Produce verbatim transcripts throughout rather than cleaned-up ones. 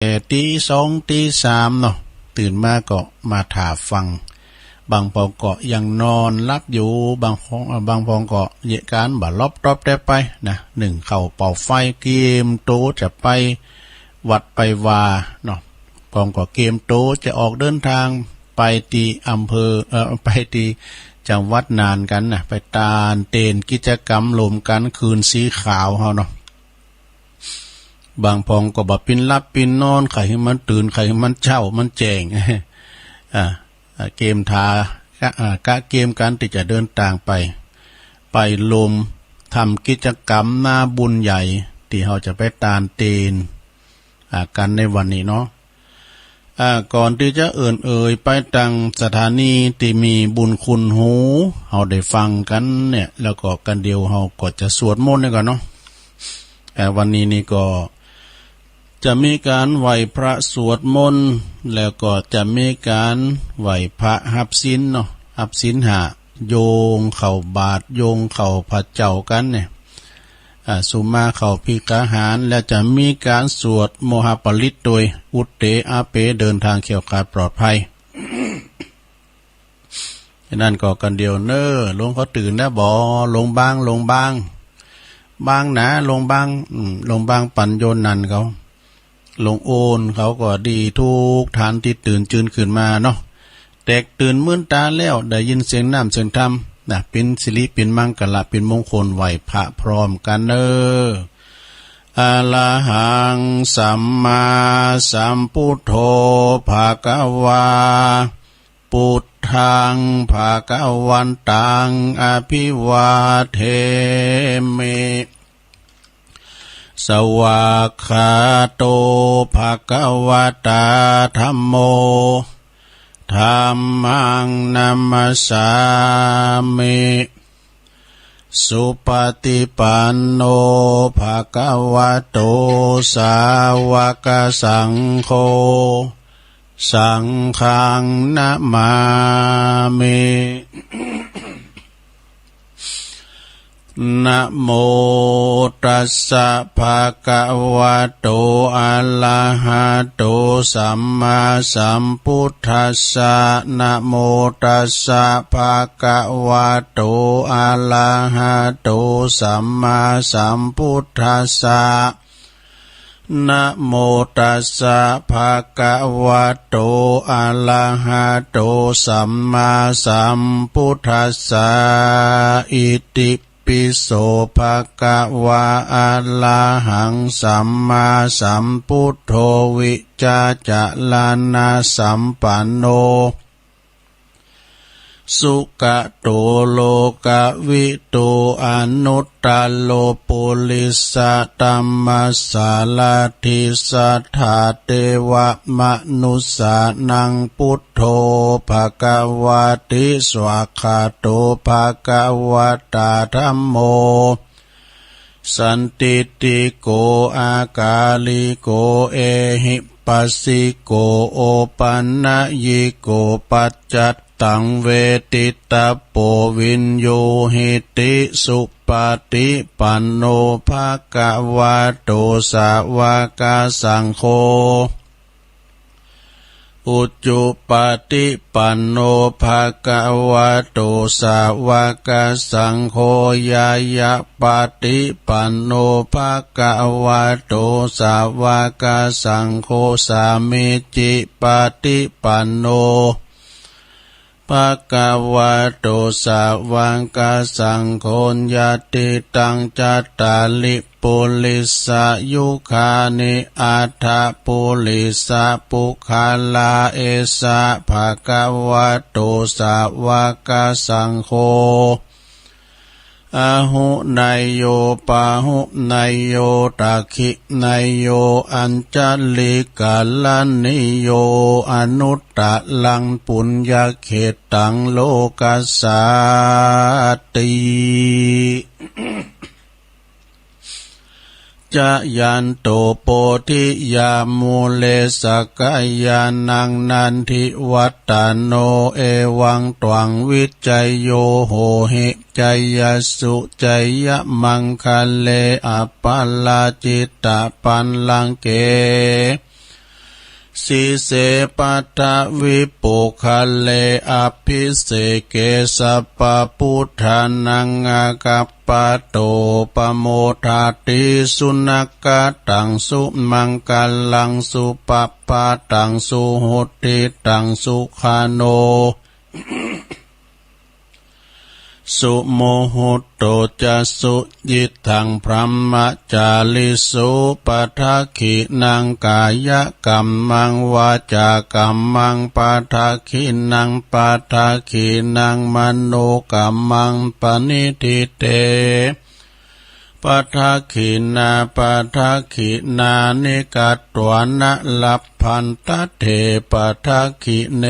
แต่ตีสองตีสามเนาะ ตื่นมาก็มาถ่าฟัง บางปองก็ยังนอนหลับอยู่ บางปอง บางปองก็เยียะก๋านบ่หลับตอบแต๊ไปนะ นึ่งข้าวเป่าไฟ เกียมโตจะไปวัดไปวาเนาะ ปองก็เกียมโตจะออกเดินตางไปตี้อำเภอ เอ่อ ไปตี้จังหวัดน่านกั๋นนะ ไปตานเตนกิจกรรมโฮมกั๋นคืนสีขาวเฮาเนาะ บางปองก็บ่ปิ้นหลับปิ้นนอน ใค่หื้อมันตื่น ใค่หื้อมันเจ๊ามันแจ้ง อ่า อ่า เกียมถ่า กะ อ่า กะเกียมก๋านตี้จะเดินตางไป ไปโฮมทำกิจกรรมนาบุญใหญ่ ตี้เฮาจะไปตานเตน อ่า กั๋นในวันนี้เนาะ อ่า ก่อนตี้จะเอิ้นเอ่ยไปตังสถานีตี้มีบุญคุณหูเฮาได้ฟังกั๋นเนี่ย แล้วก็กั๋นเดียวเฮาก็จะสวดมนต์เนี่ยก่อนเนาะ อ่า วันนี้นี่ก็จะมีก๋านไหว้พระสวดมนต์ แล้วก็จะมีก๋านไหว้พระฮับศีลเนาะ ฮับศีลห้า โยงเข้าบาตร โยงเข้าพระเจ้ากั๋นเนี่ย อ่า สุมาเข้าภักคาหาร แล้วจะมีก๋านสวดโมหปริตรโตย อุตเตอะเป เดินตางแคล้วคลาดปลอดภัย ฉะนั้นก็กั๋นเดียวเน้อ หลวงเขาตื่นแล้วบ่ หลวงบาง หลวงบาง บางหนา หลวงบาง อืม หลวงบางปั๋นโยนันเขา หลวงโอนเขาก็ดีกู้ต้านตี้ตื่นจื้นขึ้นมาเนาะ แตกตื่นมื่นต๋าแล้ว ได้ยินเสียงน้ำเสียงธรรมนะ เป๋นสิริเป๋นมังคละ เป๋นมงคล ไหว้พระพร้อมกั๋นเน้อ อะระหังสัมมาสัมพุทโธ ภะคะวา พุทธัง ภะคะวันตัง อะภิวาเทมิ สวากขาโต ภะคะวะตา ธัมโม ธัมมัง นะมัสสามิ สุปะติปันโน ภะคะวะโต สาวกสังโฆ สังฆัง นะมามิ นะโมตัสสะ ภะคะวะโต อะระหะโต สัมมาสัมพุทธัสสะ นะโมตัสสะ ภะคะวะโต อะระหะโต สัมมาสัมพุทธัสสะ นะโมตัสสะ ภะคะวะโต อะระหะโต สัมมาสัมพุทธัสสะ อิติปิโส ภะคะวา อะระหัง สัมมาสัมพุทโธ วิชชาจารณสัมปันโน สุกะโต โลกะวิทู อนุตตะโร ปุริสะธัมมะสารถิ สัทธาเตวะมะนุสสานัง พุทโธ ภะคะวะติ สวากขาโต ภะคะวะตา ธัมโม สันทิฏฐิโก อากาลิโก เอหิปัสสิโก โอปันญิโก ปัจจัตตัง เวทิตะโป วิญญูหิติ สุปะติปันโน ภะคะวะโต สาวกสังโฆ อุจุปะติปันโน ภะคะวะโต สาวกสังโฆ ญาณะปะติปันโน ภะคะวะโต สาวกสังโฆ สามีจิปะติปันโน ภะคะวะโต สาวกสังโฆ ญาติตัง จัตตาริ ปุริสายุคานิ อัฏฐะปุริสะปุคคลา เอสะ ภะคะวะโต สาวกสังโฆ อาหุเนยโย ปาหุเนยโย ทักขิเนยโย อัญชลีกะรณีโย อนุตตะรัง ปุญญะเขตตัง โลกัสสาติ จะยันโต โพธิยามูเล สักกายานัง นันทิวัตตะโน เอวังตวัง วิชชโย โหหิ จยสสุ จยมังคะเล อัปปะราจิตตะปัลลังเก สิเส ปัทวิปุคคเล อภิเสเก สัพพะปุทธานัง อากัปปะโต ปะโมดาติ สุนักขะตัง สุมังคลัง สุปะปะตัง สุหุตติตัง สุขาโน สุมุหุตโตจะ สุยิตถัง บรหมจาริสุ ปะทักขิณัง กายะกัมมัง วาจากัมมัง ปะทักขิณัง ปะทักขิณัง มโนกัมมัง ปะนิฏฐิเต ปะทักขิณา ปะทักขิณานิ กัตวานะ ลัพพันทะเถ ปะทักขิเณ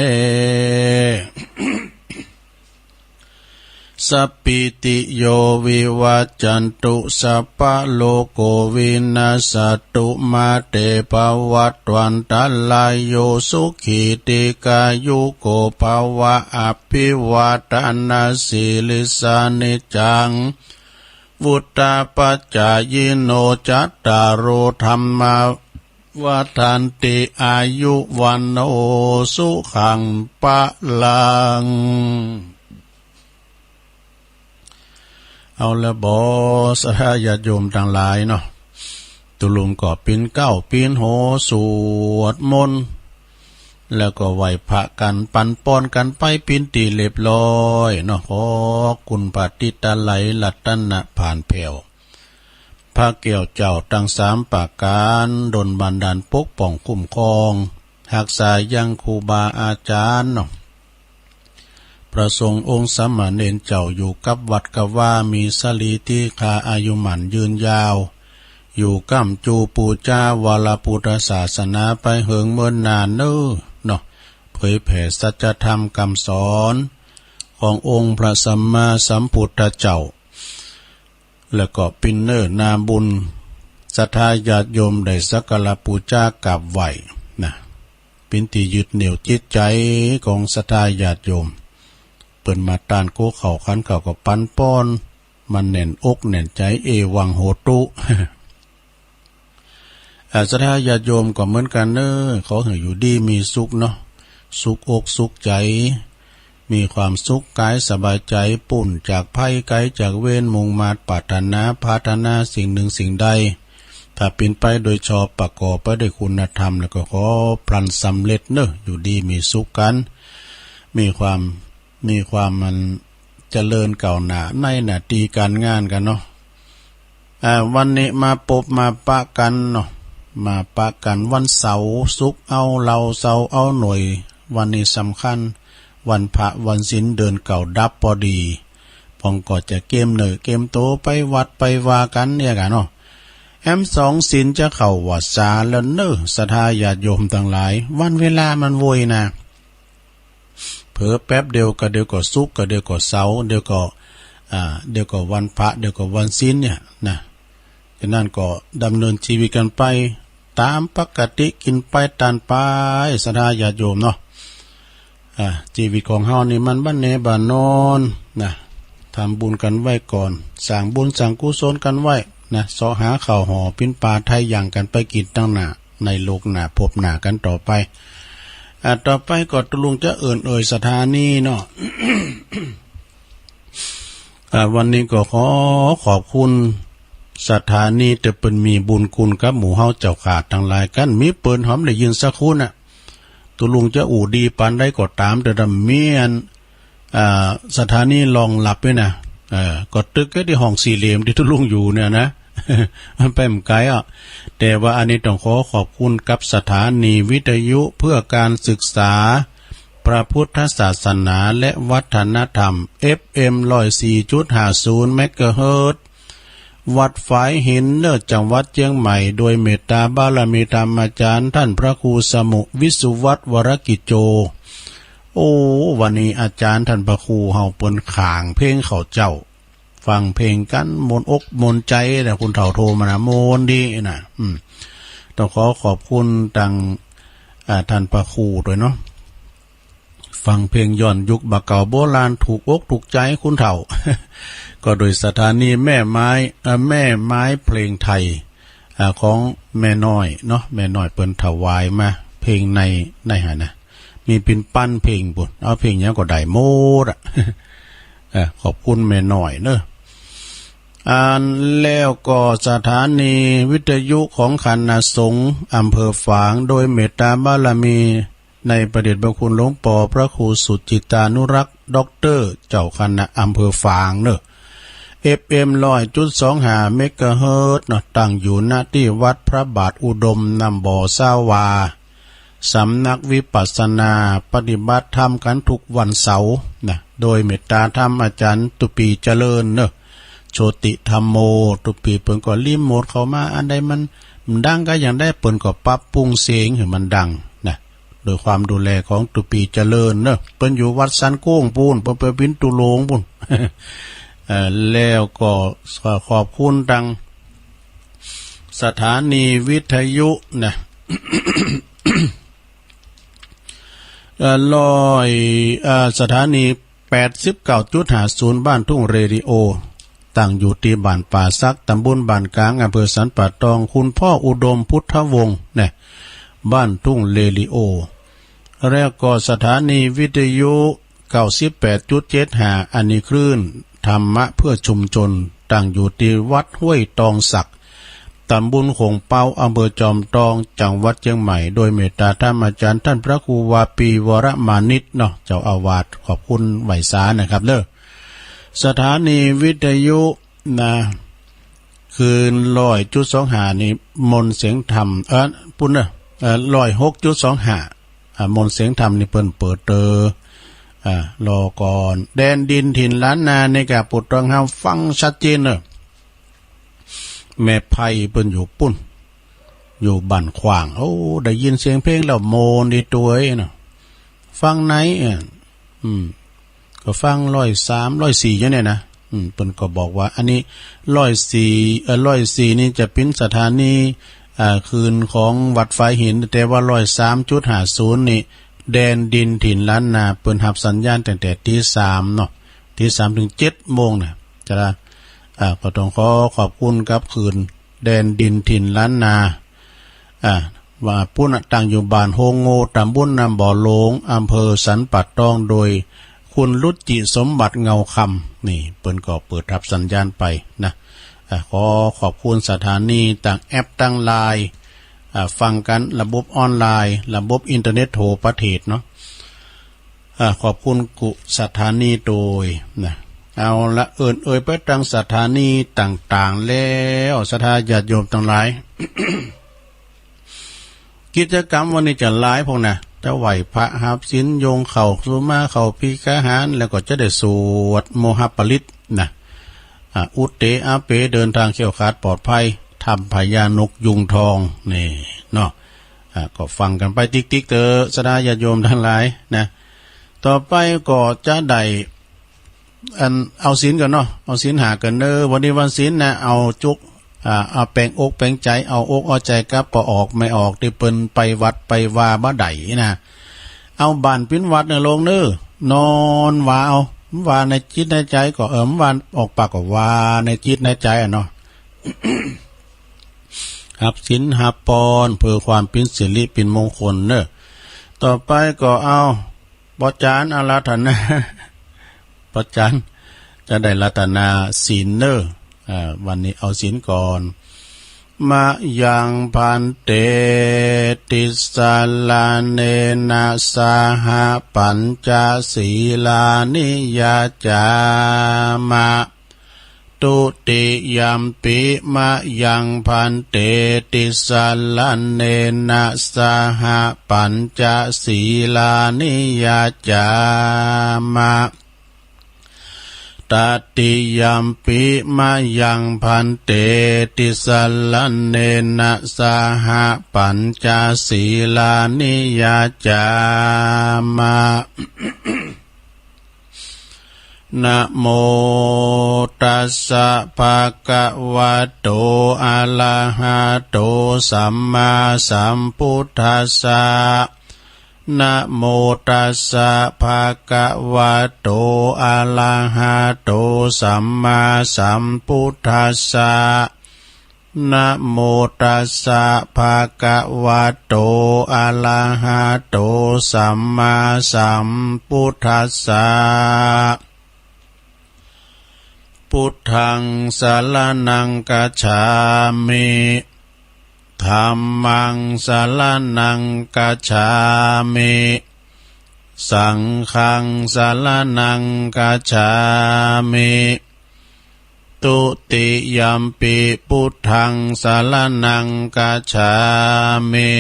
สัพพีติโย วิวัจจันตุ สัพพะโลโก วินัสสะตุ มา เต ภะวัตวันตะรายโย สุขี ทีฆายุโก ภะวะ อภิวาทะนะสีลิสสะ นิจจัง วุฑฒาปัจจายิโน จัตตาโร ธัมมา วัฑฒันติ อายุ วัณโณ สุขัง พะลัง เอาละบ่ ศรัทธาญาติโยมตังหลายเนาะ ตุ๊ลุงก็ปิ๊นเก๊าปิ๊นโหสวดมนต์ แล้วก็ไหว้พระกั๋นปันปอนกั๋นไปเป๋นตี้เรียบร้อยเนาะ ขอคุณพระติตะไลรัตนะผ่านแผ้ว พระแก้วเจ้าตังสามประก๋าน ดลบันดาลปกป้องคุ้มครอง ฮักษายังครูบาอาจ๋ารย์เนาะ พระสงฆ์องค์สามเณรเจ้าอยู่กับวัดกับวา มีสรีติฆาอายุหมั้นยืนยาว อยู่ก้ำจูปู๋จาวรพุทธศาสนาไปเหิงเมินนานเน้อเนาะ เผยแผ่สัจธรรมกำสอนขององค์พระสัมมาสัมพุทธเจ้า แล้วก็ปิ๊นเน้อนาบุญ ศรัทธาญาติโยมได้สักการะปู๋จากราบไหว้นะ ปิ๊นตี้ยึดเหนี่ยวจิตใจ๋ของศรัทธาญาติโยม เปิ้นมาต้านโกเข้าขันข้าวก็ปันปอน มันแน่นอกแน่นใจ๋ เอวังโหตุ อา ศรัทธาญาติโยมก็เหมือนกั๋นเน้อ ขอหื้ออยู่ดีมีสุขเนาะ สุขอกสุขใจ๋ มีความสุขก๋ายสบายใจ๋ ป๊นจากภัยไก๋จากเวร มุ่งมาดปรารถนา ปรารถนาสิ่งหนึ่งสิ่งใด ถ้าเป๋นไปโดยชอบประกอบไปด้วยคุณธรรม แล้วก็ขอพลันสำเร็จเน้อ อยู่ดีมีสุขกั๋น มีความ มีความมันเจริญก้าวหน้าในหน้าตี้ก๋านงานกั๋นเนาะ อ่า วันนี้มาปบมาปะกั๋นเนาะ มาปะกั๋นวันเสาร์ ศุกร์เอาเหล้า เสาร์เอาหน่วย วันนี้สำคัญ วันพระวันศีล เดือนเก้าดับปอดี พ่องก็จะเกียมเนื้อเกียมตั๋วไปวัดไปวากั๋นเนี่ยกั๋นเนาะ แหมสองศีลจะเข้าวัสสาแล้วเน้อ ศรัทธาญาติโยมตังหลาย วันเวลามันไวนะ เผลอแป๊บเดียวก็เดี๋ยวก็ศุกร์ ก็เดี๋ยวก็เสาร์ เดี๋ยวก็ อ่า เดี๋ยวก็วันพระ เดี๋ยวก็วันศีลเนี่ยนะ ฉะนั้นก็ดำเนินชีวิตกั๋นไปต๋ามปกติ กิ๋นไปต้านไป ศรัทธาญาติโยมเนาะ อ่า ชีวิตของเฮานี่มันบ่แน่บ่นอนนะ ทำบุญกั๋นไว้ก่อน สร้างบุญสร้างกุศลกั๋นไว้นะ เซาะหาข้าวห่อปิ๊นปาไถ่หยั่งกั๋นไปกิ๋นตังหน้า ในโลกหน้าภพหน้ากั๋นต่อไป อ่า ต่อไปก็ตุ๊ลุงจะเอิ้นเอ่ยสถานีเนาะ อ่า วันนี้ก็ขอขอบคุณสถานีตี้เปิ้นมีบุญคุณกับหมู่เฮาเจ้าข้าตังหลาย คันบ่มีเปิ้นเฮาบ่ได้ยินสักคนน่ะ ตุ๊ลุงจะอู้ดีปานใดก็ต๋าม แต่ถ้าบ่มีอัน อ่า สถานีรองรับไว้นะ เออ ก็ตึกไอ้ตี้ห้องสี่เหลี่ยมตี้ตุ๊ลุงอยู่เนี่ยนะ มันไปบ่ไก๋อ่ะ แต่ว่าอันนี้ต้องขอขอบคุณกับสถานีวิทยุเพื่อการศึกษาพระพุทธศาสนาและวัฒนธรรม เอฟเอ็ม ร้อยสี่จุดห้าศูนย์ เมกะเฮิรตซ์ วัดฝายหิน เนอะ จังหวัดเจียงใหม่ โดยเมตตาบารมีธรรมอาจ๋ารย์ท่านพระครูสมุ วิสุวัฒน์ วรกิจโจ โอ้ วันนี้อาจ๋ารย์ท่านพระครูเฮาเปิ้นขานเพลงข้าเจ้า ฟังเพลงกั๋นม่วนอกม่วนใจ๋นะ คนเฒ่าโทรมานะ ม่วนดีนะ อืม ต้องขอขอบคุณตัง อ่า ท่านพระครูตวยเนาะ ฟังเพลงย้อนยุคบ่าเก่าโบราณ ถูกอกถูกใจ๋คนเฒ่า ก็โดยสถานีแม่ไม้ เอ่อ แม่ไม้เพลงไทย อ่า ของแม่น้อยเนาะ แม่น้อยเปิ้นถวายมา เพ เพลงใน ในหั้นนะ มีเป๋นปันเพลงปู้น เอาเพลงหยังก็ได้หมดอะ เออ ขอบคุณแม่น้อยเนาะ อันแล้วก็สถานีวิทยุของคณะสงฆ์อำเภอฝาง โดยเมตตาบารมีในพระเดชพระคุณหลวงปอพระครูสุจิตตานุรักษ์ ด็อกเตอร์ เจ้าคณะอำเภอฝางเนาะ เอฟเอ็ม ร้อยจุดสองห้า เมกะเฮิรตซ์เนาะ ตั้งอยู่ ณ ตี้วัดพระบาทอุดม น้ำบ่อสาวา สำนักวิปัสสนา ปฏิบัติธรรมกั๋นทุกวันเสาร์นะ โดยเมตตาธรรมอาจ๋ารย์ตุปีเจริญเนาะ โชติธัมโม ตุปีเปิ้นก็รีโมทเข้ามา อันใดมัน มันดังก็อย่างใด เปิ้นก็ปรับปรุงเสียงหื้อมันดังนะ โดยความดูแลของตุปีเจริญเนาะ เปิ้นอยู่วัดสันโก้งปู้น เปิ้นไปเป๋นตุ๊โลงปู้น เอ่อ แล้วก็ขอบคุณตังสถานีวิทยุนะ เอ่อ ร้อย เอ่อ สถานี แปดสิบเก้าจุดห้าศูนย์ บ้านทุ่งเรดิโอ ตั้งอยู่ตี้บ้านป่าสัก ตำบลบ้านกลาง อำเภอสันป่าตอง คุณพ่ออุดมพุทธวงศ์นะ บ้านทุ่งเรดิโอ แล้วก็สถานีวิทยุ เก้าสิบแปดจุดเจ็ดห้า อันนี้คลื่นธรรมะเพื่อชุมชน ตั้งอยู่ตี้วัดห้วยตองสัก ตำบลโขงเป๊า อำเภอจอมตอง จังหวัดเจียงใหม่ โดยเมตตาธรรมอาจ๋ารย์ต้านพระครูวาปี วรมานิชเนาะ เจ้าอาวาส ขอบคุณไหว้สานะครับเด้อ สถานีวิทยุนะ คลื่น ร้อยจุดสองห้า นี่ มนต์เสียงธรรม เอ่อ ปู้นเนาะ เอ่อ ร้อยหกจุดสองห้า อ่า มนต์เสียงธรรมนี่เปิ้นเปิดเตอ อ่า รอก่อน แดนดินถิ่นล้านนานี่ก็ ปู้ต้องห้ามฟังชัดเจนเนาะ แม่ไพเปิ้นอยู่ปู้น อยู่บ้านขว้าง โอ้ ได้ยินเสียงเพลงแล้วโมนดีตวยเนาะ ฟังไหน เอ่อ อืม ก็ฟังร้อยสาม ร้อยสี่ อยู่เนี่ยนะ อืม เปิ้นก็บอกว่า อันนี้ ร้อยสี่ เอ่อ ร้อยสี่ นี่จะเป๋นสถานี อ่า คลื่นของวัดฝายหิน แต่ว่า ร้อยสามจุดห้าศูนย์ นี่ แดนดินถิ่นล้านนา เปิ้นฮับสัญญาณตั้งแต่ตีสามเนาะ ตีสามเถิงเจ็ดโมงนะ จะละ อ่า ก็ต้องขอขอบคุณกับคลื่นแดนดินถิ่นล้านนา อ่า ว่าปู้นน่ะ ตั้งอยู่บ้านโฮงโง่ ตำบลน้ำบ่อหลวง อำเภอสันป่าตอง โดยคุณรุจิสมบัติเงาคำ นี่ เปิ้นก็เปิดฮับสัญญาณไปนะ อ่า ขอขอบคุณสถานีตังแอปตังไลน์ อ่า ฟังกั๋นระบบออนไลน์ ระบบอินเทอร์เน็ตทั่วประเทศเนาะ อ่า ขอบคุณกู้สถานีตวยนะ เอาละ เอิ้นเอ่ยไปตังสถานีต่างๆ แล้ว ศรัทธาญาติโยมตังหลาย กิจกรรมวันนี้จะหลายพวกนะ จะไหว้พระฮับศีล โยงเข้าสุมาเข้าภักคาหาร แล้วก็จะได้สวดโมหปริตรนะ อ่า อุตเตอะเป เดินทางแคล้วคลาดปลอดภัย ถ้ำพญานกยูงทอง นี่เนาะ อ่า ก็ฟังกั๋นไปติ๊กๆ เต๊อะ ศรัทธาญาติโยมตังหลายนะ ต่อไปก็จะได้ อัน เอาศีลก่อนเนาะ เอาศีลห้าก่อนเน้อ วันนี้วันศีลนะ เอาจุก อ่า เอาแป๋งอกแป๋งใจ๋ เอาอกเอาใจ๋กับป้อออกแม่ออก ตี้เปิ้นไปวัดไปวาบ่ได้นะ เอาบ้านเป๋นวัดเนี่ยลงเน้อ นอนว่าเอา ว่าในจิตในใจ๋ก็ เออ ว่าออกปากก็ว่าในจิตในใจ๋อะเนาะ ฮับศีลฮับปอน เพื่อความเป๋นสิริเป๋นมงคลเน้อ ต่อไปก็เอา ป้อจ๋ารย์อาราธนา ป้อจ๋ารย์จะได้อาราธนาศีลเน้อ อ่า วันนี้เอาศีลก่อน มะยังภันเต ติสรณเณนะ สหปัญจสีลานิ ยัจฉามะ ทุติยัมปิ มะยังภันเต ติสรณเณนะ สหปัญจสีลานิ ยัจฉามะ ตติยัมปิ มะยังภันเต ติสรณเณนะ สหปัญจสีลานิ ยัจฉามะ นะโมตัสสะ ภะคะวะโต อะระหะโต สัมมาสัมพุทธัสสะ นะโมตัสสะ ภะคะวะโต อะระหะโต สัมมาสัมพุทธัสสะ นะโมตัสสะ ภะคะวะโต อะระหะโต สัมมาสัมพุทธัสสะ พุทธัง สรณัง คัจฉามิ ธัมมัง สรณัง คัจฉามิ สังฆัง สรณัง คัจฉามิ ทุติยัมปิ พุทธัง สรณัง คัจฉามิ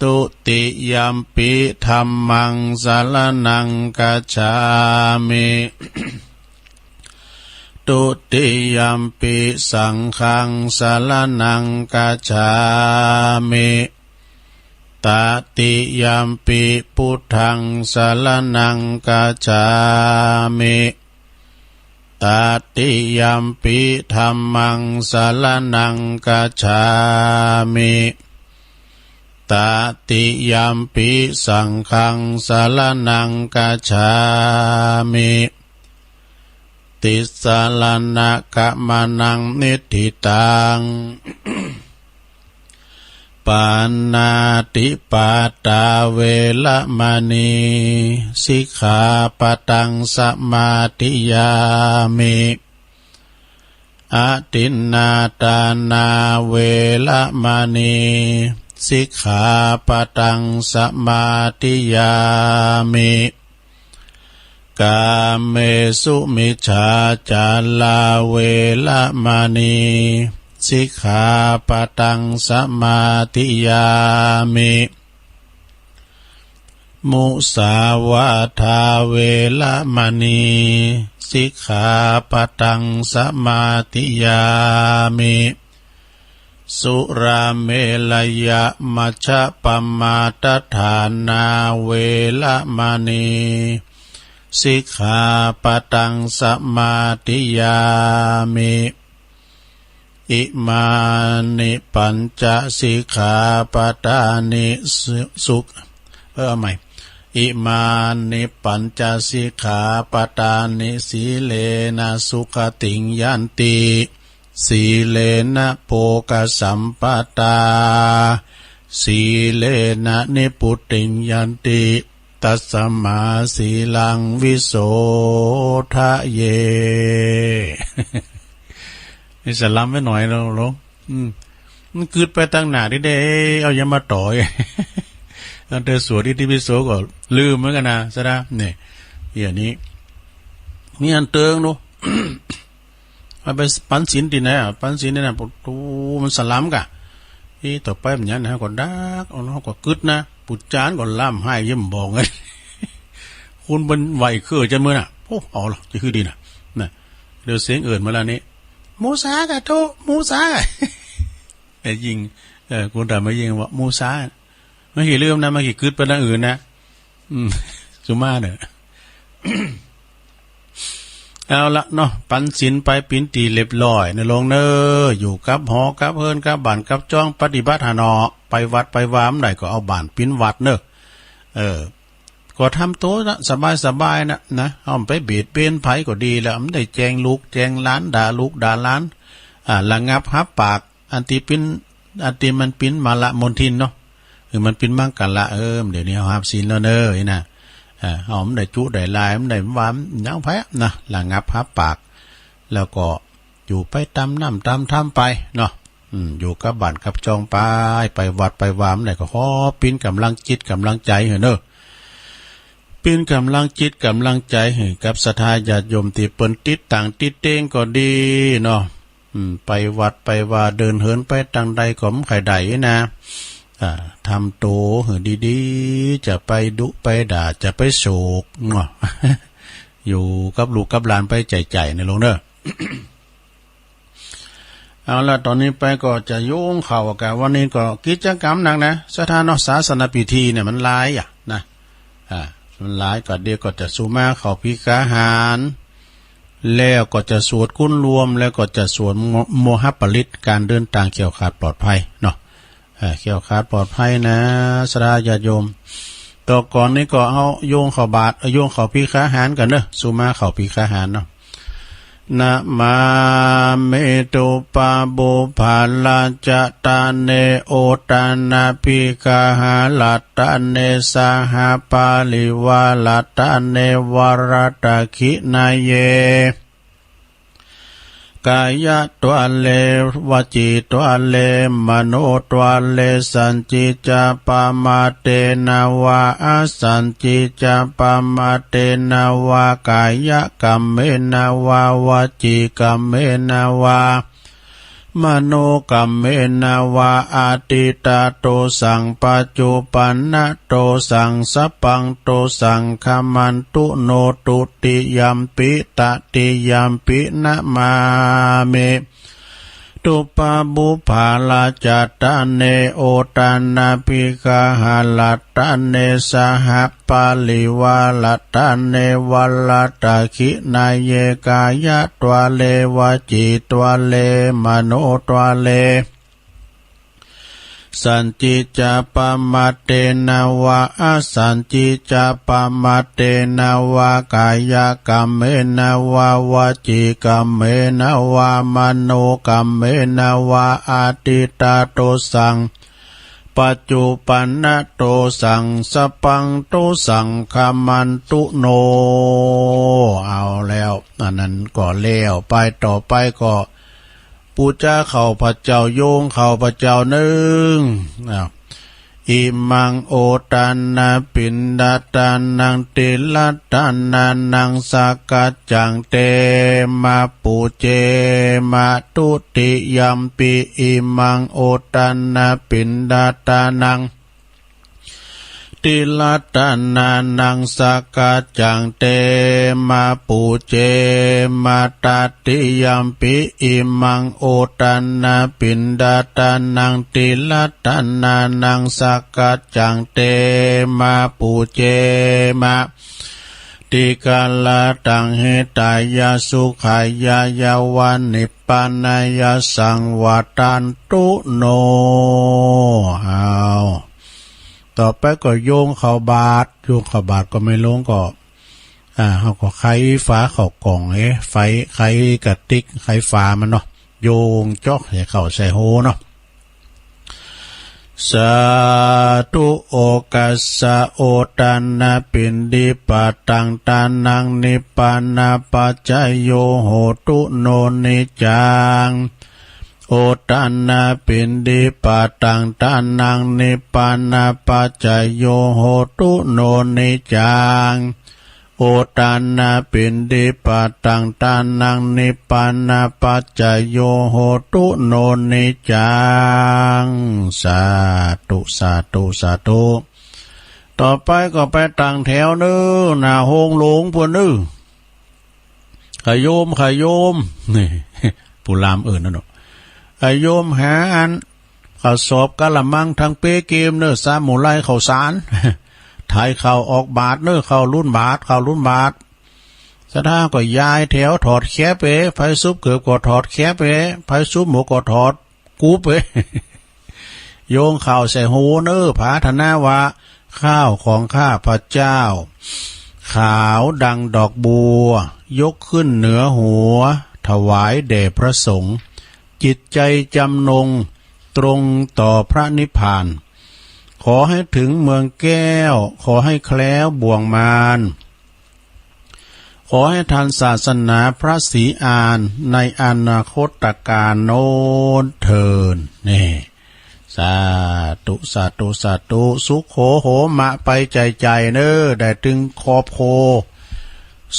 ทุติยัมปิ ธัมมัง สรณัง คัจฉามิ ทุติยัมปิ สังฆัง สรณัง คัจฉามิ ตติยัมปิ พุทธัง สรณัง คัจฉามิ ตติยัมปิ ธัมมัง สรณัง คัจฉามิ ตติยัมปิ สังฆัง สรณัง คัจฉามิ ติสสะระณะขะมะนะ นิฏฐิตัง ปาณาติปาตา เวระมะณี สิกขาปะทัง สมาธิยามิ อะทินนาทานา เวระมะณี สิกขาปะทัง สมาธิยามิ กาเมสุมิจฉาจารา เวระมะณี สิกขาปะทัง สมาธิยามิ มุสาวาทา เวระมะณี สิกขาปะทัง สมาธิยามิ สุราเมรยะมัชฌะปะมาทฐานา เวระมะณี สิกขาปะทัง สมาธิยามิ อิมานิปัญจสิกขาปะทานิ สุ สุ เออ เอาใหม่ อิมานิปัญจสิกขาปะทานิ สีเลนะสุขติงยันติ สีเลนะโภคสัมปะทา สีเลนะนิพพุติงยันติ ตัสสะมาสีลังวิโสทะเย นี่สะล้ำไว้หน่อยเนาะโยม อืม มันกึ๊ดไปตังหน้าตี้เด้ เอายังมาต่อย ตั้งแต่สวดอิติปิโสก็ลืมเหมือนกั๋นนะ สะดา เนี่ย เดี๋ยวนี้ มีอันเติงดู เอาไปปั๋นศีลตี้ไหนอะ ปั๋นศีลนี่นะ โอ้ มันสะล้ำก่ะ เอ๊ะ ต่อไปมันหยังนะ ก็ดัก เอาเนาะ ก็กึ๊ดนะ ปู่จารย์ก็ร่ำไห้เยี่ยมบอกไง คุณเปิ้นไหว้เคืองจังมื้อน่ะ โอ้ เอาละ จะคือดีน่ะ น่ะ เดี๋ยวเสียงเอิ้นมาแล้วนี่ หมู่สาก่ะ โธ่ หมู่สา ไอ้ยิง เออ คนถามมายิงว่า หมู่สา ไม่กี่ลืมนะ ไม่กี่กึ๊ดไปทางอื่นนะ อืม สุมาเน่อ เอาละเนาะ ปั๋นศีลไปเป๋นตี้เรียบร้อยเน่อโยมเน่อ อยู่กับหอกับเฮือนกับบ้านกับจ้อง ปฏิบัติหาเนาะ ไปวัดไปวาเมื่อใดก็เอาบ้านเป๋นวัดเน่อ เออ ก็ทำตั๋วนะ สบายๆ นะ นะ เฮาบ่ไปเบียดเบียนใผก็ดีแล้ว บ่ได้แจ้งลูกแจ้งหลาน ด่าลูกด่าหลาน อ่า ระงับฮับปาก อันตี้เป๋น อันตี้มันเป๋นมาละมณฑินเนาะ หรือมันเป๋นมังคละ เออ เดี๋ยวนี้เฮาฮับศีลแล้วเน่อ นี่นะ อ่า เฮาบ่ได้จุได้หลาย บ่ได้ว่าหยังใผนะ ระงับฮับปาก แล้วก็อยู่ไปต๋ามน้ำต๋ามธรรมไปเนาะ อืม อยู่กับบ้านกับจ้องไป ไปวัดไปวาเมื่อใดก็ขอเป๋นก๋ำลังจิตก๋ำลังใจ๋หื้อเน่อ เป๋นก๋ำลังจิตก๋ำลังใจ๋หื้อกับศรัทธาญาติโยมตี้เปิ้นติดตางติดเตงก็ดีเนาะ อืม ไปวัดไปวาเดินเหินไปตางใดก็บ่ใค่ได้นะ อ่า ทำตั๋วหื้อดีๆ จะไปดุไปด่า จะไปโศกเนาะ อยู่กับลูกกับหลานไปใจ๋ๆ เน่อโยมเน่อ เอาละ ต๋อนนี้ไปก็จะโยงเข้ากั๋น วันนี้ก็กิจกรรมหนักนะ ศรัทธาเนาะ ศาสนพิธีเนี่ยมันหลายอะนะ อ่า มันหลาย ก็เดี๋ยวก็จะสุมาเข้าภักคาหาร แล้วก็จะสวดคุณรวม แล้วก็จะสวดโม โมหปริตร ก๋านเดินตางแคล้วคลาดปลอดภัยเนาะ เออ แคล้วคลาดปลอดภัยนะ ศรัทธาญาติโยม ต่อก่อนนี้ก็เอาโยงเข้าบาตร เอาโยงเข้าภักคาหารก่อนเน่อ สุมาเข้าภักคาหารเนาะ นะมามิ ทุปปะปุพพะราชะตะเน อุตตะนะปิกะหะรัตตะเน สหะปะริวารัตตะเน วะรัตตะขิณะเย กายะตะเล วจีตะเล มโนตะเล สัจจิจะปะมาทเตนะวะ อสัจจิจะปะมาทเตนะวะ กายะกัมเมนะวะ วจีกัมเมนะวะ มโนกัมเมนะวะ อะทิฏฐะโตสัง ปัจจุปันนะโตสัง สัพพังโตสัง ขมันตุโน ตุติยัมปิ ตติยัมปิ นะมามิ ทุปปะปุพพะราชะตะเน อุตตะนะปิกะหะรัตตะเน สหะปะริวารัตตะเน วะรัตตะขิณะเย กายะตะเล วจีตะเล มโนตะเล สัจจิจะปะมาทเตนะวะ อสัจจิจะปะมาทเตนะวะ กายะกัมเมนะวะ วจีกัมเมนะวะ มโนกัมเมนะวะ อะทิฏฐะโตสัง ปัจจุปันนะโตสัง สัพพังโตสัง ขมันตุโน เอาแล้ว อันนั้นก็แล้วไป ต่อไปก็ ปู๋จาข้าพเจ้า โยงข้าพเจ้านึ่ง อ่ะ อิมัง อุตตะนะ ปิณฑะตานัง ติละตะนานัง สักกัจจัง เตมะ ปู๋เจมะ ทุติยัมปิ อิมัง อุตตะนะ ปิณฑะตานัง ติละตะนานัง สักกัจจัง เตมะ ปู๋เจมะ ตติยัมปิ อิมัง อุตตะนะ ปิณฑะตานัง ติละตะนานัง สักกัจจัง เตมะ ปู๋เจมะ ติกะละตัง หิตายะ สุขายะ ยะวะ นิพพานายะ สังวัตตันตุโน เอา ต่อไปก็โยงข้าวบาตร โยงข้าวบาตรก็ไม่ลงก็ อ่า เฮาก็ไขฝาข้าวกล่องเอ๊ะ ไข ไขกะติก ไขฝามันเนาะ โยงจ๊อกใส่ข้าวใส่โฮเนาะ สาธุ โอกัสสะ อุตตะนะ ปิณฑิปะตัง ตานัง นิพพานะปัจจโย โหตุ โน นิจจัง อุตตะนะ ปิณฑิปะตัง ตานัง นิพพานะปัจจโย โหตุ โน นิจจัง อุตตะนะ ปิณฑิปะตัง ตานัง นิพพานะปัจจโย โหตุ โน นิจจัง สาธุ สาธุ สาธุ ต่อไปก็ไปตั้งแถวเน้อ หน้าโฮงหลวงปู้นเน้อ ขะโยม ขะโยม นี่ ปู้ลามเอิ้นนั่นเนาะ ขะโยมหาอัน ข้าวสอบกะละมัง ตังเป้เกมเน้อ สามหมู่ไล่ข้าวสาร ไถข้าวออกบาตรเน้อ ข้าวลุ้นบาตร ข้าวลุ้นบาตร ศรัทธาก็ยายแถวถอดแคปเป๋ ไผซุปเกือบก็ถอดแคปเป๋ ไผซุปหมกก็ถอด กุบเป๋ โยงข้าวใส่โฮเน้อ ผาถนาว่า ข้าวของข้าพเจ้า ขาวดังดอกบัว ยกขึ้นเหนือหัว ถวายแด่พระสงฆ์ จิตใจจำนงตรงต่อพระนิพพาน ขอให้ถึงเมืองแก้ว ขอให้แคล้วบ่วงมาร ขอให้ทันศาสนาพระศรีอานในอนาคตกาลโน้นเทอญ นี่ สาธุ สาธุ สาธุ สุโขโหมะ ไปใจ๋ๆ เน้อ ได้ตึงขอบโค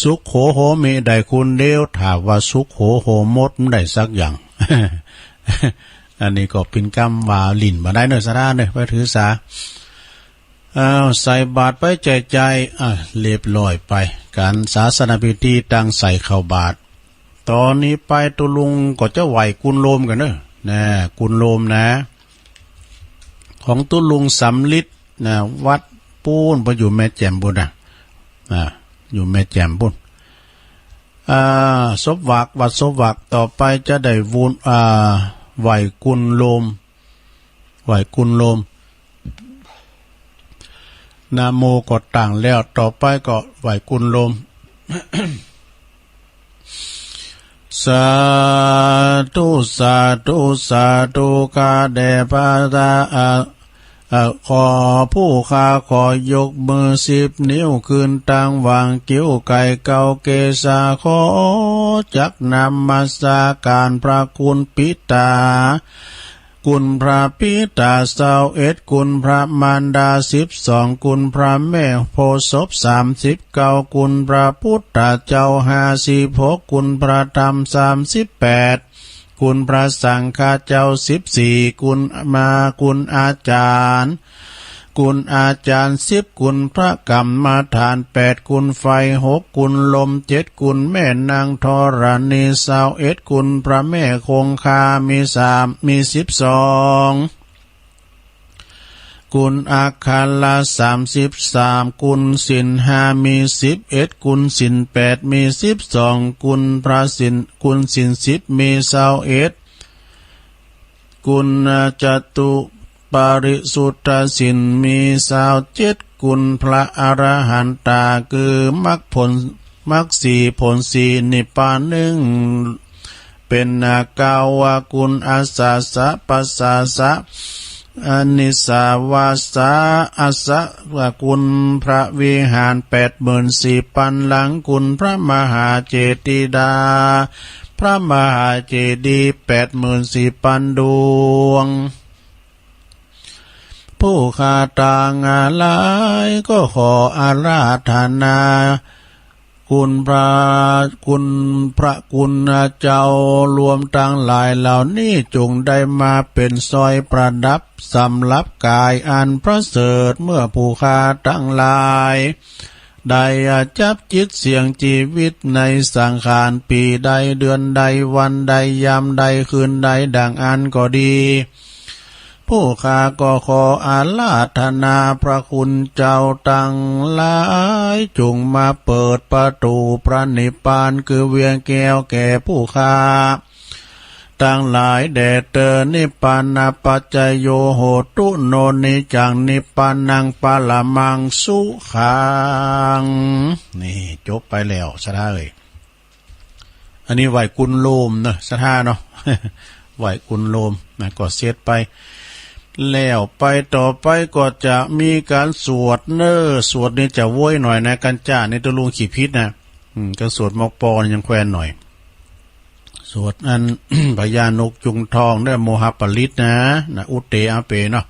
สุโขโหมิ ได้คนเดียว ถ้าว่าสุโขโหมด บ่ได้สักอย่าง อันนี้ก็เป๋นกำว่าหลิ้นบ่ได้เน้อ ศรัทธาเน้อ ไปถือสา อ้าว ใส่บาตรไปใจ๋ๆ อ่ะ เรียบร้อยไป ก๋านศาสนพิธีตังใส่ข้าวบาตร ต๋อนนี้ไปตุ๊ลุงก็จะไหว้กุลโลมกั๋นเน้อ นะ กุลโลมนะ ของตุ๊ลุงสำริดนะ วัดปู๊น ไปอยู่แม่แจ่มปู๊นนะ อ่า อยู่แม่แจ่มปู๊น อ่า ศพหวาก วัดศพหวาก ต่อไปจะได้วุญ อ่า ไหว้กุลโลม ไหว้กุลโลม นะโมก็ตั้งแล้ว ต่อไปก็ไหว้กุลโลม สาธุ สาธุ สาธุ ข้าแด่พระตา เอ่อ เอ่อ ขอผู้ข้าขอยกมือสิบนิ้วขึ้นตั้งหว่างคิ้วไก่เกาเกศา ขอจักนมัสการพระคุณปิตา คุณพระปิตาซาวเอ็ด คุณพระมารดาสิบสอง คุณพระแม่โพธิ์ศพสามสิบเก้า คุณพระพุทธเจ้าห้าสิบหก คุณพระธรรมสามสิบแปด คุณพระสังฆเจ้าสิบสี่ คุณมา คุณอาจารย์ คุณอาจารย์สิบ คุณพระกรรมฐานแปด คุณไฟหก คุณลมเจ็ด คุณแม่นางธรณีซาวเอ็ด คุณพระแม่คงคามีสาม มีสิบสอง คุณอัคคาละสามสิบสาม คุณศีลห้ามีสิบเอ็ด คุณศีลแปดมีสิบสอง คุณพระศีล คุณศีลสิบมีซาวเอ็ด คุณจตุปาริสุทธศีลมีซาวเจ็ด คุณพระอรหันตาคือมรรคผล มรรคสี่ผลสี่นิพพานหนึ่ง เป๋นเก้า ว่าคุณอาสาสะปัสสาสะ อนิสาวาสาอาสะ ว่าคุณพระวิหารแปดหมื่นสี่พันหลัง คุณพระมหาเจดีย์ พระมหาเจดีย์แปดหมื่นสี่พันดวง ผู้ข้าตังหลายก็ขออาราธนา คุณพระ คุณพระคุณเจ้ารวมตังหลายเหล่านี้ จงได้มาเป๋นสร้อยประดับสำหรับก๋ายอันประเสริฐ เมื่อผู้ข้าตังหลาย ได้จับจิตเสี่ยงจีวิตในสังขารปีใดเดือนใดวันใดยามใดคืนใดดังอั้นก็ดี ผู้ข้าก็ขออาราธนาพระคุณเจ้าตังหลาย จงมาเปิดประตู๋พระนิพพานคือเวียงแก้วแก่ผู้ข้าตังหลายแด่เตอ นิพพานะปัจจโยโหตุ โน นิจจัง นิพพานัง ปรมัง สุขัง นี่จบไปแล้ว ศรัทธาเอ๋ย อันนี้ไหว้กุณโลมเนาะ ศรัทธาเนาะ ไหว้กุณโลมนะ ก็เสร็จไป แล้วไปต่อไปก็จะมีก๋านสวดเน้อ สวดนี่จะโว้ยหน่อยนะ กัญจานี่ตุ๊ลุงขี้ผิดนะ อืม ก็สวดมอกปอนี่ยังแควนหน่อย สวดอัน พญานกยูงทองเน้อ โมหปริตรนะ นะ อุเตอาเปเนาะ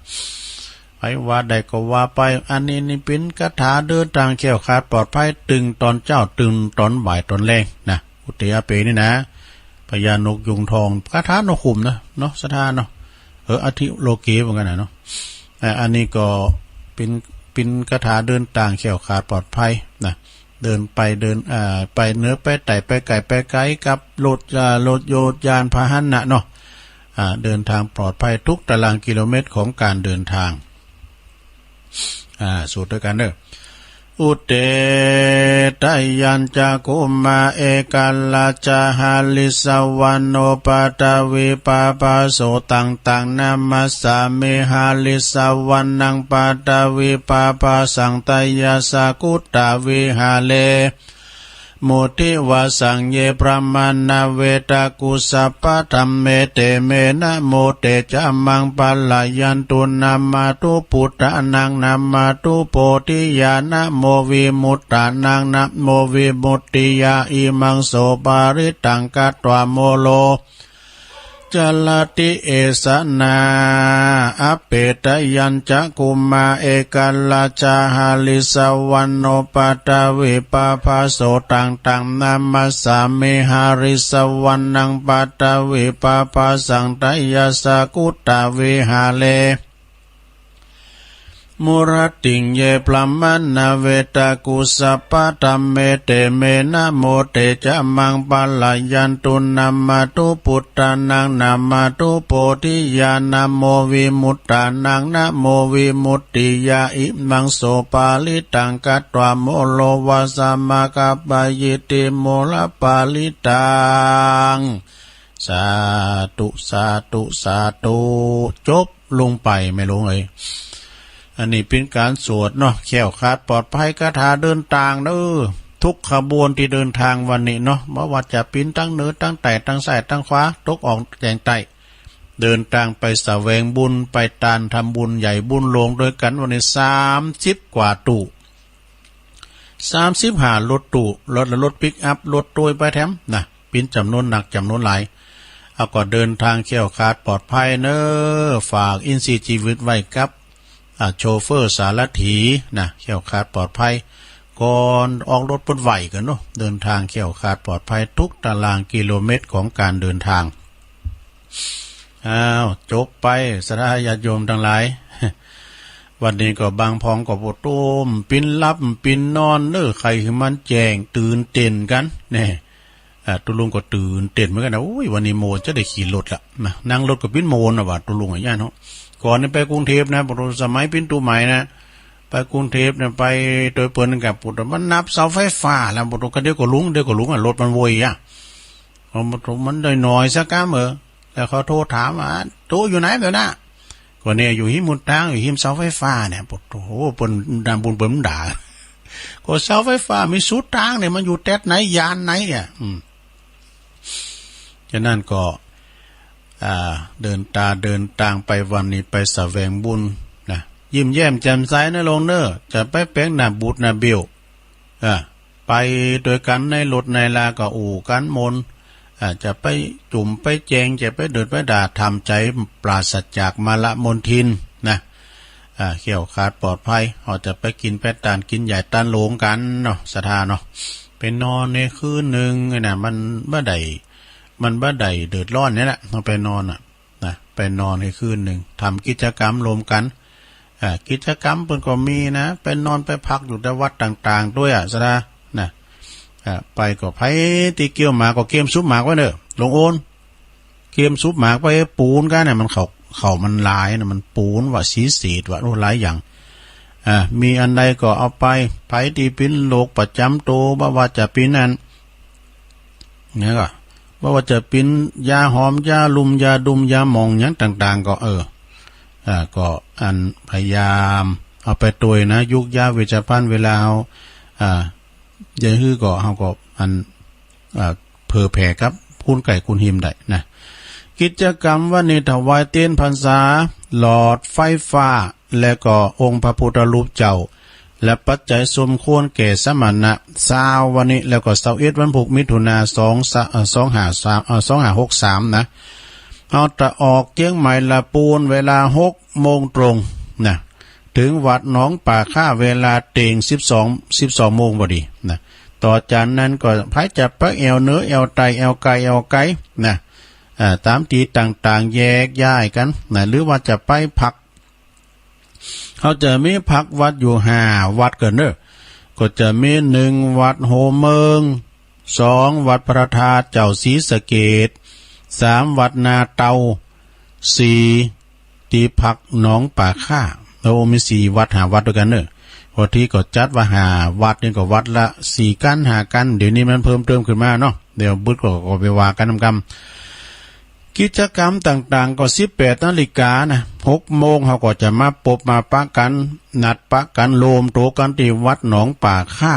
ใผว่าได้ก็ว่าไป อันนี้นี่เป๋นคาถาเดินตางแคล้วคลาดปลอดภัย ตึงต๋อนเจ๊า ตึงต๋อนบ่าย ต๋อนแลงนะ อุเตอาเปนี่นะ พญานกยูงทอง คาถานกขุมนะ เนาะ ศรัทธาเนาะ เออ อธิโลเก เหมือนกั๋นนะเนาะ อ่า อันนี้ก็เป๋น เป๋นคาถาเดินตางแคล้วคลาดปลอดภัยนะ เดินไปเดิน อ่า ไปเหนือไปใต้ ไปใก้ไปไกล กับรถ อ่า รถโยนต์ยานพาหนะเนาะ อ่า เดินตางปลอดภัยทุกตารางกิโลเมตรของก๋านเดินตาง อ่า สวดตวยกั๋นเน้อ อุเต ทะยัญจะ คุมมา เอกัลลาจา หาริสสะวะโน ปัตตวีปาภาโส ตัง ตัง นะมัสสามิ หาริสสะวะนัง ปัตตวีปาภาสัง ทะยัสสะ กุตตาวิหาเร มุทิวาสัง เย พรามะ นะ เวตา กุสสะปะ ธัมเม เต เม นะ โม เต จะ มัง ปะ ละยันตุ นะ มะ ตุ ปุตตานัง นะ มะ ตุ โพธิยา นะ โม วิมุตตานัง นะ โม วิมุตติยา อิมัง โส ปะริตตัง กัตวา โมโร จะรติ เอสะ นา อัปเป ทะยัญจะ คุมมา เอกัลลาจา หาริสสะวะโน ปัตตวีปาภาโส ตัง ตัง นะมัสสามิ หาริสสะวะนัง ปัตตวีปาภาสัง ทะยัสสะ กุตตาวิหาเร มุรติง เย พรามะ นะ เวตา กุสสะปะ ธัมเม เต เม นะ โม เต จะ มัง ปะ ละยันตุ นะ มะ ตุ ปุตตานัง นะ มะ ตุ โพธิยา นะ โม วิมุตตานัง นะ โม วิมุตติยา อิมัง โส ปะริตตัง กัตวา โมโร วาสะ มะ กัปปะยิทธิ มูลปะริตตัง สาธุ สาธุ สาธุ จบลงไป แม่หลวงเอ๋ย อันนี้เป๋นก๋านสวดเนาะ แคล้วคลาดปลอดภัย คาถาเดินตางเน้อ ทุกขบวนตี้เดินตางวันนี้เนาะ บ่ว่าจะเป๋นตางเหนือตางใต้ตางซ้ายตางขวา ตกออกแดงใต้ เดินตางไปแสวงบุญ ไปตานทำบุญใหญ่บุญหลวงตวยกั๋นวันนี้สามสิบกว่าตู้ สามสิบห้ารถตู้ รถละรถปิกอัพ รถโตยไปแถมนะ เป๋นจ๋ำนวนนักจ๋ำนวนหลาย เอาก็เดินตางแคล้วคลาดปลอดภัยเนาะ ฝากอินทรีย์จีวิตไว้กับ อ่า โชเฟอร์สารถีนะ แคล้วคลาดปลอดภัย ก่อนออกรถเปิ้นไหว้กั๋นเนาะ เดินตางแคล้วคลาดปลอดภัยทุกตารางกิโลเมตรของก๋านเดินตาง อ้าว จบไป ศรัทธาญาติโยมตังหลาย วันนี้ก็บางพ่องก็บ่โต้ม ปิ้นหลับปิ้นนอนเนาะ ใค่หื้อมันแจ้ง ตื่นเต้นกั๋นแน่ อ่า ตุ๊ลุงก็ตื่นเต้นเหมือนกั๋นนะ โอ้ย วันนี้โมจะได้ขี่รถละนะ นั่งรถก็ปิ้นโมนะว่าตุ๊ลุงอะ ย้านเนาะ ก่อนนี่ไปกรุงเทพฯนะ ปะโถ สมัยปิ้นตุ๊ใหม่นะ ไปกรุงเทพฯนะ ไปตวยเปิ้นกั๋น ปะโถ มันนับเสาไฟฟ้าแล้ว ปะโถ ก็เดี๋ยวก็หลง เดี๋ยวก็หลงอะ รถมันโวยอะ เอามาตรงมันได้หน่อยสักกำ เออ แล้วเขาโทรถามว่า "โตอยู่ไหนเดี๋ยวนะ" "ก็เนี่ยอยู่หิมหนตาง อยู่หิมเสาไฟฟ้าเนี่ย" ปะโถ เปิ้นด่า บุญเปิ้นด่า "ก็เสาไฟฟ้ามีสุดตางเนี่ย มันอยู่แต๊ดไหน ย่านไหน" อ่ะ อืม ฉะนั้นก็ อ่า เดินตาเดินตางไปวันนี้ไปแสวงบุญนะ ยิ้มแย้มแจ่มใสนะลุงเนอะ จะไปแป๋งหน้าบูดหน้าเบี้ยว อ่า ไปตวยกั๋นในรถในลาก็อู้กั๋นมน อ่า จะไปจุ่มไปแจง จะไปเดินไปด่า ทำใจ๋ปราศจากมาละมลทินนะ อ่า แคล้วคลาดปลอดภัย เฮาจะไปกิ๋นไปตาน กิ๋นใหญ่ตานหลวงกั๋นเนาะ ศรัทธาเนาะ ไปนอนในคืนนึ่งนะ มันบ่ได้ มันบ่ได้เดือดร้อนเนี่ยแหละ เฮาไปนอนน่ะ นะ ไปนอนในคืนนึ่ง ทำกิจกรรมรวมกั๋น อ่า กิจกรรมเปิ้นก็มีนะ ไปนอนไปพักอยู่ตามวัดต่างๆ ตวยอะ ศรัทธานะ อ่า ไปก็ไผตี้เกี่ยวหมากก็เกียมสุบหมากไว้เน่อ ลุงโอน เกียมสุบหมากไว้ ปูนกั๋นเนี่ย มันเข้า เข้ามันหลายนะ มันปูนว่าสีเศษว่า โอ้ หลายอย่าง อ่า มีอันใดก็เอาไป ไผตี้เป๋นโรคประจ๋ำโต บ่ว่าจะเป๋นอัน เนี่ยก็ บ่ว่าจะเป๋นยาหอม ยาลุ่ม ยาดุม ยาหม่อง หยังต่างๆ ก็ เออ อ่า ก็อันพยายามเอาไปตวยนะ ยูกยาเวชภัณฑ์ เวลาเฮา อ่า จะหื้อก็ เฮาก็อัน อ่า เผยแผ่กับคนใก้คนหิมได้นะ กิจกรรมวันนี้ถวายเตียนพรรษา หลอดไฟฟ้า และก็องค์พระพุทธรูปเจ้า และปัจจัยสมควรแก่สมณะ ซาววันนี้ แล้วก็ซาวเอ็ดวันพุธมิถุนา สอง สะ เอ่อ สองห้าสาม เอ่อ สองห้าหกสาม นะ เฮาจะออกเจียงใหม่ละปูนเวลาหกโมงตรงนะ เถิงวัดหนองป่าข้าเวลาเต็งสิบสอง สิบสองโมงพอดีนะ ต่อจากนั้นก็ไผจะไปแอ่วเหนือ แอ่วใต้ แอ่วใก้ แอ่วไก๋นะ อ่า ต๋ามตี้ต่างๆ แยกย้ายกั๋นนะ หรือว่าจะไปพัก เฮาจะมีพักวัดอยู่ห้าวัดก่อนเน่อ ก็จะมี หนึ่ง วัดโฮเมิง สอง วัดพระธาตุเจ้าศรีสะเกษ สาม วัดนาเตา สี่ ตี้พักหนองป่าข้า โอ้ มีสี่วัดห้าวัดตวยกั๋นเน่อ พอดีก็จัดว่าห้าวัดนี่ก็วัดละสี่กั๋นห้ากั๋น เดี๋ยวนี้มันเพิ่มเติมขึ้นมาเนาะ เดี๋ยวบึดก็ ก็ไปว่ากั๋นนำกำ กิจกรรมต่างๆ ก็สิบแปดนาฬิกานะ หกโมงเฮาก็จะมาปบมาปะกั๋น นัดปะกั๋นรวมตั๋วกั๋นตี้วัดหนองป่าข้า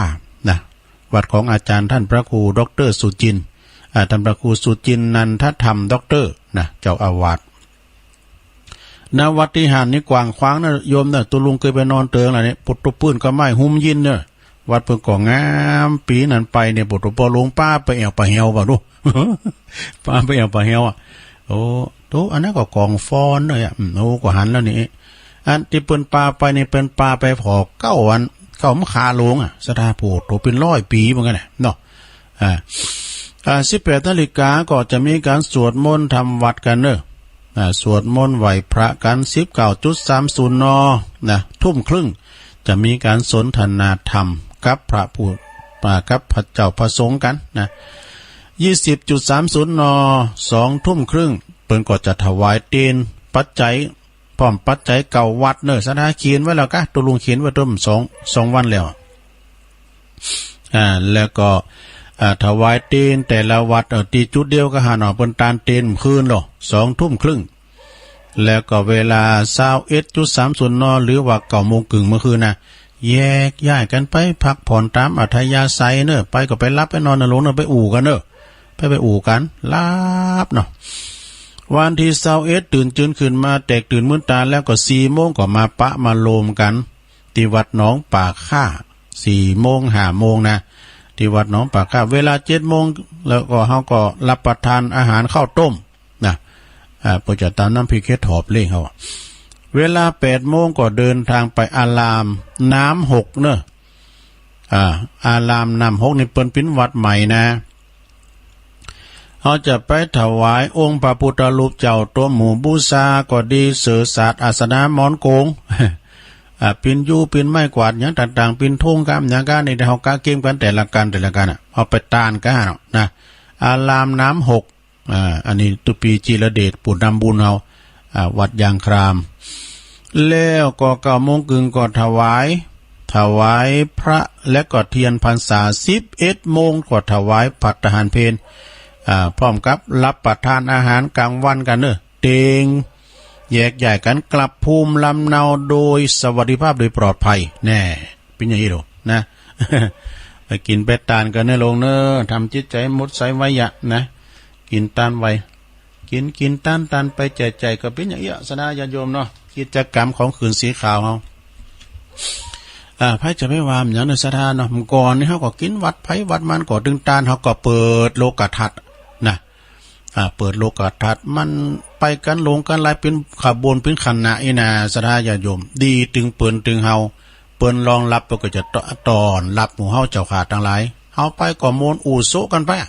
นะ วัดของอาจ๋ารย์ต้านพระครูด็อกเตอร์สุจินต์ อ่า ต้านพระครูสุจินต์นันทธรรมด็อกเตอร์นะ เจ้าอาวาส ณ วัดตี้หั้นนี่กว้างขวางนะโยมนะ ตุ๊ลุงเกยไปนอนเติงแล้วเนี่ย ปะโถ ปื้นก็ไม้ฮุ้มยินเน่อ วัดเปิ้นก็งาม ปี๋นั้นไปเนี่ย ปะโถ ปอหลวงปาไปแอ่วป่าแฮวบ่าดู ปาไปแอ่วป่าแฮวอะ โอ้ โต อันนั้นก็ก๋องฟอนเน่อ อืม โอ้ ก็หันแล้วนี่ อันตี้เปิ้นปาไปนี่ เปิ้นปาไปผ่อเก๊าอัน เก๊าม้าคาหลวงอะ ศรัทธา โผ โต เป๋นร้อยปี๋เหมือนกั๋นนะเนาะ อ่า อ่า สิบแปดนาฬิกาก็จะมีก๋านสวดมนต์ทำวัตรกั๋นเน่อ อ่า สวดมนต์ไหว้พระกั๋น สิบเก้าจุดสามศูนย์ น. นะ ทุ่มครึ่ง จะมีก๋านสนทนาธรรมกับพระผู้ อ่า กับพระเจ้าพระสงฆ์กั๋นนะ ยี่สิบจุดสามศูนย์ น. สองทุ่มครึ่ง เปิ้นก็จะถวายเตียนปัจจัย พร้อมปัจจัยเก้าวัตรเน่อ ศรัทธา เขียนไว้แล้วกา ตุ๊ลุงเขียนไว้ตั้งสอง สองวันแล้ว อ่า แล้วก็ อ่า ถวายเตียนแต่ละวัตร เอ่อ ตี้จุดเดียวกั๋นหั้นเนาะ เปิ้นตานเตียนเมื่อคืนเนาะ สองทุ่มครึ่ง แล้วก็เวลา ซาวเอ็ดจุดสามศูนย์ น. หรือว่าเก้าโมงครึ่งเมื่อคืนนะ แยกย้ายกั๋นไปพักผ่อนต๋ามอัธยาศัยเน่อ ไปก็ไปหลับไปนอนเน่อ หลวงเน่อ ไปอู่กั๋นเน่อ ไป ไปอู่กั๋น หลับเนาะ วันตี้ซาวเอ็ด ตื่นจืนขึ้นมา แตกตื่นมืดต๋าแล้วก็สี่โมงก็มาปะมาโลมกั๋น ตี้วัดหนองป่าข้า สี่โมง ห้าโมงนะ ตี้วัดหนองป่าข้า เวลาเจ็ดโมงแล้วก็เฮาก็รับประทานอาหารข้าวต้มนะ อ่า เปิ้นจะตำน้ำพริกเห็ดถอบเล่งเฮาอะ เวลาแปดโมงก็เดินทางไปอารามน้ำหกเน่อ อ่า อารามน้ำหกนี่เปิ้นเป๋นวัดใหม่นะ เฮาจะไปถวายองค์พระพุทธรูปเจ้าตั๋วหมู่บูชาก็ดี เสื่อสาดอาสนะหมอนโก๋ง อ่า ปิ่นยู่ ปิ่นไม้กวาด หยังต่างๆ ปิ่นธงกำ หยังกานี่ เฮากะเก็มกั๋นแต่ละกั๋น แต่ละกั๋นอะ เอาไปตานกั๋นเนาะนะ อารามน้ำหก อ่า อันนี้ตุ๊ปี๋จีรเดช ผู้นำบุญเฮา อ่า วัดยางคราม แล้วก็เก้าโมงครึ่งก็ถวาย ถวายพระและก็เทียนพรรษา สิบเอ็ดโมงก็ถวายภัตตาหารเพล อ่า พร้อมกับรับประทานอาหารกลางวันกั๋นเน่อ เตงแยกย้ายกั๋นกลับภูมิลำเนาโดยสวัสดิภาพโดยปลอดภัย แน่ เป๋นอย่างอี้โลนะ ไปกิ๋นไปตานกั๋นเน่อหลวงเน่อ ทำจิตใจ๋หมดใสไวยะนะ กิ๋นตานไว กิ๋น กิ๋นตาน ตานไป ใจ๋ใจ๋ก็เป๋นอย่างอี้ ศรัทธาญาติโยมเนาะ กิจกรรมของคืนสีขาวเฮา อ่า ใผจะไปว่าหยังเน่อศรัทธาเนาะ เมื่อก่อนนี่เฮาก็กิ๋นวัดใผวัดมัน ก่อตึงตาน เฮาก็เปิดโลกทัศน์นะ อ่า เปิดโลกทัศน์ มันไปกั๋นหลงกั๋นหลาย เป๋นขบวนเป๋นคณะอี้นา ศรัทธาญาติโยม ดีตึงเปิ้นตึงเฮา เปิ้นรองรับ เปิ้นก็จะต้อน ต้อนรับหมู่เฮาเจ้าข้าตังหลาย เฮาไปก็ม่วนอู้โซะกั๋นไปอะ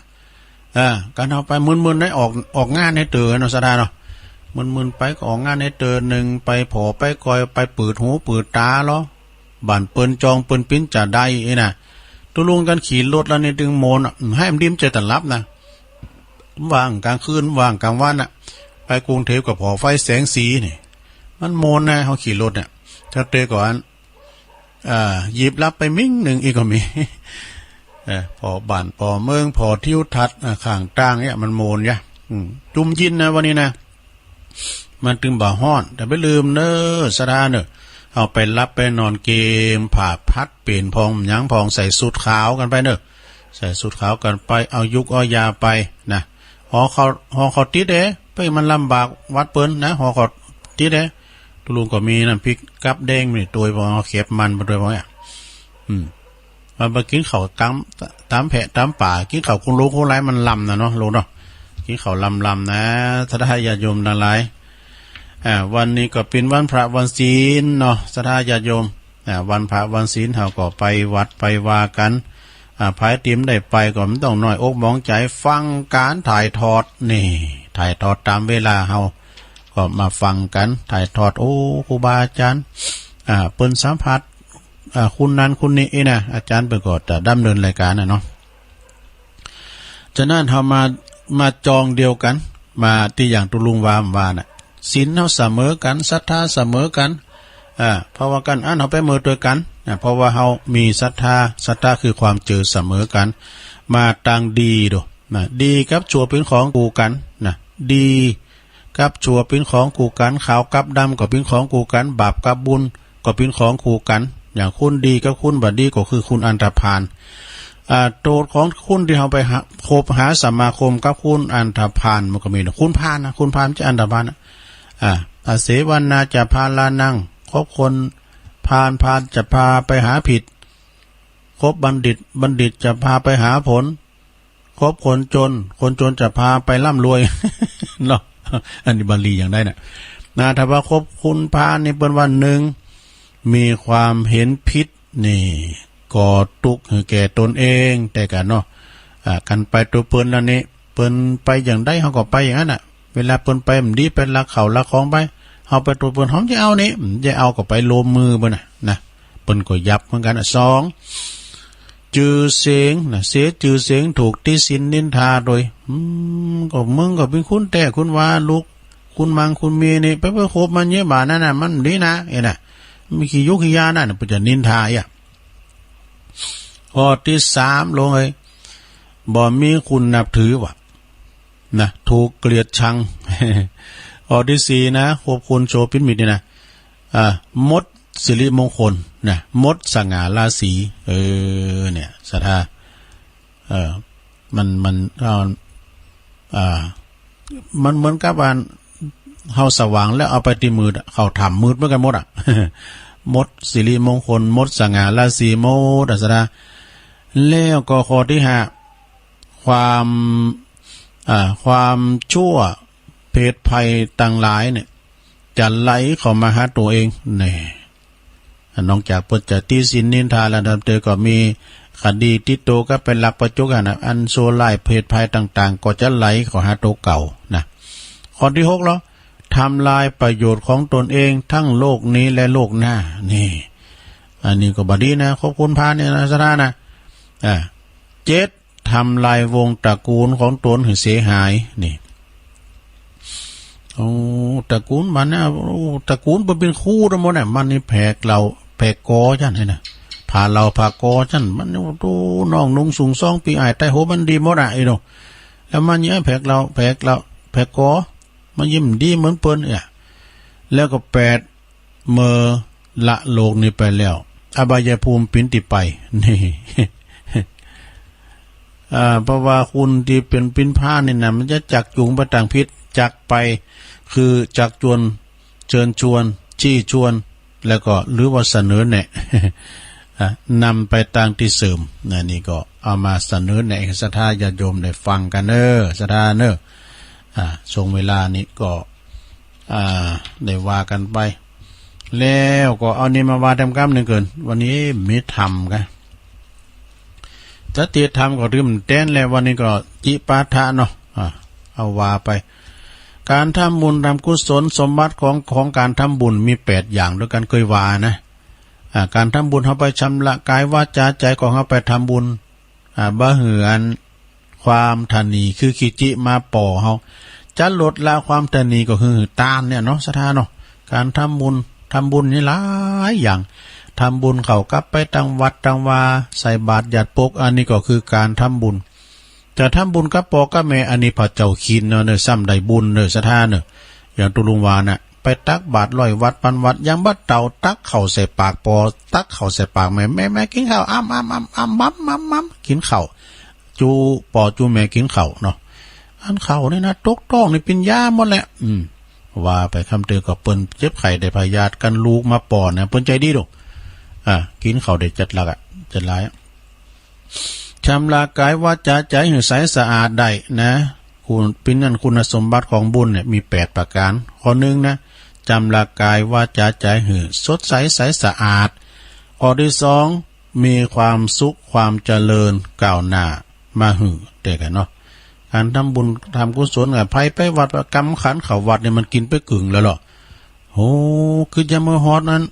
เออ กั๋นเฮาไปมึนๆ ได้ออก ออกงานหื้อเต๋อเนาะ ศรัทธาเนาะ มึนๆ ไปก็ออกงานหื้อเต๋อ นึ่งไปผ่อไปก่อย ไปเปิดหูเปิดต๋าลอ บ้านเปิ้นจองเปิ้นปิ๊นจะได้อี้นะ ตุ๊ลุงกั๋นขี่รถแล้วนี่ตึงม่วนอะ หื้อ หื้อมันดี มันจะตะหลับนะ บ่างก๋างคืน บ่างก๋างวันอะ ไปกรุงเทพฯก็ผ่อไฟแสงสีนี่ มันม่วนนะ เฮาขี่รถเนี่ย ถ้าเต๋อก่อน อ่า หยิบหลับไปมิ่งนึ่งอี้ก็มี เออ ผ่อบ้านผ่อเมือง ผ่อทิวทัศน์ อ่า ข้างตางเนี่ย มันม่วนยะ อืม จุ่มยินนะวันนี้นะ มันตึงบ่ฮ้อน แต่บ่าลืมเน่อ ศรัทธาเน่อ เฮาไปหลับไปนอนเกม ผ้าพัดเป๋นผ่องหยังผ่อง ใส่สูทขาวกั๋นไปเน่อ ใส่สูทขาวกั๋นไป เอายุกเอายาไปนะ หอเขา หอเขาติดเด้ ไปมันลำบากวัดเปิ้นนะ หอเขาติดเด้ ตุ๊ลุงก็มีน้ำพริกกับแดงนี่ตวย พอเอาเข็บมันไปตวย พอเนี่ย อืม มันไปกิ๋นข้าวต๋าม ต๋ามแพะต๋ามป่า กิ๋นข้าวคนหลวงคนหลายมันลำนะเนาะ ลุงเนาะ กิ๋นข้าวลำๆ นะ ศรัทธาญาติโยมตังหลาย อ่า วันนี้ก็เป๋นวันพระวันศีลเนาะ ศรัทธาญาติโยม อ่า วันพระวันศีลเฮาก็ไปวัดไปวากั๋น อ่า ใผตี้บ่ได้ไปก็บ่ต้องน้อยอกหมองใจ๋ ฟังก๋านถ่ายทอดนี่ ถ่ายทอดต๋ามเวลาเฮา ก็มาฟังกั๋น ถ่ายทอด โอ้ ครูบาอาจ๋ารย์ อ่า เปิ้นสัมภาษณ์ อ่า คนนั้นคนนี้อี้นะ อาจ๋ารย์เปิ้นก็จะดำเนินรายก๋านน่ะเนาะ ฉะนั้นเฮามา มาจองเดียวกั๋น มาตี้อย่างตุ๊ลุงว่า ว่าน่ะ ศีลเฮาเสมอกั๋น ศรัทธาเสมอกั๋น อ่า เพราะว่ากั๋นอั้นเฮาไปเมิดตวยกั๋น อ่า เพราะว่าเฮามีศรัทธา ศรัทธาคือความเจือเสมอกั๋น มาตางดีดู นะ ดีกับชั่วเป๋นของคู่กั๋น นะ ดีกับชั่วเป๋นของคู่กั๋น ขาวกับดำก็เป๋นของคู่กั๋น บาปกับบุญก็เป๋นของคู่กั๋น อย่างคนดีกับคนบ่ดีก็คือคนอันธพาล อ่า โต้ษของคนตี้เฮาไปหา คบหาสมาคมกับคนอันธพาลมันก็มีนะ คนพาลนะ คนพาลจะอันธพาลนะ อ่า อเสวนาจะพาลานัง คบคนพาล พาลจะพาไปหาผิด คบบัณฑิต บัณฑิตจะพาไปหาผล คบคนจน คนจนจะพาไปร่ำรวย เนาะ อันนี้บาลีอย่างใดน่ะ นะ ถ้าว่าคบคนพาลนี่เปิ้นว่า นึ่ง มีความเห็นผิด นี่ ก่อตุ๊กข์หื้อแก่ตนเอง แต่กั๋นเนาะ อ่า กั๋นไปตวยเปิ้นแล้วนี่ เปิ้นไปอย่างใดเฮาก็ไปอย่างนั้นน่ะ เวลาเปิ้นไปบ่ดี ไปลักข้าวลักของไป เฮาไปตวยเปิ้น เฮาบ่เอานี่ บ่เอาก็ไปโลมมือเปิ้นน่ะ นะ เปิ้นก็ยับเหมือนกั๋นน่ะ สอง จื้อเสียงนะ เสียจื้อเสียง ถูกติฉินนินทาโดย อืม ก็มึงก็เป๋นคนแต๊คนวา ลูกคนหมั่งคนมีนี่ ไป ไปคบมันเยียะบ่านั้นน่ะ มันบ่ดีนะ เอ้ยน่ะ มันขี้ยุขี้ยานะ เปิ้นจะนินทาอ่ะ ข้อตี้สาม ลงเลย บ่มีคนนับถือว่ะ นะ ถูกเกลียดชัง ข้อตี้สี่นะ คบคนโฉเป๋นมิตรนี่นะ อ่า หมด สิริมงคลนะ มดสง่าราศี เออ เนี่ย ศรัทธา เออ มัน มัน เอ่อ อ่า มันเหมือนกับว่าเฮาสว่างแล้วเอาไปตี้มืดอะ เข้าถ้ำมืดเหมือนกั๋นหมดอะ มดสิริมงคล มดสง่าราศีหมดอะ ศรัทธา แล้วก็ข้อตี้ห้า ความ อ่า ความชั่วเพศภัยตังหลายเนี่ย จะไหลเข้ามาหาตั๋วเอง แน่ นอกจากเปิ้นจะติฉินนินทาแล้ว ตำเตอก็มีคดีติดตั๋วกับไปลักไปจุกหั้นนะ อันชั่วร้ายเพศภัยต่างๆ ก็จะไหลเข้าหาตั๋วเก่านะ ข้อตี้หกแล้ว ทำลายประโยชน์ของตนเองทั้งโลกนี้และโลกหน้า นี่ อันนี้ก็บ่ดีนะ คบคุณพาลเนี่ยนะ ศรัทธานะ อ่า เจ็ด ทำลายวงตระกูลของตนหื้อเสียหาย นี่ โอ้ ตระกูลมันนะ โอ้ ตระกูลมันเป๋นคู่ตังหมดนะ มันนี่แผกเหล้าแผกก๋อจั้นไอ้นะ พาเหล้าพาก๋อจั้น มันนี่ โอ้ น้องนุ่งสูงสองปี๋ อ้ายใต้หัวมันดีหมดอะ ไอ้หนู แล้วมันนี่แผกเหล้าแผกเหล้าแผกก๋อ มันยิ่งดีเหมือนเปิ้นเนี่ย แล้วก็แปด เมื่อละโลกนี้ไปแล้ว อบายภูมิเป๋นตี้ไป นี่ อ่า เพราะว่าคนตี้เป๋นปิ้นผ้านี่นะ มันจะจักจูงไปตางผิด จักไป คือจักจวน เชิญชวน ชี้ชวน แล้วก็ หรือว่าเสนอแนะ อ่ะ นำไปตางตี้เสื่อมนะ นี่ก็เอามาเสนอแนะหื้อศรัทธาญาติโยมได้ฟังกั๋นเน้อ ศรัทธาเน้อ อ่า ช่วงเวลานี้ก็ อ่า ได้ว่ากั๋นไป แล้วก็เอานี่มาว่าแต้มกำนึ่งเกิน วันนี้มีธรรมกั๋น จะเตียธรรมก็ถือมันแต๊นแล้ว วันนี้ก็จิปาถะเนาะ อ่า เอาว่าไป ก๋านทำบุญทำกุศล สมบัติของ ของก๋านทำบุญมีแปดอย่างด้วยกั๋น เกยว่านะ อ่า ก๋านทำบุญ เฮาไปชำระกายวาจาใจ๋ของเฮาไปทำบุญ อ่า บ่หื้ออันความตระหนี่คือขี้จิมาป่อเฮา จะลดละความตระหนี่ก็คือตานเนี่ยเนาะ ศรัทธาเนาะ ก๋านทำบุญ ทำบุญนี่หลายอย่าง ทำบุญเข้ากลับไปตางวัดตางวา ใส่บาตรหยาดปก อันนี้ก็คือก๋านทำบุญ จะทำบุญกับป้อกับแม่ อันนี้พระเจ้าคินเนาะ เน้อ ซ้ำได้บุญเน้อ ศรัทธาเน้อ อย่างตุ๊ลุงว่าน่ะ ไปตักบาตรร้อยวัดพันวัด ยังบ่เต้าตักเข้าใส่ปากป้อ ตักเข้าใส่ปากแม่ แม่ แม่กิ๋นข้าว อ้ำ อ้ำ อ้ำ อ้ำ ม้ำ ม้ำ ม้ำ กิ๋นข้าว จู๋ป้อจู๋แม่กิ๋นข้าวเนาะ อันข้าวนี่นะ ตกต๊องนี่เป๋นยาหมดแหละ อืม ว่าไป กำเตอก็เปิ้นเจ็บไข้ได้พยาธิกั๋น ลูกมาป้อนนะ เปิ้นใจ๋ดีดอก อ่า กิ๋นข้าวได้จัดหลักอะ จัดหลายอะ ชำระกายวาจาใจ๋หื้อใสสะอาดได้นะ คุณ เป๋นอันคุณสมบัติของบุญเนี่ยมีแปดประก๋าน ข้อนึ่งนะ ชำระกายวาจาใจ๋หื้อสดใสใสสะอาด ข้อตี้สอง มีความสุขความเจริญก้าวหน้ามาหื้อแก่กั๋นเนาะ ก๋านทำบุญทำกุศลกับไผไปวัด กำขันเข้าวัดนี่มันกิ๋นไปกึ่งแล้วเหรอ โห คือจะเมื่อฮอดนั้น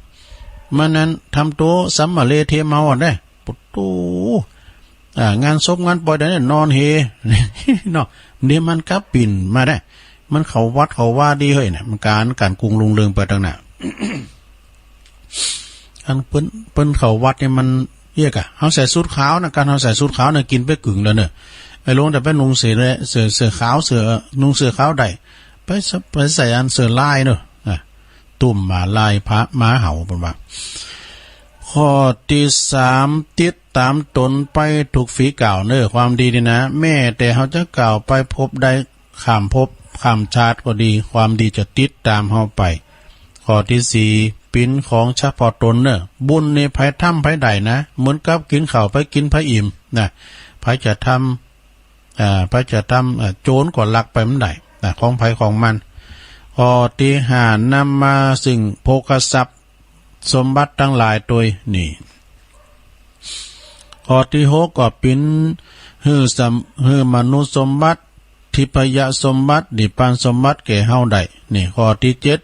มันนั้นทำตั๋วสำมะเลเทเมาอ่ะเด้ โอ้โห อ่า งานศพงานปอยใดเนี่ยนอนเฮ เนาะ เดี๋ยวมันกลับปิ่นมาได้ มันเข้าวัดเข้าวาดีเฮ้ยเนี่ย มันก๋าน ก๋านกรุงรุ่งเรืองไปตางหน้า อันเปิ้น เปิ้นเข้าวัดเนี่ยมันเยียะก่ะ เฮาใส่สูทขาวนะ ก๋านเฮาใส่สูทขาวนะ กิ๋นไปกึ่งแล้วเน่อ ไอ้ลงแต่ไปนุ่งเสื้อ เสื้อ เสื้อขาว เสื้อ นุ่งเสื้อขาวได้ ไปสะ ไปใส่อันเสื้อลายเน่อ อ่ะ ตุ้มมาลายพระมาเห่า เปิ้นว่า ข้อตี้สาม ติดต๋ามต๋นไปทุกฝีก้าวเน่อ ความดีนี่นะ แม้แต่เฮาจะก้าวไปภพใด ข้ามภพข้ามชาติก็ดี ความดีจะติดต๋ามเฮาไป ข้อตี้สี่ เป๋นของเฉพาะต๋นเน่อ บุญนี่ไผทำไผได้นะ เหมือนกับกิ๋นข้าว ไผกิ๋นไผอิ่มนะ ไผจะทำ อ่า ไผจะทำ อ่า โจรก็ลักไปบ่ได้นะ ของไผของมัน ข้อตี้ห้า นำมาซึ่งโภคทรัพย์ สมบัติตังหลายตวย นี่ ข้อตี้หกก็เป๋นหื้อสม หื้อมนุษย์สมบัติ ทิพยสมบัติ นิพพานสมบัติแก่เฮาได้ นี่ ข้อตี้เจ็ด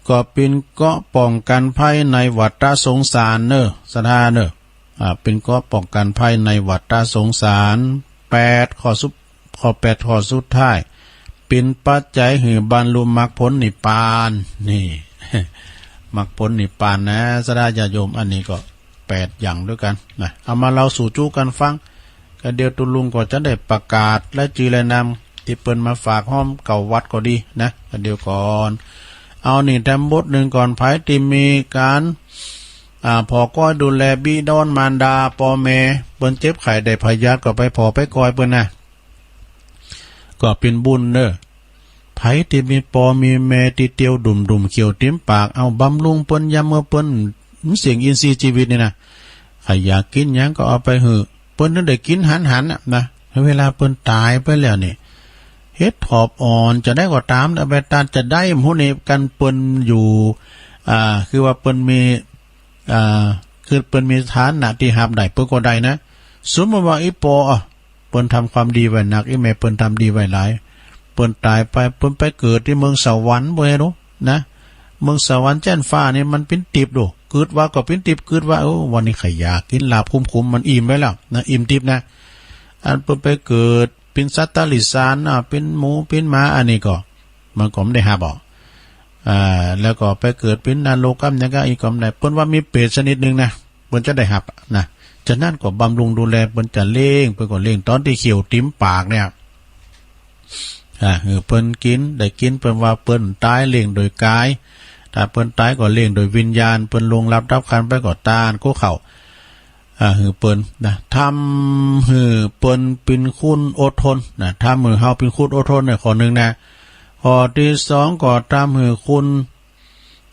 ก็เป๋นเกราะป้องกั๋นภัยในวัฏสงสารเน่อ ศรัทธาเน่อ อ่า เป๋นเกราะป้องกั๋นภัยในวัฏสงสาร แปด ข้อสุด ข้อแปด ข้อสุดท้าย เป๋นปัจจัยหื้อบรรลุมรรคผลนิพพาน นี่ มรรคผลนิพพานนะ ศรัทธาญาติโยม อันนี้ก็แปดอย่างด้วยกั๋นนะ เอามาเล่าสู่จุกั๋นฟัง ก็เดี๋ยวตุ๊ลุงก็จะได้ประกาศรายจื้อรายนามตี้เปิ้นมาฝากฮ้อมเก่าวัดก็ดีนะ ก็เดี๋ยวก่อน เอานี่แถมบทนึ่งก่อน ไผตี้มีก๋าน อ่า ผ่อก้อยดูแลบิดามารดาป้อแม่ เปิ้นเจ็บไข้ได้พยาธิก็ไปผ่อไปก้อยเปิ้นนะ ก็เป๋นบุญเน่อ ใผตี้มีป้อมีแม่ตี้เตียวดุ่มๆ เขียวติ๋มปาก เอาบำรุงเปิ้นยามเมื่อเปิ้นเสี่ยงอินทรีย์ชีวิตนี่นะ ใผอยากกิ๋นหยังก็เอาไปหื้อ เปิ้นถึงได้กิ๋นหันๆ น่ะนะ เวลาเปิ้นต๋ายไปแล้วนี่ เห็ดถอบอ่อนจะได้ก็ต๋าม เอาไปตานจะได้หมู่นี่ กันเปิ้นอยู่ อ่า คือว่าเปิ้นมี อ่า คือเปิ้นมีฐานะตี้ฮับได้ เปิ้นก็ได้นะ สมมุติว่าอี่ป้อ เปิ้นทำความดีไว้นัก อี่แม่เปิ้นทำดีไว้หลาย เปิ้นต๋ายไป เปิ้นไปเกิดตี้เมืองสวรรค์บ่ฮู้นะ เมืองสวรรค์แจ้นฟ้านี่มันเป๋นติ๊บดู กึ๊ดว่าก็เป๋นติ๊บ กึ๊ดว่า โอ้ วันนี้ข้าอยากกิ๋นลาบขุมๆ มันอิ่มไปแล้วนะ อิ่มติ๊บนะ อันเปิ้นไปเกิดเป๋นสัตว์เดรัจฉาน อ่า เป๋นหมูเป๋นหมา อันนี้ก็ มันก็บ่ได้ฮับออก อ่า แล้วก็ไปเกิดเป๋นนรกกำหยังก็อีกก็บ่ได้ เปิ้นว่ามีเปรตชนิดหนึ่งนะ เปิ้นจะได้ฮับนะ ฉะนั้นก็บำรุงดูแล เปิ้นจะเลี้ยง เปิ้นก็เลี้ยงต๋อนตี้เขียวติ๋มปากเนี่ย อ่า หื้อเปิ้นกิ๋น ได้กิ๋น เปิ้นว่าเปิ้นต๋ายเลี้ยงโดยก๋าย ถ้าเปิ้นต๋ายก็เลี้ยงโดยวิญญาณ เปิ้นล่วงลับดับขันธ์ไปก็ตาน ก็เข้า อ่า หื้อเปิ้นนะ ทำหื้อเปิ้นเป๋นคนอดทนนะ ทำหื้อเฮาเป๋นคนอดทนเนี่ยข้อหนึ่งนะ ข้อตี้สองก็ทำหื้อคน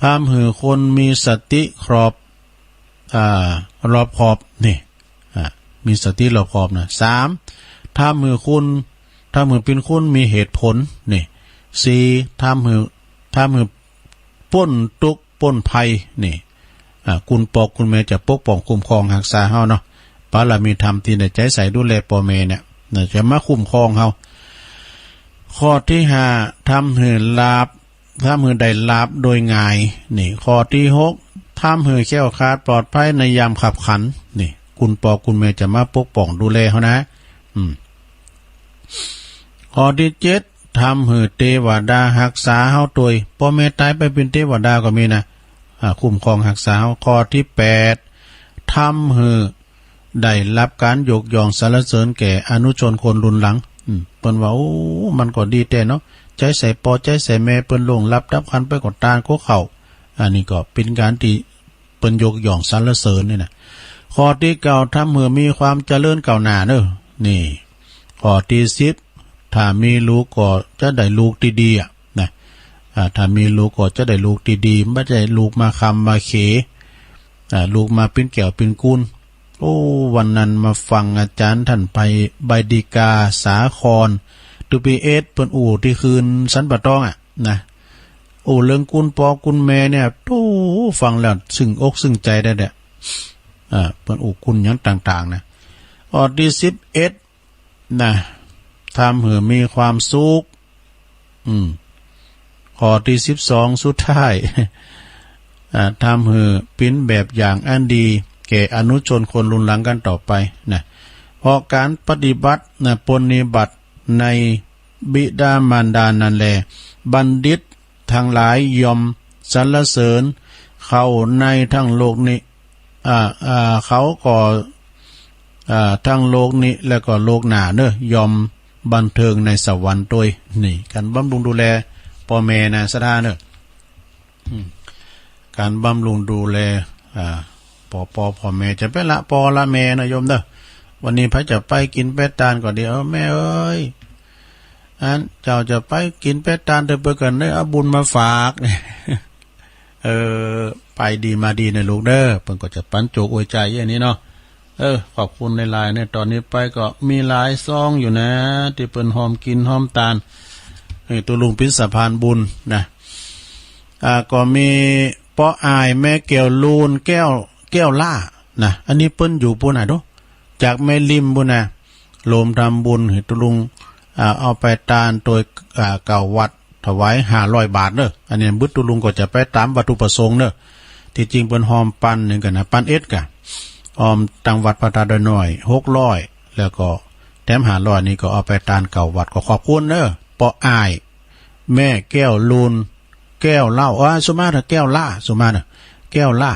ทำหื้อคนมีสติครอบ อ่า รอบคอบนี่ อ่า มีสติรอบคอบนะ สาม ทำหื้อคน ทำหื้อเป๋นคนมีเหตุผลนี่ สี่ ทำหื้อ ทำหื้อป๊นตุ๊กข์ป๊นภัยนี่ อ่า คุณป้อคุณแม่จะปกป้องคุ้มครองฮักษาเฮาเนาะ บารมีธรรมตี้ได้ใจ๊ใส่ดูแลป้อแม่เนี่ยนะ จะมาคุ้มครองเฮา ข้อตี้ห้า ทำหื้อลาภ ทำหื้อได้ลาภโดยง่ายนี่ ข้อตี้หก ทำหื้อแคล้วคลาดปลอดภัยในยามคับขันนี่ คุณป้อคุณแม่จะมาปกป้องดูแลเฮานะ อืม ข้อตี้เจ็ด ทำหื้อเตวดาฮักษาเฮาตวย ป้อแม่ต๋ายไปเป๋นเตวดาก็มีนะ อ่า คุ้มครองฮักษาเฮา ข้อตี้แปด ทำหื้อได้ฮับก๋านยกย่องสรรเสริญแก่อนุชนคนรุ่นหลัง อืม เปิ้นว่า โอ้ มันก็ดีแต๊เนาะ ใจ๊ใส่ป้อใจ๊ใส่แม่ เปิ้นล่วงลับดับขันธ์ไปก็ตาน ก็เข้า อันนี้ก็เป๋นก๋านตี้ เปิ้นยกย่องสรรเสริญนี่นะ ข้อตี้เก้า ทำหื้อมีความเจริญก้าวหน้าเน่อ นี่ ข้อตี้สิบ ถ้ามีลูกก็จะได้ลูกตี้ดีอะนะ อ่า ถ้ามีลูกก็จะได้ลูกตี้ดี บ่ใจ้ลูกมาคำมาเข อ่า ลูกมาเป๋นแก้วเป๋นกูล โอ้ วันนั้นมาฟังอาจ๋ารย์ต้านไปใบดีกาสาคร ตูปีเอส เปิ้นอู้ตี้คืนสันป่าตองอะนะ อู้เรื่องคุณป้อคุณแม่เนี่ย โธ่ ฟังแล้วซึ่งอกซึ่งใจ๋ได้แหละ อ่า เปิ้นอู้คุณหยังต่างๆ นะ ข้อตี้สิบเอ็ด นะ ทำหื้อมีความสุข อืม ข้อตี้สิบสองสุดท้าย อ่า ทำหื้อเป๋นแบบอย่างอันดีแก่อนุชนคนรุ่นหลังกั๋นต่อไปนะ เพราะก๋านปฏิบัตินะ ปรนนิบัติในบิดามารดานั้นแล บัณฑิต ตังหลายย่อมสรรเสริญเขาในทั้งโลกนี้ อ่า อ่า เขาก็ อ่า ทั้งโลกนี้และก็โลกหน้าเน่อ ย่อมบันเทิงในสวรรค์ตวย นี่ ก๋านบำรุงดูแลป้อแม่นะ ศรัทธาเน่อ อืม ก๋านบำรุงดูแล อ่า ป้อ ป้อ ป้อแม่ จะไปละป้อละแม่นะโยมเน่อ วันนี้ใผจะไปกิ๋นไปตานก็ดี เออ แม่เอ้ย อันเจ้าจะไปกิ๋นไปตานเต๊อะ เปิ้นก็ได้เอาบุญมาฝาก เออ ไปดีมาดีนะลูกเน่อ เปิ้นก็จะปั๋นโจกอวยใจ๋อย่างนี้เนาะ เออ ขอบคุณหลายๆ เนี่ย ต๋อนนี้ไปก็มีหลายซองอยู่นะ ตี้เปิ้นฮอมกิ๋นฮอมตาน เออ ตุ๊ลุงเป๋นสะพานบุญนะ อ่า ก็มีป้ออ้ายแม่แก้วลูน แก้ว แก้วล่านะ อันนี้เปิ้นอยู่ปู้นน่ะดู จากแม่ริมปู้นน่ะ โฮมทำบุญหื้อตุ๊ลุง อ่า เอาไปตานตวย อ่า เก่าวัดถวายห้าร้อยบาทเน่อ อันนี้บึดตุ๊ลุงก็จะไปต๋ามวัตถุประสงค์เน่อ ตี้จริงเปิ้นฮอมปันนึ่งกั๋นนะ ปันเอ็ดก่ะ ฮอมตังวัดพระธาตุดอยน้อยหกร้อย แล้วก็แถมห้าร้อย นี่ก็เอาไปตานเก่าวัด ก็ขอบคุณเน่อ ป้ออ้าย แม่แก้วลูน แก้วเล่า อ่า สุมาเน่อ แก้วล่า สุมาเน่อ แก้วล่า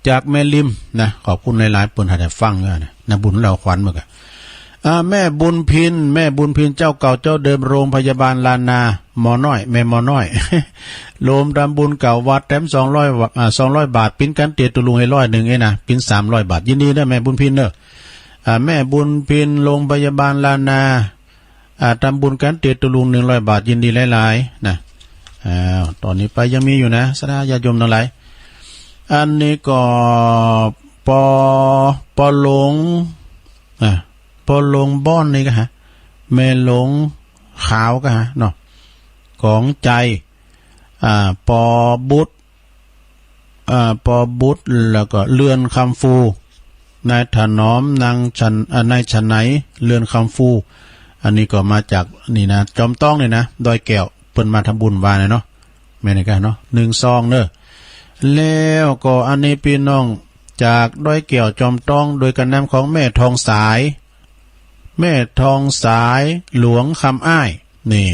จากแม่ริมนะ ขอบคุณหลายๆ เปิ้นหัดหื้อฟังเน่อนะ นะบุญเล่าขวัญเหมือนกั๋น อ่า แม่บุญพิน แม่บุญพินเจ้าเก่าเจ้าเดิม โรงพยาบาลลานา หมอน้อย แม่หมอน้อย โรมทำบุญเก่าวัดแถมสองร้อย อ่า สองร้อยบาท ปิ้นกั๋นเตียะตุ๊ลุงให้ร้อยนึ่งเอ้ยนะ ปิ้นสามร้อยบาท ยินดีเน้อแม่บุญพินเน้อ อ่า แม่บุญพิน โรงพยาบาลลานา อ่า ทำบุญกั๋นเตียะตุ๊ลุงหนึ่งร้อยบาท ยินดีหลายๆ นะ อ้าว ต๋อนนี้ไปยังมีอยู่นะ ศรัทธาญาติโยมตังหลาย อันนี้ก็ ปอ ปอหลวง อ่ะ ปอหลวงบ้อนนี่ก็ฮะ แม่หลวงขาวก็ฮะเนาะ ของใจ๋ อ่า ปอบุตร อ่า ปอบุตร แล้วก็เรือนคำฟู นายถนอม นางฉัน อ่า นายฉะไหน เรือนคำฟู อันนี้ก็มาจากนี่นะ จอมต้องนี่นะ ดอยแก้ว เปิ้นมาทำบุญวานะเนาะ แม่นี่ก็เนาะ หนึ่งซองเน้อ แล้วก็อันนี้ปี้น้องจากดอยแก้วจอมต้อง โดยก๋านนำของแม่ทองสาย แม่ทองสายหลวงคำอ้าย นี่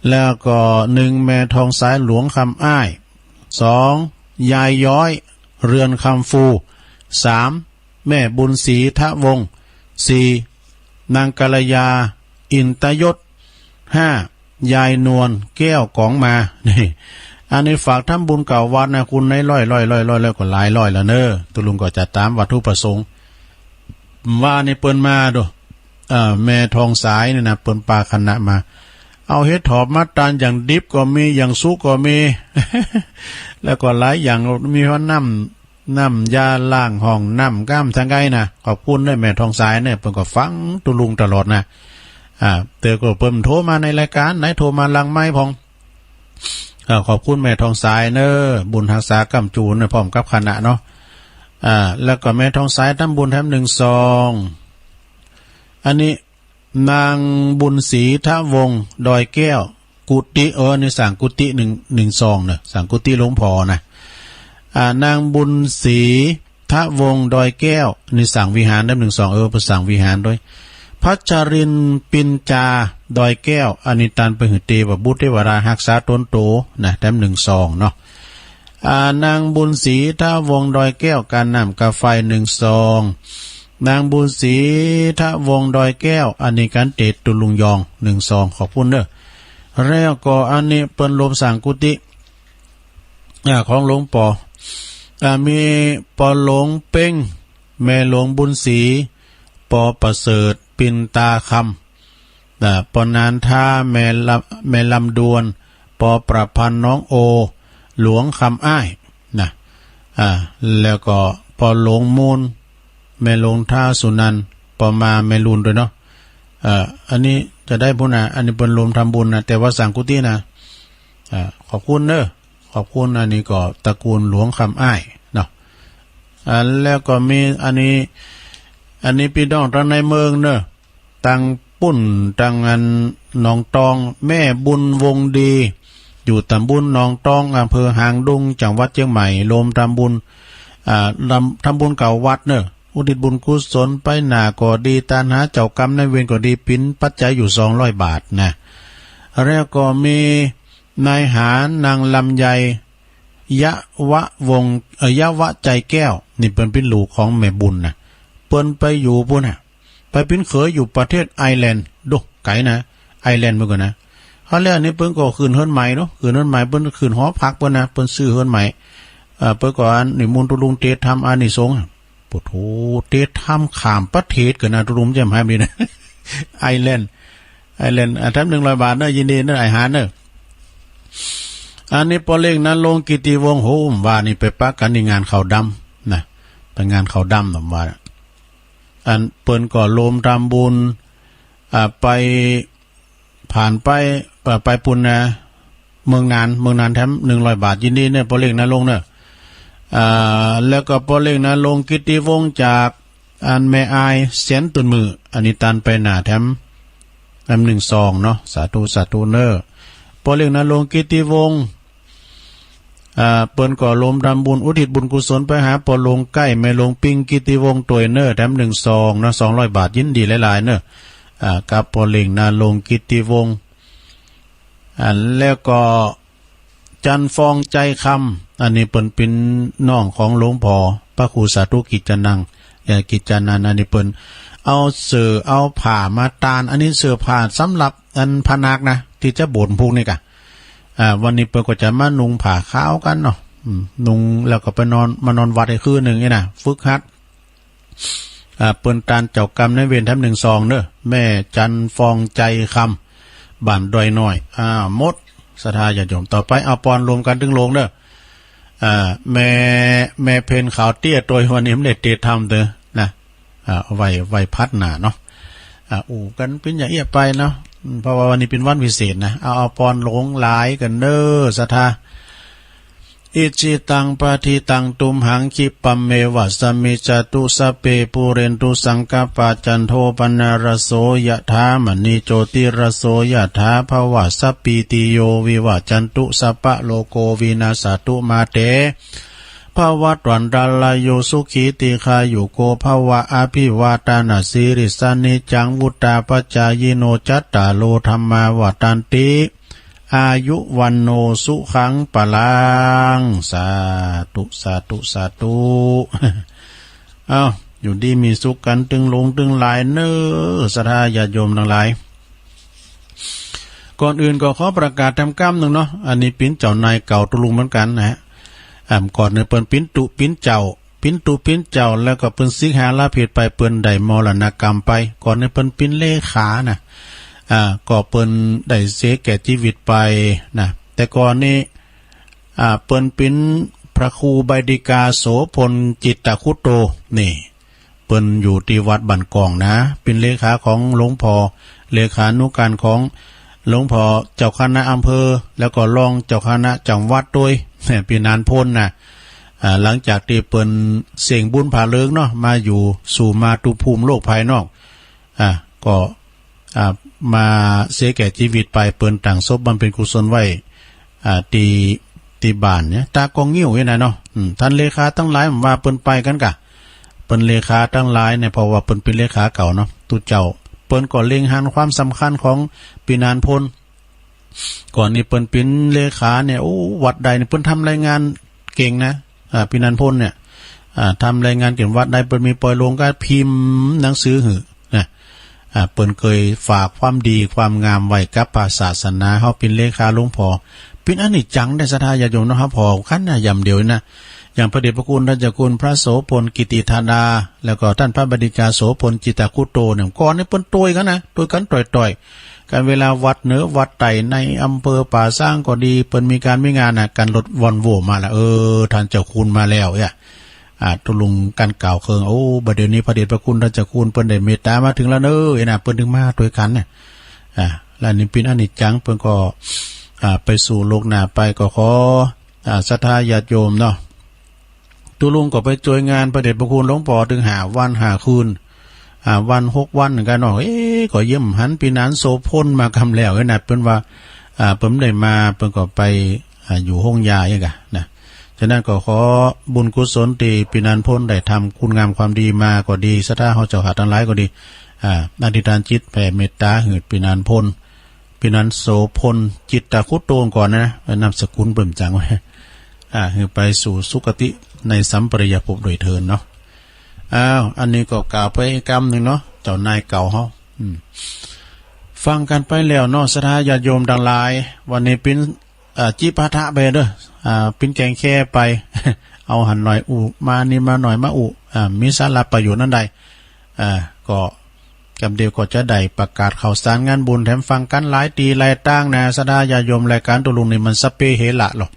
แล้วก็หนึ่ง แม่ทองสายหลวงคำอ้าย สอง ยายย้อย เรือนคำฟู สาม แม่บุญศรีทะวงศ์ สี่ นางกัลยา อินตยศ ห้า ยายนวล แก้วกองมา นี่ อันนี้ฝากทำบุญเก่าวัดนะ คุณ ในร้อย ร้อย ร้อย ร้อย แล้วก็หลายร้อยแล้วเน้อ ตุ๊ลุงก็จัดต๋ามวัตถุประสงค์ ว่านี่เปิ้นมาดู เอ่อ แม่ทองสายนี่นะ เปิ้นปาคณะมา เอาเห็ดถอบมาตาน อย่างดิบก็มี อย่างสุกก็มี แล้วก็หลายอย่าง มีฮอดน้ำ น้ำยาล้างห้องน้ำ ก้ามทั้งไกนะ ขอบคุณเน้อแม่ทองสายเน้อ เปิ้นก็ฟังตุ๊ลุงตลอดนะ อ่า แต่ก็เปิ้นโทรมาในรายก๋าน ไหนโทรมาหลังไมค์พ่อง อ่า ขอบคุณแม่ทองสายเน้อ บุญฮักษาก้ำจู๋เน้อ พร้อมกับคณะเนาะ อ่า แล้วก็แม่ทองสายทำบุญแถมหนึ่งซอง อันนี้ นางบุญศรีทะวงศ์ ดอยแก้ว กุฏิ เออ นี่สร้างกุฏิหนึ่ง หนึ่งซองเน้อ สร้างกุฏิหลวงพ่อนะ อ่า นางบุญศรีทะวงศ์ ดอยแก้ว นี่สร้างวิหารแถมหนึ่งซอง เออ ไปสร้างวิหารด้วย พัชรินทร์ ปิญจา ดอยแก้ว อันนี้ตานไปหื้อเตวะ บุตรเตวดาฮักษาต๋นโตนะ แถมหนึ่งซองเนาะ อ่า นางบุญศรีทะวงศ์ ดอยแก้ว ก๋านน้ำก๋าไฟหนึ่งซอง นางบุญศรีทะวงศ์ ดอยแก้ว อันนี้ก๋านเตียะตุ๊ลุงยอง หนึ่งซอง ขอบคุณเน้อ แล้วก็อันนี้เปิ้นรวมสร้างกุฏิ อ่า ของหลวงปอ อ่า มีปอหลวงเป๊ง แม่หลวงบุญศรี ปอประเสริฐ ปินตาคำ นะ ปอนานทา แม่ลำ แม่ลำดวน ปอประพันธ์ น้องโอ หลวงคำอ้าย นะ อ่า แล้วก็ปอหลวงมูล แม่หลวงท้าวสุนันท์ ปอมา แม่ลูนด้วยเนาะ เอ่อ อันนี้จะได้บุญนะ อันนี้เปิ้นรวมทำบุญนะ แต่ว่าสร้างกุฏินะ อ่า ขอบคุณเน้อ ขอบคุณ อันนี้ก็ตระกูลหลวงคำอ้ายเนาะ อ่า แล้วก็มีอันนี้ อันนี้ปี้น้องตังในเมืองเน้อ ตังปุ้น ตังอันหนองตอง แม่บุญวงศ์ดี อยู่ต๋ำบลหนองตอง อำเภอหางดง จังหวัดเจียงใหม่ รวมทำบุญ อ่า รวมทำบุญเก่าวัดเน้อ อุทิศบุญกุศลไปหน้าก็ดี ตานหาเจ้ากรรมนายเวรก็ดี ปิ้นปัจจัยอยู่สองร้อยบาทนะ แล้วก็มีนายหาญนางลำไย ยวะวงศ์ เอ่อ ยวะใจแก้ว นี่เปิ้นปิ้นลูกของแม่บุญนะ เปิ้นไปอยู่ปู้นน่ะ ไปปิ้นเขยอยู่ประเทศไอร์แลนด์ ดู ไก๋นะ ไอร์แลนด์เปิ้นก่อนะ ฮะ แล้วอันนี้เปิ้นก็ขึ้นเฮือนใหม่เนาะ ขึ้นเฮือนใหม่ เปิ้นขึ้นหอพักเปิ้นนะ เปิ้นซื้อเฮือนใหม่ เอ่อ เปิ้นก็อันนี้มุนตุ๊ลุงเตะธรรมอานิสงส์ โอ้โห เตะธรรมข้ามประเทศกั๋นนะ ตุ๊ลุงจะหมายดีนะ ไอร์แลนด์ ไอร์แลนด์ อ่ะ แถมหนึ่งร้อยบาทเน้อ ยินดีเน้อ ไอ้หาญเน้อ อันนี้ปอเล็กนรงค์ กิตติวงศ์ โห ว่านี่ไปปะกั๋นในงานขาวดำนะ ไปงานขาวดำนะว่า อันเปิ้นก็รวมทำบุญ อ่า ไป ผ่านไป เอ่อ ไปปู้นนะ เมืองน่าน เมืองน่านแถมหนึ่งร้อยบาท ยินดีเน้อ ปอเล็กนรงค์เน้อ อ่า แล้วก็ปอเล็กนรงค์ กิตติวงศ์ จากอันแม่อาย แสนตื่นมือ อันนี้ตานไปหน้าแถม แถมหนึ่งซองเนาะ สาธุ สาธุเน้อ ปอเล็กนรงค์ กิตติวงศ์ อ่า เปิ้นก็รวมทำบุญอุทิศบุญกุศลไปหาปอหลวงไก้ แม่หลวงปิง กิตติวงศ์ ตวยเน้อ แถมหนึ่งซองเนาะ สองร้อยบาท ยินดีหลายๆ เน้อ อ่า กับปอเล็กนรงค์ กิตติวงศ์ อ่า แล้วก็จันทร์ฟอง ใจคำ อันนี้เปิ้นปิ้นน้องของหลวงพ่อพระครูสาธุกิจจานัง เอ่อ กิจจานันท์ อันนี้เปิ้น เอาเสื่อเอาผ้ามาตาน อันนี้เสื่อผ้าสำหรับอันพระนักนะ ตี้จะบวชพุกนี่ก่ะ อ่า วันนี้เปิ้นก็จะมานุ่งผ้าขาวกั๋นเนาะ อืม นุ่งแล้วก็ไปนอน มานอนวัดได้คืนนึ่งนี่นะ ฝึกหัด อ่า เปิ้นตานเจ้ากรรมนายเวรแถมนึ่งซองเน่อ แม่จันทร์ฟองใจคำ บ้านดอยน้อย อ่า หมด ศรัทธาญาติโยม ต่อไปเอาปอนรวมกั๋นตึงโลงเน่อ อ่า แม่ แม่เพ็ญขาวเตี้ย ตวยวันนี้มันได้เตะธรรมเต๋อนะ อ่า ไหว้ ไหว้พระนาเนาะ อ่า อู้กั๋นเป๋นอย่างเอี้ยไปเนาะ อืม เพราะว่าวันนี้เป๋นวันพิเศษนะ เอา เอาปอนหลวงหลายกั๋นเน่อ ศรัทธา อิจิตังปะฏิตังตุมหัง คิปะเมวะสะมิจจตุ สัพเพปูเรนตุสังกัปปา จันโทปะนะระโสยะถา มะณิโจติระโสยะถา ภวะสัพพีติโยวิวัจจันตุ สัพพะโรโควินัสสะตุ มาเต ภะวัตวันตะราโย สุขีตีฆายุโกภะวะ อะภิวาทานะสีลิสสะ นิจจังวุฑฒาปะจายิโน จัตตาโรธัมมาวัฑฒันติ อายุวัณโณสุขังพะลัง สาธุ สาธุ สาธุ เอ้า อยู่ดีมีสุขกั๋นตึงโลงตึงหลายเน่อ ศรัทธาญาติโยมตังหลาย ก่อนอื่นก็ขอประกาศแถมกำนึ่งเนาะ อันนี้เป๋นเจ้านายเก่าตุ๊ลุงเหมือนกั๋นนะฮะ อ่า ก่อนเนี่ยเปิ้นเป๋นตุ๊เป๋นเจ้า เป๋นตุ๊เป๋นเจ้า แล้วก็เปิ้นสิกขาลาผิดไป เปิ้นได้มรณกรรมไป ก่อนเนี่ยเปิ้นเป๋นเลขานะ อ่า ก็เปิ้นได้เสียแก่จีวิตไปนะ แต่ก่อนนี้ อ่า เปิ้นเป๋นพระครูใบดิกาโสภณ จิตตคุตโต นี่ เปิ้นอยู่ตี้วัดบ้านก่องนะ เป๋นเลขาของหลวงพ่อ เลขานุการของหลวงพ่อเจ้าคณะอำเภอ แล้วก็รองเจ้าคณะจังหวัดตวย ปีนานพ้นนะ อ่า หลังจากตี้เปิ้นเสี้ยงบุญผาเหลืองเนาะ มาอยู่สู่มาตุภูมิโลกภายนอก อ่า ก็ อ่า มาเสียแก่จีวิตไป เปิ้นตั้งศพบำเพ็ญกุศลไว้ อ่า ตี้ ตี้บ้านเนี่ย ตากองงิ้วเนี่ยนะเนาะ อืม ต้านเลขาตังหลาย บ่าเปิ้นไปกั๋นก่ะ เปิ้นเลขาตังหลายเนี่ย เพราะว่าเปิ้นเป๋นเลขาเก่าเนาะ ตุ๊เจ้า เปิ้นก็เล็งหันความสำคัญของปีนานพ้น ก่อนนี้เปิ้นเป๋นเลขาเนี่ย โอ้ วัดใดเนี่ย เปิ้นทำรายงานเก่งนะ อ่า ปีนานพ้นเนี่ย อ่า ทำรายงานเก่ง วัดใดเปิ้นมีปอยโลงก็พิมพ์หนังสือหื้อนะ อ่า เปิ้นเกยฝากความดีความงามไว้กับพระศาสนา เฮาเป๋นเลขาหลวงพ่อ เป๋นอานิจจังได้ ศรัทธาญาติโยมเนาะ เฮาผ่อคันนะ อย่างเดียวนะ อย่างพระเดชพระคุณท่านเจ้าคุณพระโสภณ กิติธาดา แล้วก็ต้านพระบดิกาโสภณ จิตตคุตโตเนี่ย ก่อนนี้เปิ้นตวยกั๋นนะ ตวยกั๋นต่อยๆ กั๋นเวลาวัดเหนือวัดใต้ในอำเภอป่าซางก็ดี เปิ้นมีก๋านมีงานนะ กั๋นรถวอลโว่มาละ เออ ท่านเจ้าคุณมาแล้วเนี่ย อ่า ตุ๊ลุงกั๋นกล่าวเคิง โอ้ บ่าเดี๋ยวนี้พระเดชพระคุณท่านเจ้าคุณเปิ้นได้เมตต๋ามาเถิงแล้วเน่อ เอนะ เปิ้นเถิงมาตวยกั๋นเนี่ย อ่า แล้วนี่เป๋นอานิจจัง เปิ้นก็ อ่า ไปสู่โลกหน้าไป ก็ขอ อ่า ศรัทธาญาติโยมเนาะ ตุ๊ลุงก็ไปจ้วยงานพระเดชพระคุณหลวงพ่อเถิงห้าวันห้าคืน ห้าวันหกวันเหมือนกั๋นเนาะ เอ๊ะ ก็เยี่ยมหันปีนานโสภณมากำแล้วเอ้ยนะ เปิ้นว่า อ่า เปิ้นได้มา เปิ้นก็ไป อ่า อยู่ห้องยาเองกะนะ ฉะนั้นก็ขอบุญกุศลตี้ปีนานพ้นได้ทำคุณงามความดีมาก็ดี ศรัทธาเฮาเจ้าข้าตังหลายก็ดี อ่า อธิษฐานจิตแผ่เมตต๋าหื้อปีนานพ้น ปีนานโสภณ จิตตคุตโตก่อนนะ นามสกุลเปิ้นจังไว้ อ่า หื้อไปสู่สุคติในสัมปรายภพโดยเทินเนาะ อ้าว อันนี้ก็กล่าวไปกำนึ่งเนาะ เจ้านายเก่าเฮา อืม ฟังกั๋นไปแล้วเนาะ ศรัทธาญาติโยมตังหลาย วันนี้เป๋น อ่า จิปาถะไปเน่อ อ่า เป๋นแกงแค่ไป เอาหันหน่อยอู้ มานี่มาหน่อยมาอู้ อ่า มีสาระประโยชน์อันใด อ่า ก็กำเดียวก็จะได้ประกาศข่าวสารงานบุญแถมฟังกั๋นหลายตี้หลายตางนะ ศรัทธาญาติโยม รายก๋านตุ๊ลุงนี่มันสัพเพเหระลอ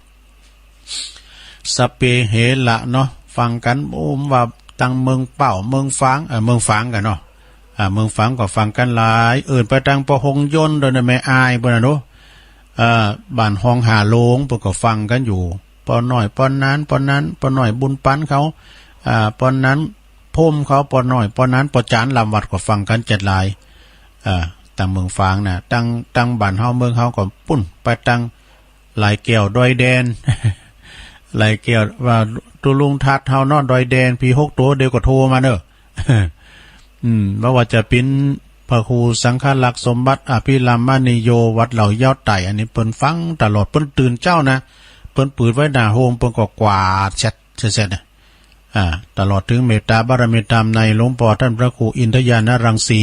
สัพเพเหระเนาะ ฟังกั๋น โอ้ ว่าตังเมืองเป้า เมืองฝาง เอ่อ เมืองฝางกั๋นเนาะ อ่า เมืองฝางก็ฟังกั๋นหลาย เอิ้นไปตังปะหงยนต์โดยนะ แม่อายเปิ้นน่ะเนาะ เอ่อ บ้านฮองหาโลง เปิ้นก็ฟังกั๋นอยู่ ป้อน้อย ป้อนั้น ป้อนั้น ป้อน้อยบุญปันเขา อ่า ป้อนั้น พรหมเขา ป้อน้อย ป้อนั้น ป้อจานลำวัดก็ฟังกั๋นเจ็ดหลาย อ่า ตังเมืองฝางน่ะ ตัง ตังบ้านเฮาเมืองเฮาก็ปุ้น ไปตังหลายแก้วดอยแดน หลายแก้วว่าตุ๊ลุงทัดเฮาเนาะ ดอยแดน ผีหกตั๋วเดียวก็โทรมาเน่อ อืม บ่ว่าจะเป๋นพระครูสังฆลักษณ์สมบัติอภิรามมณีโย วัดเหล่ายาวไต่ อันนี้เปิ้นฟังตลอด เปิ้นตื่นเจ๊านะ เปิ้นปืดไว้หน้าโฮง เปิ้นก็กวาดแช็ด แช็ด แช็ดนะ อ่า ตลอดเถิงเมตต๋าบารมีธรรมในหลวงป้อต้านพระครูอินทญาณรังสี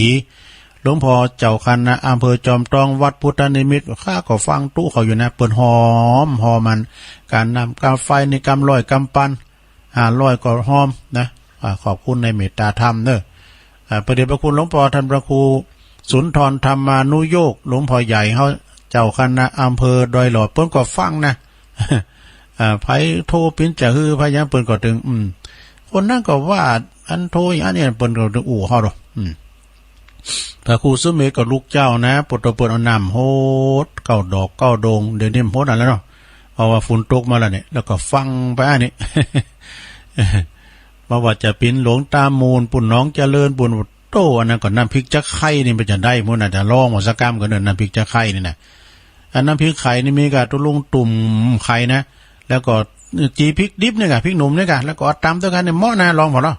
หลวงป้อเจ้าคณะอำเภอจอมตอง วัดพุทธนิมิตร ข้าก็ฟังตุ๊เขาอยู่นะ เปิ้นฮอม ฮอมมัน ก๋านนำก๋านไฟนี่กำร้อยกำปัน ห้าร้อยก็ฮอมนะ อ่า ขอบคุณในเมตต๋าธรรมเน่อ อ่า พระเดชพระคุณหลวงป้อต้านพระครูสุนทรธรรมานุโยค หลวงป้อใหญ่เฮา เจ้าคณะอำเภอดอยหล่อ เปิ้นก็ฟังนะ อ่า ใผโทรเป๋นจะหื้อ ใผหยังเปิ้นก็ตึง อืม คนนั้นก็ว่าอันโทรอย่างอันนี้ เปิ้นก็ตึงอู้เฮาดอก อืม พระครูสุเมธก็ลูกเจ้านะ ปะโตเปิ้นเอาน้ำหด เก้าดอกเก้าดง เดี๋ยวนี้มันหดอันแล้วเนาะ เพราะว่าฝนตกมาแล้วเนี่ย แล้วก็ฟังไปอันนี้ บ่ว่าจะเป๋นหลวงตามูล ปุ้นหนองเจริญ ปุ้น โต้ อันนั้นก็น้ำพริกจักไข่นี่มันจะได้ มันอาจจะลองมาสักกำก็เนิน น้ำพริกจักไข่นี่นะ อันน้ำพริกไข่นี่มีกะตุ๊ลุง ตุ้มไข่นะ แล้วก็จีพริกดิบนี่กะ พริกหนุ่มนี่กะ แล้วก็เอาต๋ำตวยกั๋นนี่เหมาะนะ ลองหมดเนาะ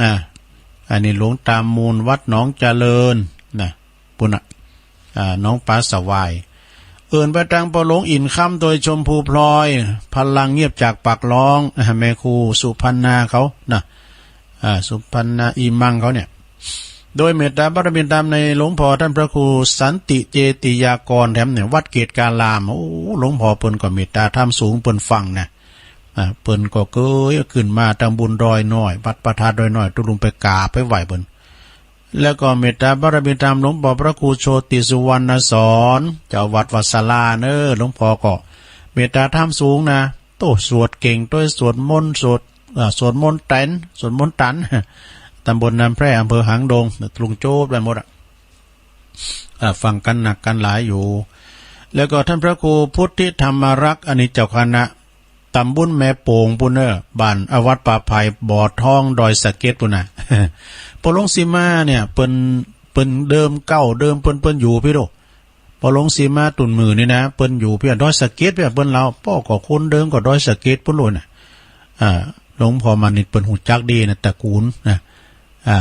อ่า อันนี้หลวงตามูล วัดหนองเจริญนะ ปุ้นน่ะ อ่า หนองป๋าสวาย เอิ้นไปตางป้อหลวงอินคำ โดยชมพูพลอย พลังเงียบจากปากร้อง อ่า แม่ครูสุพรรณาเขานะ อ่า สุพรรณาอีมังเขาเนี่ย โดยเมตต๋าบารมีธรรมในหลวงป้อต้านพระครูสันติเจติยากรแถมเนี่ย วัดเกตุการาม โอ้ หลวงป้อเปิ้นก็เมตต๋าธรรมสูง เปิ้นฟังนะ อ่า เปิ้นก็เกยขึ้นมาตางบุญดอยน้อย วัดพระธาตุดอยน้อย ตุ๊ลุงไปกราบไปไหว้เปิ้น แล้วก็เมตต๋าบารมีธรรมหลวงป้อพระครูโชติสุวรรณสอน เจ้าวัดวัดสาลาเน่อ หลวงป้อก็เมตต๋าธรรมสูงนะ โต้ สวดเก่งตวย สวดมนต์ สวด อ่า สวดมนต์ตัน สวดมนต์ตัน ตำบลน้ำแพร่ อำเภอหางดง ตุ๊ลุงโจ๊บได้หมดอะ อ่า ฟังกั๋นนักกั๋นหลายอยู่ แล้วก็ต้านพระครูพุทธิธรรมรักษ์ อันนี้เจ้าคณะตำบลแม่โป่งปุ้นเน่อ บ้าน อ่า วัดป่าไผ่ บ่อทอง ดอยสะเก็ดปุ้นน่ะ ป้อหลวงสีมาเนี่ย เปิ้น เปิ้นเดิมเก่าเดิมเปิ้น เปิ้นอยู่พี้โล ป้อหลวงสีมา ตุ่นหมื่นนี่นะ เปิ้นอยู่พี้ดอยสะเก็ดพี้ เปิ้นเล่า ป้อก็คนเดิมก็ดอยสะเก็ดปุ้นโลน่ะ อ่า หลวงป้อมานิตรเปิ้นฮู้จักดีนะ ตระกูลนะ อ่า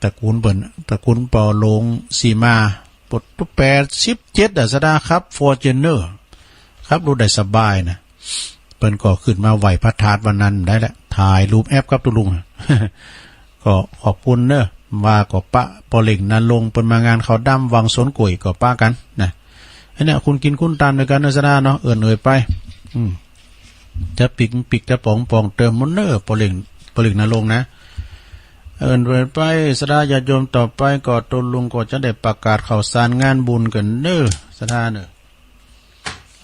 ตระกูลเปิ้น ตระกูลป้อหลวงสีมา ปดตุ๊แปดสิบเจ็ดอะ สดาขับฟอร์จูเนอร์ ขับรถได้สบายนะ เปิ้นก็ขึ้นมาไหว้พระธาตุวันนั้นได้แหละ ถ่ายรูปแอปกับตุ๊ลุง ก็ขอบคุณเน่อ ว่าก็ปะป้อเล็งนรงค์ เปิ้นมางานเขาดำวังสวนกล้วยก็ปะกั๋นนะ อันเนี้ย คุณกิ๋นคุณตานตวยกั๋นเน่อ สดาเนาะ เอิ้นเอ่ยไป อืม จะปิ๊กปิ๊กจะป๋องป๋องเติมหมดเน่อ ป้อเล็ง ป้อเล็งนรงค์นะ เอิ้นเอ่ยไป สดาญาติโยม ต่อไปก็ตุ๊ลุงก็จะได้ประกาศข่าวสารงานบุญกั๋นเน่อ สดาเน่อ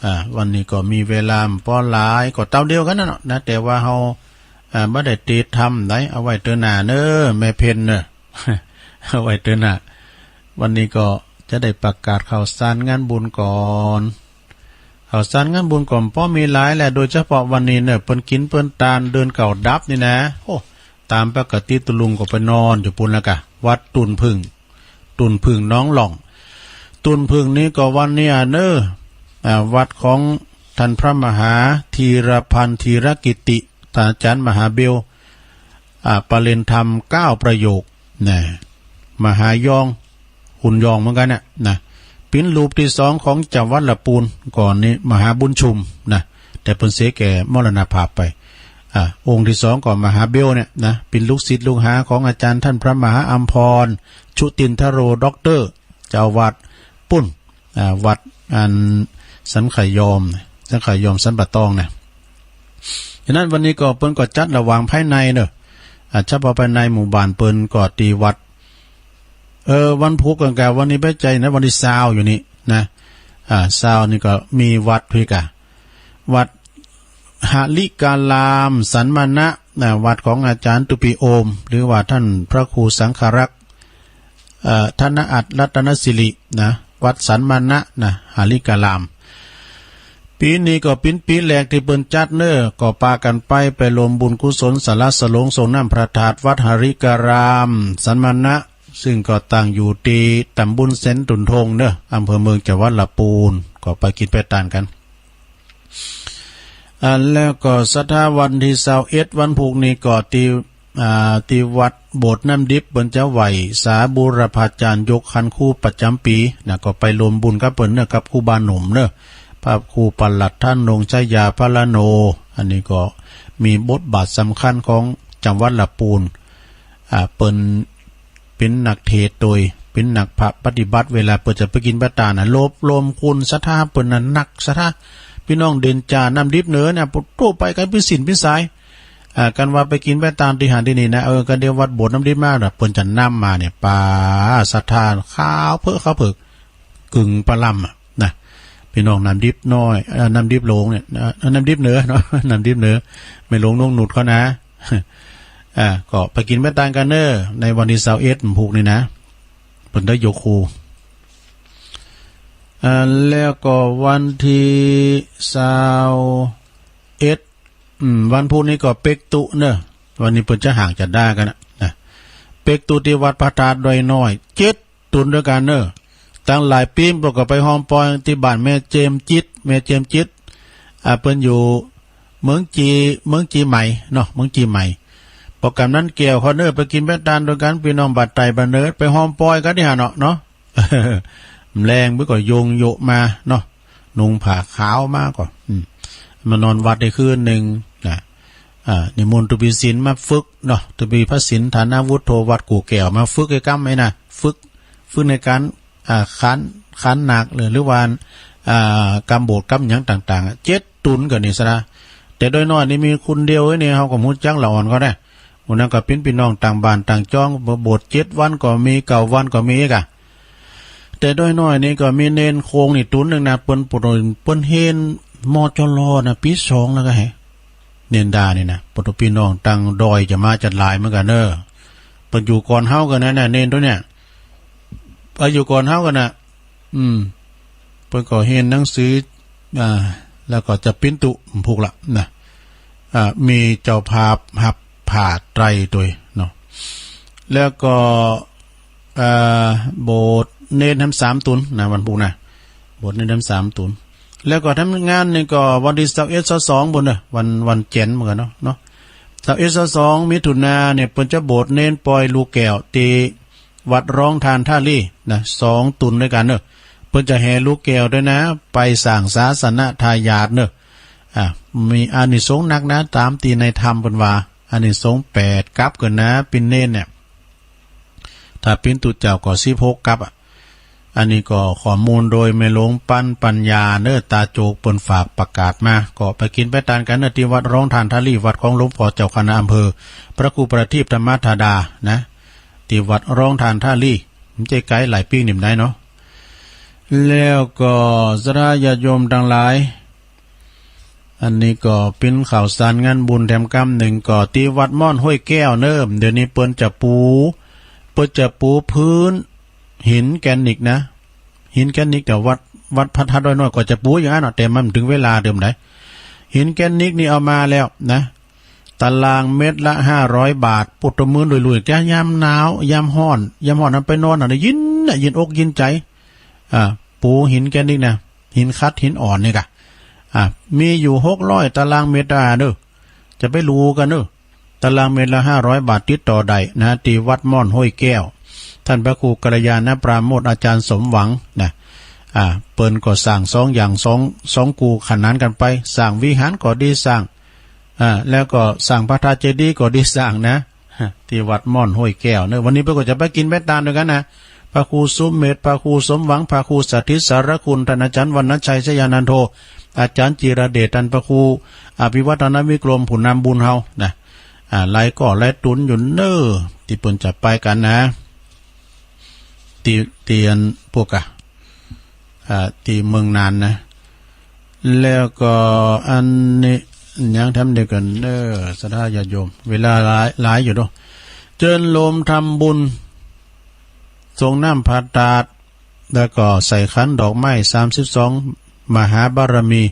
อ่า วันนี้ก็มีเวลาบ่หลาย ก็เต้าเดียวกั๋นน่ะเนาะนะ แต่ว่าเฮา อ่า บ่ได้ติดทำใด เอาไว้เตื้อหน้าเน่อ แม่เพ็ญเน่อ เอาไว้เตื้อหน้า วันนี้ก็จะได้ประกาศข่าวสารงานบุญก่อน ข่าวสารงานบุญก็บ่มีหลายแหละ โดยเฉพาะวันนี้เน่อ เปิ้นกิ๋นเปิ้นตาน เดือนเก้าดับนี่นะ โอ้ ต๋ามปกติตุ๊ลุงก็ไปนอนอยู่ปุ้นแล้วกะ วัดตุ่นผึ้ง ตุ่นผึ้งหนองหล่อง ตุ่นผึ้งนี้ก็วันนี้อะเน่อ อ่า วัดของต้านพระมหาธีรพันธ์ ธีรกิตติ อาจ๋ารย์มหาเบล อ่า ประเรียนธรรมเก้าประโยค นะ มหายอง คุณยองเหมือนกั๋นน่ะ นะ เป๋นรูปตี้สองของจังหวัดละปูน ก่อนนี้มหาบุญชุม นะ แต่เปิ้นเสียแก่มรณภาพไป อ่า องค์ตี้สองก็มหาเบลเนี่ย นะ เป๋นลูกศิษย์ลูกหาของอาจ๋ารย์ต้านพระมหาอัมพร ชุตินทโร ด็อกเตอร์ เจ้าวัดปุ้น อ่า วัดอันสันขยอม สันขยอมสันป่าตองนะ ฉะนั้นวันนี้ก็เปิ้นก็จัดระหว่างภายในเน่อ อ่า เฉพาะภายในหมู่บ้านเปิ้นก็ตี้วัด เออ วันพูกกั๋นกะ วันนี้ไปใจ๋นะ วันตี้ซาวอยู่นี่นะ อ่า ซาวนี่ก็มีวัดพี้กะ วัดหริการามสันมณะ นะ วัดของอาจ๋ารย์ตุปีโอม หรือว่าต้านพระครูสังฆรักษ์ เอ่อ ธนอัตถรัตนสิริ นะ วัดสันมณะ นะ หริการาม ปี๋นี้ก็เป๋นปี๋แรกตี้เปิ้นจัดเน่อ ก็ปากั๋นไป ไปรวมบุญกุศลสละสลงส่งน้ำพระธาตุวัดหริการามสันมณะ ซึ่งก็ตั้งอยู่ตี้ต๋ำบลแสนตุนทงเน่อ อำเภอเมืองจังหวัดละปูน ก็ไปกิ๋นไปตานกั๋น อ่า แล้วก็สดาวันตี้ซาวเอ็ด วันพูกนี้ก็ตี้ อ่า ตี้วัดโบสถ์น้ำดิบ เปิ้นจะไหว้สาบูรพาจ๋ารย์ยกขันครูประจ๋ำปี๋ นะ ก็ไปรวมบุญกับเปิ้นเน่อ กับครูบาหนุ่มเน่อ พระครูประหลัดธนงค์ชยาพรโน อันนี้ก็ มีบทบาทสำคัญของจังหวัดละปูน อ่า เปิ้นเป๋นนักเทศน์โตย เป๋นนักปฏิบัติ เวลาเปิ้นจะไปกิ๋นไปตานน่ะ รวบรวมคนศรัทธาเปิ้นน่ะ นักศรัทธา ปี้น้องเด่นจ่า น้ำดิบเหนือเนี่ย โอ้ ไปกั๋นเป๋นสิ้นเป๋นสาย อ่า กันว่าไปกิ๋นไปตานตี้หั้นตี้นี่นะ เออ กันเดี๋ยววัดโบสถ์น้ำดิบมาน่ะ เปิ้นจะนำมาเนี่ย ป๊า ศรัทธาขาวเผิก ขาวเผิก กึ่งปะลำอะนะ ปี้น้องน้ำดิบน้อย เอ่อ น้ำดิบหลวงเนี่ย เอ่อ น้ำดิบเหนือเนาะ น้ำดิบเหนือ แม่หลวงนงนุชเขานะ อ่า ก็ไปกิ๋นไปตานกั๋นเน่อ ในวันตี้ซาวเอ็ด วันพูกนี่นะ เปิ้นได้ยกฮู อ่า แล้วก็วันตี้ซาวเอ็ด อืม วันพูกนี่ก็เป๊กตุ๊เน่อ วันนี้เปิ้นจะหางจะด้ากั๋นนะ นะ เป๊กตุ๊ตี้วัดพระธาตุดอยน้อย เจ็ด ตุ๊นตวยกั๋นเน่อ ตังหลายปี๋เปิ้นก็ไปฮอมปอยตี้บ้านแม่เจียมจิต แม่เจียมจิต อ่า เปิ้นอยู่เมืองจี เมืองจีใหม่เนาะ เมืองจีใหม่ ปอก๋ำนั้นแก้วเขาเน่อ ไปกิ๋นไปตานตวยกั๋น ปี้น้องบ่าไตบ่าเหนิด ไปฮอมปอยกั๋นตี้หั้นเนาะ เนาะ แลงเปิ้นก็โยงโยะมาเนาะ นุ่งผ้าขาวมาก็ อืม มานอนวัดได้คืนนึ่งนะ อ่า นิมนต์ตุ๊ปี้ศิลป์มาฝึกเนาะ ตุ๊ปี้พระศิลป์ฐานาวุฒโธ วัดกู่แก้ว มาฝึกไอ้กำไอ้น่ะ ฝึก ฝึกในก๋าน อ่า ขาน ขานหนักหรือ หรือว่า อ่า กำโบสถ์กำหยังต่างๆ เจ็ดตุ๊นกั๋นนี่ซะนะ แต่ดอยน้อยนี่มีคนเดียวไอ้นี่ เฮาก็ฮู้จักละอ่อนเขาได้ หมู่นั้นก็เป๋นปี้น้องต่างบ้านต่างจ้อง โบสถ์เจ็ดวันก็มี เก้าวันก็มีอีกอะ แต่ดอยน้อยนี่ก็มีเณรโคงนี่ตุ๊นนึ่งนะ เปิ้น เปิ้น เปิ้นเฮน มจร นะ ปี๋สองแล้วก็แฮะ เณรดานี่นะ ปะโตปี้น้องตังดอยจะมาจัดหลายเหมือนกั๋นเน่อ เปิ้นอยู่ก่อนเฮากั๋นนะ เนี่ย เณรตุ๊เนี่ย ไปอยู่ก่อนเฮากั๋นนะ อืม เปิ้นก็เฮนหนังสือ อ่า แล้วก็จะปิ้นตุ๊พูกละนะ อ่า มีเจ้าภาพฮับผ้าไตรตวยเนาะ แล้วก็ อ่า โบสถ์เณรแหมสามตุ๊นนะ วันพูกนะ โบสถ์เณรแหมสามตุ๊น แล้วก็ทำงานนี่ก็วันตี้ซาวเอ็ด ซาวสองปู้นเน่อ วัน วันจันทร์เหมือนกั๋นเนาะ เนาะ ซาวเอ็ด ซาวสอง มิถุนาเนี่ย เปิ้นจะโบสถ์เณรปอยลูกแก้ว ตี้วัดร้องทานท่าลี่นะ สองตุ๊นตวยกั๋นเน่อ เปิ้นจะแห่ลูกแก้วตวยนะ ไปสร้างศาสนทายาทเน่อ อ่า มีอานิสงส์นักนะ ต๋ามตี้ในธรรมเปิ้นว่า อานิสงส์แปดกัปกั๋นนะ ปิ้นเณรเนี่ย ถ้าปิ้นตุ๊เจ้าก็สิบหกกัปอะ อันนี้ก็ข้อมูลโดยแม่หลวงปันปัญญาเน่อ ตาโจก เปิ้นฝากประกาศมา ก็ไปกิ๋นไปตานกั๋นเน่อ ตี้วัดร้องทานท่าลี่ วัดของหลวงป้อเจ้าคณะอำเภอ พระครูประทีปธรรมธาดานะ ตี้วัดร้องทานท่าลี่ มันจะไก๋หลายปิ้งนิ่มได้เนาะ แล้วก็ศรัทธาญาติโยมตังหลาย อันนี้ก็ปิ้นข่าวสารงานบุญแถมกำนึ่ง ก็ตี้วัดม่อนห้วยแก้วเน่อ เดี๋ยวนี้เปิ้นจะปู เปิ้นจะปูพื้นหินแกรนิตนะ หินแกรนิต แต่วัด วัดพระธาตุดอยน้อยก็จะปูอย่างนั้นเนาะ แต่มันบ่เถิงเวลาเดิมได หินแกรนิตนี่เอามาแล้วนะ ตารางเมตรละห้าร้อยบาท ปะโตมื้นลุยๆ จะยามหนาว ยามฮ้อน ยามฮ้อนนั้นไปนอนน่ะ เย็นน่ะ เย็นอกเย็นใจ๋ อ่า ปูหินแกรนิตนะ หินขัด หินอ่อนนี่กะ อ่า มีอยู่หกร้อยตารางเมตรเน่อ จะไปลู่กั๋นเน่อ ตารางเมตรละห้าร้อยบาท ติดต่อได้นะ ตี้วัดม่อนห้วยแก้ว ต้านพระครูกัลยาณปราโมทย์ อาจ๋ารย์สมหวังนะ อ่า เปิ้นก็สร้างสองอย่าง สอง สองกู่ขนานกั๋นไป สร้างวิหารก็ดีสร้าง อ่า แล้วก็สร้างพระธาตุเจดีย์ก็ดีสร้างนะ ตี้วัดม่อนห้วยแก้วเน่อ วันนี้เปิ้นก็จะไปกิ๋นไปตานตวยกั๋นนะ พระครูสุเมธ พระครูสมหวัง พระครูสถิตสารคุณ ต้านอาจ๋ารย์วรรณชัย ชยานันโท อาจ๋ารย์จิรเดช ต้านพระครูอภิวัฒนวิกรม ผู้นำบุญเฮานะ อ่า หลายก็หลายตุ๊นอยู่เน่อ ตี้เปิ้นจะไปกั๋นนะ ตี้ ตี้อันพวกอะ อ่า ตี้เมืองนานนะ แล้วก็อันนี้ยังแถมเดียวกั๋นเน่อ ศรัทธาญาติโยม เวลาหลาย หลายอยู่เนาะ เจิญโฮมทำบุญ สรงน้ำพระธาตุ แล้วก็ใส่ขันดอกไม้ สามสิบสองมหาบารมี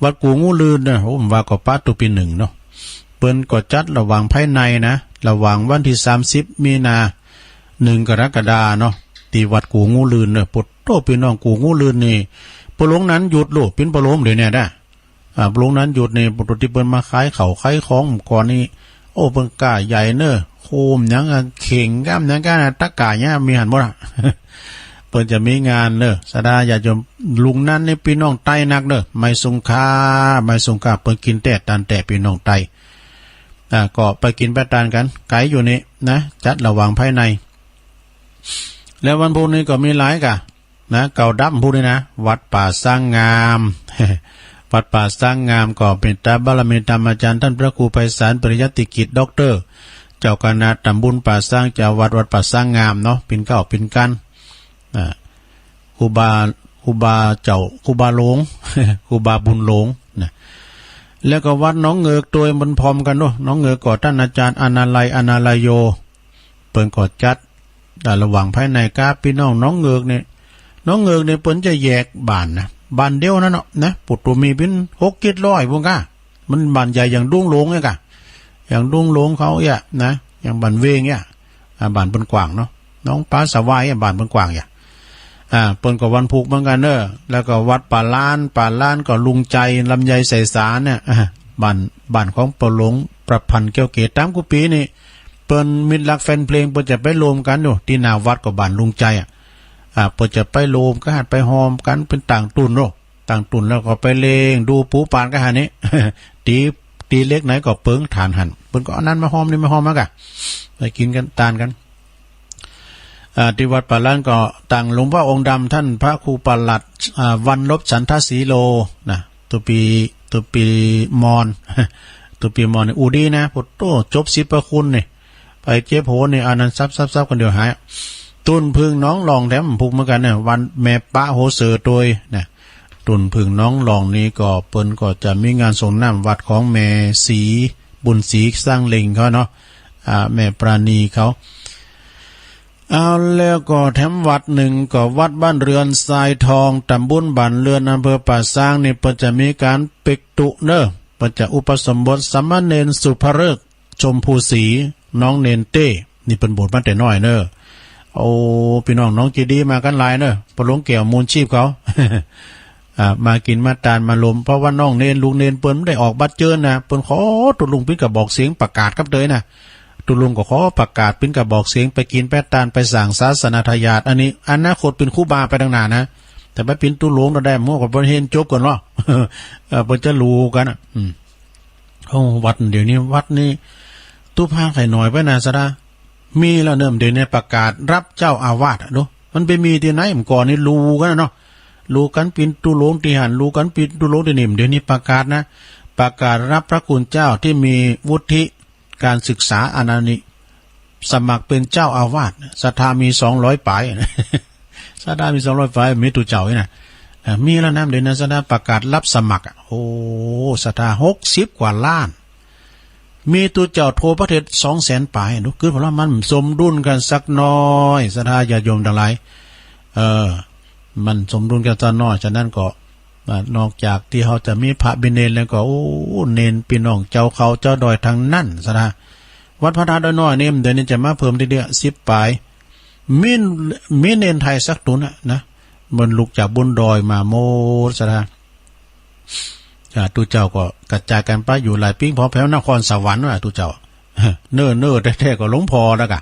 วัดกู่งูลื่นเน่อ โอ้ ว่าก็ปะตุ๊ปี้นึ่งเนาะ เปิ้นก็จัดระหว่างภายในนะ ระหว่างวันตี้สามสิบมีนา หนึ่งกรกฎาเนาะ ตี้วัดกู่งูลื่นเน่อ ปะโตปี้น้อง กู่งูลื่นนี่ ปะหลงนันหยุดโลด เป๋นปะหลงเดี๋ยวนี้นะ อ่า ปะหลงนันหยุดนี่ ปะโตตี้เปิ้นมาขายข้าวขายของก่อนนี่ โอ้ เปิ้นก้าใหญ่เน่อ โคมหยังอะ เข่งก้ามหยังก้านะ ตะก่ายเนี่ย มีหันหมดอะ เปิ้นจะมีงานเน่อ ศรัทธาญาติโยม ลุงนันนี่ปี้น้องไตนักเน่อ ไม่สุงค่า ไม่สุงค่า เปิ้นกิ๋นแต๊ตานแต๊ปี้น้องไต อ่า ก็ไปกิ๋นไปตานกั๋น ไก๋อยู่นี่นะ จัดระหว่างภายใน แล้ววันพูกนี้ก็มีหลายก่ะ นะ เก่าดั้มพูกนี้นะ วัดป่าช้างงาม วัดป่าช้างงามก็เป๋นต๋าบารมีธรรมาจ๋ารย์ต้านพระครูไพศาล ปริยัติกิจ ด็อกเตอร์ เจ้าคณะต๋ำบลป่าช้าง เจ้าอาวาสวัดป่าช้างงามเนาะ เป๋นเก้าเป๋นกั๋น อ่า ครูบา ครูบาเจ้า ครูบาหลวง ครูบาบุญหลวงนะ แล้วก็วัดหนองเหงือกตวยมันพร้อมกั๋นเนาะ หนองเหงือกก็ต้านอาจ๋ารย์อนาลัย อนาลัยโย เปิ้นก็จัด อ่า ระหว่างภายในก้า ปี้น้องหนองเหงือกนี่ หนองเหงือกนี่เปิ้นจะแยกบ้านนะ บ้านเดียวนั้นเนาะนะ ปุตตุมีเป๋นหกเจ็ดร้อยพู้นก้า มันบ้านใหญ่อย่างดงหลวงเนี่ยก่ะ อย่างดงหลวงเขาเนี่ยนะ อย่างบ้านเวงเนี่ย อ่า บ้านเปิ้นกว้างเนาะ หนองป๋าสะวายเนี่ย บ้านเปิ้นกว้างเนี่ย อ่า เปิ้นก็วันพูกเหมือนกั๋นเนาะ แล้วก็วัดป่าล้าน ป่าล้านก็ลุงใจ๋ ลำไยใส่สาเนี่ย อ่า บ้าน บ้านของป้อหลวงประพันธ์ แก้วเกต ต๋ามกู้ปี๋นี่ เปิ้นมิตรฮักแฟนเพลง เปิ้นจะไปรวมกั๋นอยู่ ตี้หน้าวัดก็บ้านลุงใจ๋อะ อ่า เปิ้นจะไปรวมกั๋น ไปฮอมกั๋น เป๋นต่างตุ๊นเนาะ ต่างตุ๊นแล้วก็ไปเล่งดูปูปานกั๋นหันนี่ ตี๋ ตี๋เหล็กไหนก็เปิงถ่านหัน เปิ้นก็เอาอันนั้นมาฮอม นี่มาฮอมมาก่ะ ไปกิ๋นกั๋น ตานกั๋น อ่า ตี้วัดป่าล้านก็ตั้งหลวงป้อองค์ดำ ต้านพระครูปลัด อ่า วรรณรบ ฉันทศรีโล นะ ตุ๊ปี๋ ตุ๊ปี๋มอญ ตุ๊ปี๋มอญนี่อู้ดีนะ โผโต้ จบสิบพระคุณนี่ ไปเจ็บโหนนี่ อันนั้นซับๆๆ กั๋นเดี๋ยวหาย ตุ๊นผึ้งหนองหล่องแถมพูกเหมือนกั๋นเนี่ย วันแม่ปะโหเสือตวยนะ ตุ๊นผึ้งหนองหล่องนี่ก็เปิ้นก็จะมีงานสรงน้ำวัดของแม่ศรี บุญศรี สร้างเล็งเขาเนาะ อ่า แม่ปราณีเขา เอา แล้วก็แถมวัดนึ่งก็วัดบ้านเรือนทรายทอง ต๋ำบลบ้านเรือน อำเภอป่าซางนี่ เปิ้นจะมีก๋านเปกตุ๊เนาะ เปิ้นจะอุปสมบทสามเณรสุภฤกษ์ ชมพูศรี น้องเณรเต้ นี่เปิ้นบวชมาแต่น้อยเนาะ โอ้ ปี้น้องหนองเจดีย์มากั๋นหลายเนาะ ป้อหลวงแก้ว มูลชีพเขา อ่า มากิ๋นมาตานมาลม เพราะว่าน้องเณร ลูกเณรเปิ้นบ่ได้ออกบัตรเจิญนะ เปิ้นขอตุ๊ลุงเป๋นกระบอกเสียงประกาศกับเตยนะ ตุ๊ลุงก็ขอประกาศเป๋นกระบอกเสียง ไปกิ๋นไปตาน ไปสร้างศาสนาทายาท อันนี้อนาคตเป๋นครูบาไปตังหน้านะ แต่ไปเป๋นตุ๊ลุงเต้าใด หมู่ก็บ่เห็นจบกั๋นหรอก เออ เปิ้นจะฮู้กั๋นนะ อืม โอ้ วัดเดี๋ยวนี้ วัดนี่ตุ๊พาไข่หน่อยไปนะ สะดา มีแล้วเนาะ เดี๋ยวนี้ประกาศฮับเจ้าอาวาสอะ ดู มันไปมีตี้ไหน เมื่อก่อนนี่ฮู้กั๋นนะเนาะ ฮู้กั๋นเป๋นตุ๊ลุงตี้หั้น ฮู้กั๋นเป๋นตุ๊ลุงตี้นี่ เดี๋ยวนี้ประกาศนะ ประกาศฮับพระคุณเจ้าตี้มีวุฒิก๋านศึกษาอันนี้ สมัครเป๋นเจ้าอาวาส ศรัทธามีสองร้อยป๋าย ศรัทธามีสองร้อยป๋าย มีตุ๊เจ้านี่นะ อ่า มีแล้วนะ เดี๋ยวนี้ศรัทธาประกาศฮับสมัครอะ โอ้ ศรัทธาหกสิบกว่าล้าน มีตุ๊เจ้าทั่วประเทศสองแสนป๋าย ดู คือว่ามันสมดุลกั๋นสักหน่อย ศรัทธาญาติโยมตังหลาย เออ มันสมดุลกั๋นสักหน่อย ฉะนั้นก็ อ่า นอกจากตี้เฮาจะมีพระมีเณรแล้วก็ โอ้ เณรปี้น้องเจ้าเขาเจ้าดอยตังนั้น ศรัทธา วัดพระธาตุดอยน้อยนี่ เดี๋ยวนี้จะมาเพิ่มเตื้อๆ สิบป๋าย มี มีเณรไทยสักตุ๊นอะนะ มันลุกจากบนดอยมาหมด ศรัทธา อ่า ตุ๊เจ้าก็กระจายกั๋นไปอยู่หลายปิ้ง พอแผวนครสวรรค์ว่ะ ตุ๊เจ้า เน่อๆ แต๊ๆ ก็หลวงพ่อแล้วก่ะ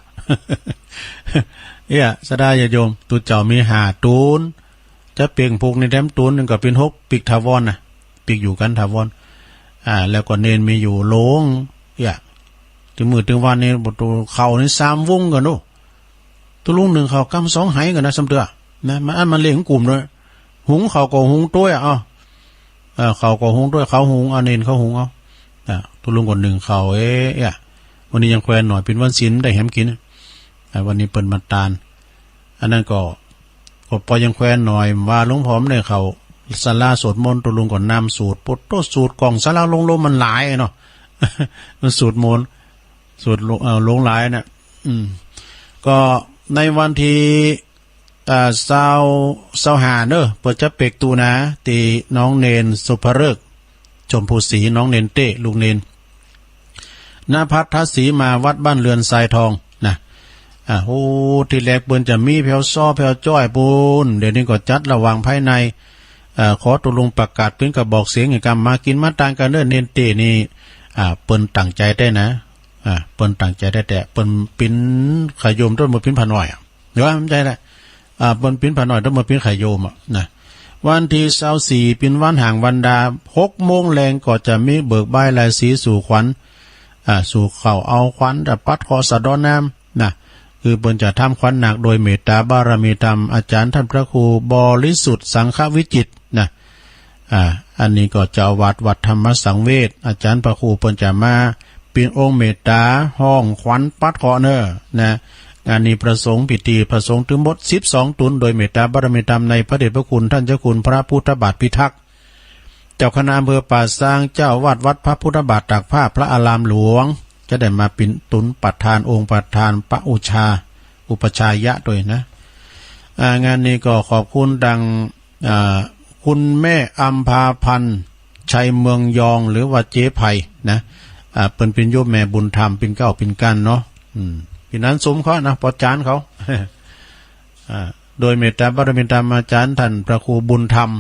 เนี่ย ศรัทธาญาติโยม ตุ๊เจ้ามีห้าตุ๊น จะเป๋นพวกนี้แถมตุ๊นนึ่งก็เป๋นหก ปิ๊กถาวรนะ ปิ๊กอยู่กั๋นถาวร อ่า แล้วก็เณรมีอยู่หลวง เนี่ย ตึงมื้อตึงวันนี่ บ่ตุ๊ ข้าวนี่สามวงกั๋นโน้ ตุ๊ลุงนึ่งข้าวก้ำสองไหกั๋นนะ ซ้ำเตื้อ นะ มันอั้นมันเล่งกุ้มเลย หุงข้าวก็หุงตวยอะ เอ้า เออ ข้าวก็หุงตวย เขาหุงเอา เณรเขาหุงเอา อ่ะ ตุ๊ลุงก็นึ่งข้าว เอ๊ะ เอ๊ะ วันนี้ยังแควนหน่อย เป๋นวันศีลได้แหมกิ๋น อ่ะ วันนี้เปิ้นมาตาน อันนั้นก็ ก็ปอยังแควนหน่อย ว่าหลวงพ่อบ่ได้เข้าศาลาสวดมนต์ ตุ๊ลุงก็นำสวด โผโต้ สวดก้องศาลาโล่งๆ มันหลายเนาะ มันสวดมนต์ สวดหลวง เอ่อ หลวงหลายน่ะ อืม ก็ในวันตี้ อ่า ซาว ซาวห้าเนาะ เปิ้นจะเปกตุ๊นา ตี้น้องเณรสุภฤกษ์ ชมพูศรี น้องเณรเต้ ลูกเณร ณ พัทธสีมา วัดบ้านเรือนทรายทองนะ อ่า โอ้ ตี้แรกเปิ้นจะมีแผวซ้อแผวจ้อยปู้น เดี๋ยวนี้ก็จัดระหว่างภายใน เอ่อ ขอตุ๊ลุงประกาศเป๋นกระบอกเสียงหื้อก้ำ มากิ๋นมาตานกั๋นเน่อ เณรเต้นี่ อ่า เปิ้นตั้งใจ๋แต๊นะ อ่า เปิ้นตั้งใจ๋แต๊ๆ เปิ้นเป๋นขะโยม เปิ้นบ่เป๋นพระน้อยอะ เดี๋ยวมันใจ๋แหละ อ่า เปิ้นเป๋นพระน้อย เปิ้นบ่เป๋นขะโยมอะนะ วันตี้ซาวสี่ เป๋นวันหางวันดา หกโมงแลงก็จะมีเบิกบายลายสีสู่ขวัญ อ่า สู่เขาเอาขวัญจะปัดเคราะห์สะเดาะน้ำนะ คือเปิ้นจะทำขวัญหนักโดยเมตตาบารมีธรรม อาจารย์ท่านพระครูบริสุทธิ์สังฆวิจิตรนะ อ่า อันนี้ก็เจ้าอาวาสวัดธรรมสังเวช อาจารย์พระครูเปิ้นจะมาเป๋นองค์เมตตาฮ้องขวัญปัดเคราะห์เน่อนะ งานนี้พระสงฆ์พิธี พระสงฆ์ตึงหมดสิบสองต๋น โดยเมตตาบารมีธรรมในพระเดชพระคุณท่านเจ้าคุณพระพุทธบาทพิทักษ์ เจ้าคณะอำเภอป่าซาง เจ้าอาวาสวัดพระพุทธบาทตากผ้า พระอารามหลวง จะได้มาเป๋นต๋นประธาน องค์ประธานพระอุชา อุปัชฌายะตวยนะ อ่า งานนี้ก็ขอบคุณดัง อ่า คุณแม่อำภาพันธ์ ชัยเมืองยอง หรือว่าเจ๊ไพนะ อ่า เปิ้นเป๋นโยมแม่บุญธรรม เป๋นเก้าเป๋นกั๋นเนาะ อืม เป๋นอันสงเคราะห์นะ ปอจานเขา อ่า โดยเมตตาบารมีธรรมอาจารย์ท่านพระครูบุญธรรม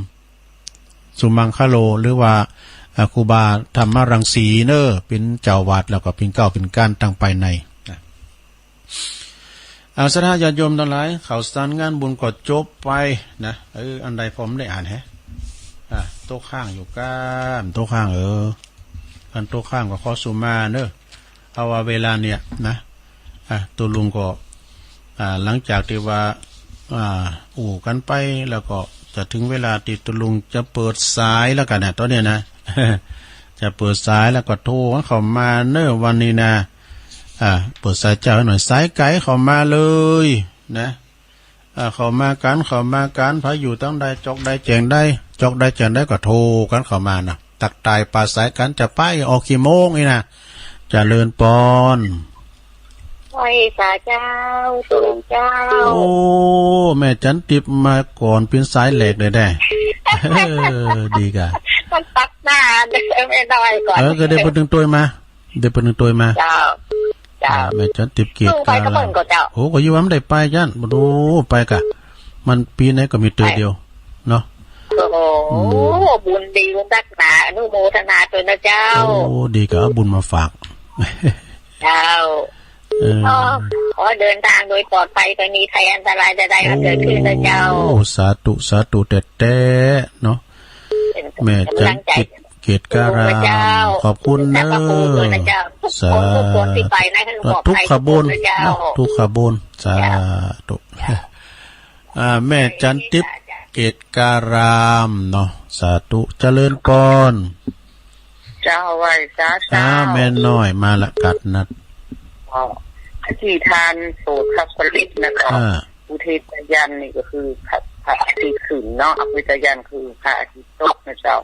สุมังคโล หรือว่า อ่า ครูบาธรรมรังสีเน่อ เป๋นเจ้าอาวาส แล้วก็เป๋นเก้าเป๋นกั๋นตางภายในนะ เอา ศรัทธาญาติโยมตังหลาย ข่าวสารงานบุญก็จบไปนะ เออ อันใดผมได้อ่านแฮะ อ่ะ ตกค้างอยู่ก้า ตกค้าง เออ อันตกค้างก็ขอสุมาเน่อ เพราะว่าเวลาเนี่ยนะ อ่ะ ตุ๊ลุงก็ อ่า หลังจากตี้ว่า อ่า อู้กั๋นไป แล้วก็จะเถิงเวลาตี้ตุ๊ลุงจะเปิดสายแล้วกั๋นนะ ต๋อนเนี้ยนะ จะเปิดสายแล้วก็โทรเข้ามาเน่อวันนี้นะ อ่า เปิดสายเจ้าหื้อหน่อย สายไก๋เข้ามาเลยนะ อ่า เข้ามากั๋น เข้ามากั๋น ใผอยู่ตางใด จอกใดแจ้งใด จอกใดแจ้งใดก็โทรกั๋นเข้ามานะ ตั๊กตายปราศรัยกั๋น จะไปออกกี่โมงนี่นะ เจริญปอน ไหว้สาเจ้า ตุ๊ลุงเจ้า โอ้ แม่จันติบมาก่อนเป๋นสายแรกเลยแน่ เออ ดีก่ะ มันตั๊กหน้าแม่น้อยก่อน เออ ก็เดี๋ยวเปิ้นตึงตวยมา เดี๋ยวเปิ้นตึงตวยมา เจ้า เจ้า อ่า แม่จันติบเกต สู้ไปก็เปิ้นก็เจ้า โอ้ ก็อยู่ว่ามันได้ไปจั้น บ่ฮู้ไปก่ะ มันปี๋ไหนก็มีเตื้อเดียวเนาะ โอ้โห อืม บุญดีบุญตักหนา อนุโมทนาตวยนะเจ้า โอ้ ดีก่ะ เอาบุญมาฝาก เจ้า เออ ขอ ขอเดินทางโดยปลอดภัย บ่มีภัยอันตรายใดๆ มาเกิดขึ้นนะเจ้า โอ้ สาธุ สาธุแต๊ๆ เนาะ แม่จันติบเกตการาม ขอบคุณเน่อ สาธุ ทุกขบวนเนาะ ทุกขบวน สาธุ อ่า แม่จันติบเกตการามเนาะ สาธุ เจริญปอน เจ้า ไหว้สา อ่า เจ้า แม่น้อยมาละ กาดนัด อ๋อ อธิษฐานสูตรพระปริตรนะเจ้า อ่า อุทิศยันต์นี่ก็คือพระ พระอาทิตย์ขึ้นเนาะ อภิษยันต์คือพระอาทิตย์ตกนะเจ้า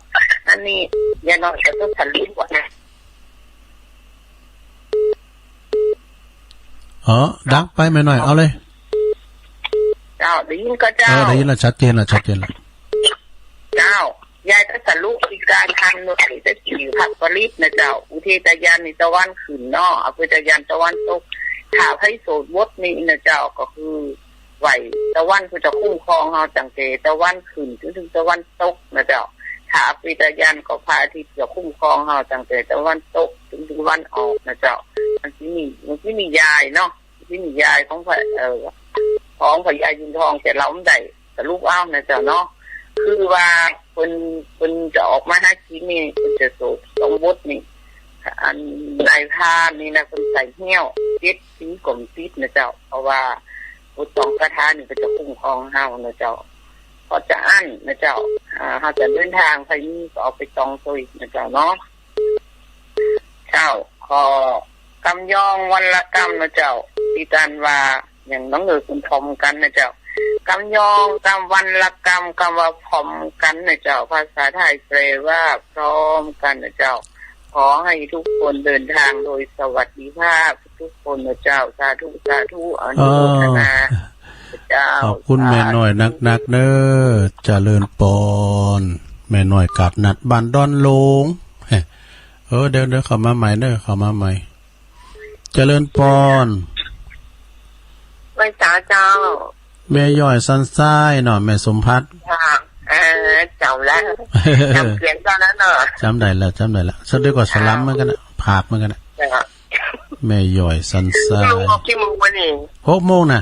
อันนี้ยายน้อยก็ต้องสรุปว่า อ๋อ ดังไปแม่น้อย เอาเลย เจ้า ได้ยินก่อเจ้า เออ ได้ยินแล้ว ชัดเจนแล้ว ชัดเจนแล้ว เจ้า ยายก็สรุปอีกการทำหน่วยจะสี่พระปริตรนะเจ้า อุทิศยันต์นี่ตะวันขึ้นเนาะ อภิษยันต์ตะวันตก ถ้าไผสวดบทนี้นะเจ้า ก็คือไหว้ตะวันเปิ้นจะคุ้มครองเฮาตั้งแต่ตะวันขึ้นจนถึงตะวันตกนะเจ้า ถ้าอภิษยันต์ก็พระอาทิตย์จะคุ้มครองเฮาตั้งแต่ตะวันตกจนถึงตะวันออกนะเจ้า มันสิมี มันสิมียายเนาะ สิมียายของพระ เอ่อ ของพญายุนทอง แต่เฮาบ่ได้สรุปเอานะเจ้าเนาะ คือว่าเปิ้น เปิ้นจะออกมาหากิ๋นนี่ เปิ้นจะสวดสองบทนี่ อันนายพรานนี่นะ เปิ้นใส่เหี้ยวเจ็ดปี๋ก็บ่ติดนะเจ้า เพราะว่าบทสองคาถานี่ก็จะคุ้มครองเฮานะเจ้า เพราะจะอั้นนะเจ้า อ่า เฮาจะเดินทางไปนี่ก็เอาไปตองตวยนะเจ้าเนาะ เจ้า ขอกำยองวันละกำนะเจ้า ตี้ต้านว่า อย่างน้องเอ๋ยคุณพร้อมกันนะเจ้า กำยองกำวันละกำ กำว่าพร้อมกันนะเจ้า ภาษาไทยแปลว่าพร้อมกันนะเจ้า ขอให้ทุกคนเดินทางโดยสวัสดิภาพทุกคนนะเจ้า สาธุ สาธุ อนุโมทนา เจ้า ขอบคุณแม่น้อยนักๆ เน้อ เจริญปอน แม่น้อยกาดนัด บ้านดอนหลง เออ เดี๋ยว เดี๋ยวเข้ามาใหม่เน้อ เข้ามาใหม่ เจริญปอน ไหว้สาเจ้า แม่ย้อยสันทรายเนาะ แม่สมภัทร ค่ะ เออ จ๋ำแล้ว จ๋ำเสียงเจ้าแล้วเนาะ จ๋ำได้แล้ว จ๋ำได้แล้ว สะเดียวก็สลัมเหมือนกั๋นนะ ผาบเหมือนกั๋นนะ เจ้า แม่ย้อยสันทราย ลุงออกกี่โมงวะนี่ หกโมงน่ะ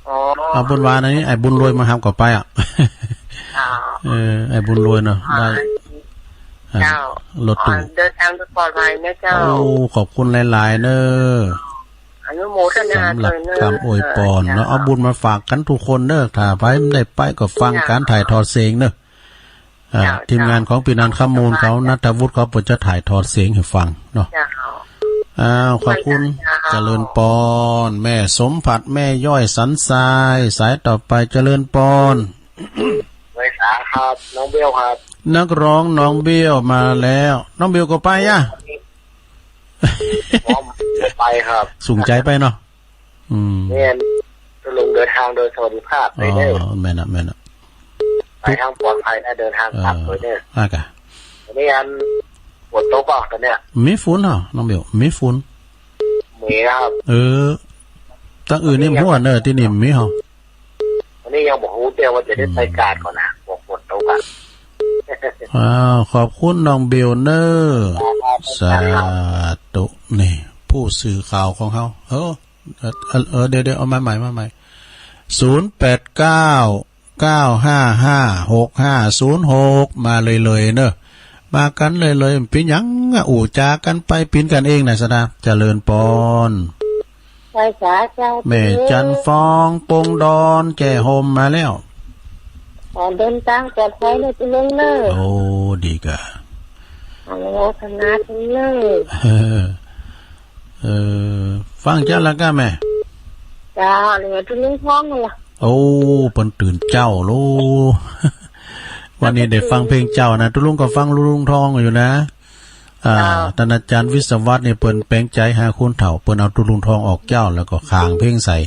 อ๋อ เอาบุญวานะนี่ ไอ้บุญรวยมาหับก็ไปอ่ะ อ๋อ เออ ไอ้บุญรวยเนาะ ได้ อ่า เจ้า รถตู้ อ่า เดินทางโดยปลอดภัยนะเจ้า โอ้ ขอบคุณหลายๆ เน้อ อนุโมทนา สำหรับ ด้วยเน้อ กำอวยปอนเนาะ เจ้า เอาบุญมาฝากกั๋นทุกคนเน้อ ถ้าใผบ่ได้ไปก็ฟัง เจ้า ก๋านถ่ายทอดเสียงเน้อ อ่า เจ้า ทีมงานของปี้นันท์ คำมูลเขา เจ้า ณัฐวุฒิเขา เปิ้นจะถ่ายทอดเสียงหื้อฟังเนาะ เจ้า อ้าว ขอบคุณ เจ้า เจริญปอน แม่สมผัส แม่ย้อยสันทราย สายต่อไป เจริญปอน ไหว้สาครับ น้องเบลครับ นักร้องน้องเบลมาแล้ว น้องเบลก็ไปอะ ผมไปครับ สูงใจ๋ไปเนาะ อืม แม่น ตกลงเดินทางโดยสวัสดิภาพไปเด้อ อ๋อ แม่นอะ แม่นอะ ไปทางปลอดภัยนะ เดินทางกลับ เออ ไปเด้อ อ่ะกะ อันนี้อันฝนตกเปล่าตอนเนี้ย มีฝนเหรอ น้องเบล มีฝน มีครับ เออ ตังอื่นนี่บ่ฮู้เน้อ ตี้นี่มีเหรอ อันนี้ยังบ่ฮู้เตื้อว่าจะได้ไปกาดก่อนะ บอกฝนตกอะ อ้าว ขอบคุณน้องเบลเน้อ ครับ สาธุ นี่ ผู้สื่อข่าวของเฮา เออ เออ เออ เดี๋ยว เดี๋ยว เอามาใหม่ มาใหม่ ศูนย์แปดเก้า เก้าห้าห้า หกห้าศูนย์หก มาเลยๆ เน้อ มากั๋นเลยๆ เป๋นหยังอะ อู้จ๋ากั๋นไป เป๋นกั๋นเองนะ สะดา เจริญปอน ไหว้สาเจ้า แม่จันทร์ฟอง ปงดอน แจ้ห่มมาแล้ว ขอเดินตางปลอดภัยเน้อ ตุ๊ลุงเน้อ โอ้ ดีก่ะ อนุโมทนาตุ๊ลุงเน้อ เออ ฟังเจ้าละก้าแม่ เจ้า นี่ตุ๊ลุงทองนั่นล่ะ โอ้ เปิ้นตื่นเจ๊าโล วันนี้ได้ฟังเพลงเจ๊านะ ตุ๊ลุงก็ฟังตุ๊ลุงทองอยู่นะ อ่า เจ้า ต้านอาจ๋ารย์วิศวัฒน์นี่เปิ้นแป๋งใจ๋หาคนเฒ่า เปิ้นเอาตุ๊ลุงทองออกเจ๊าแล้วก็ขางเพลงใส่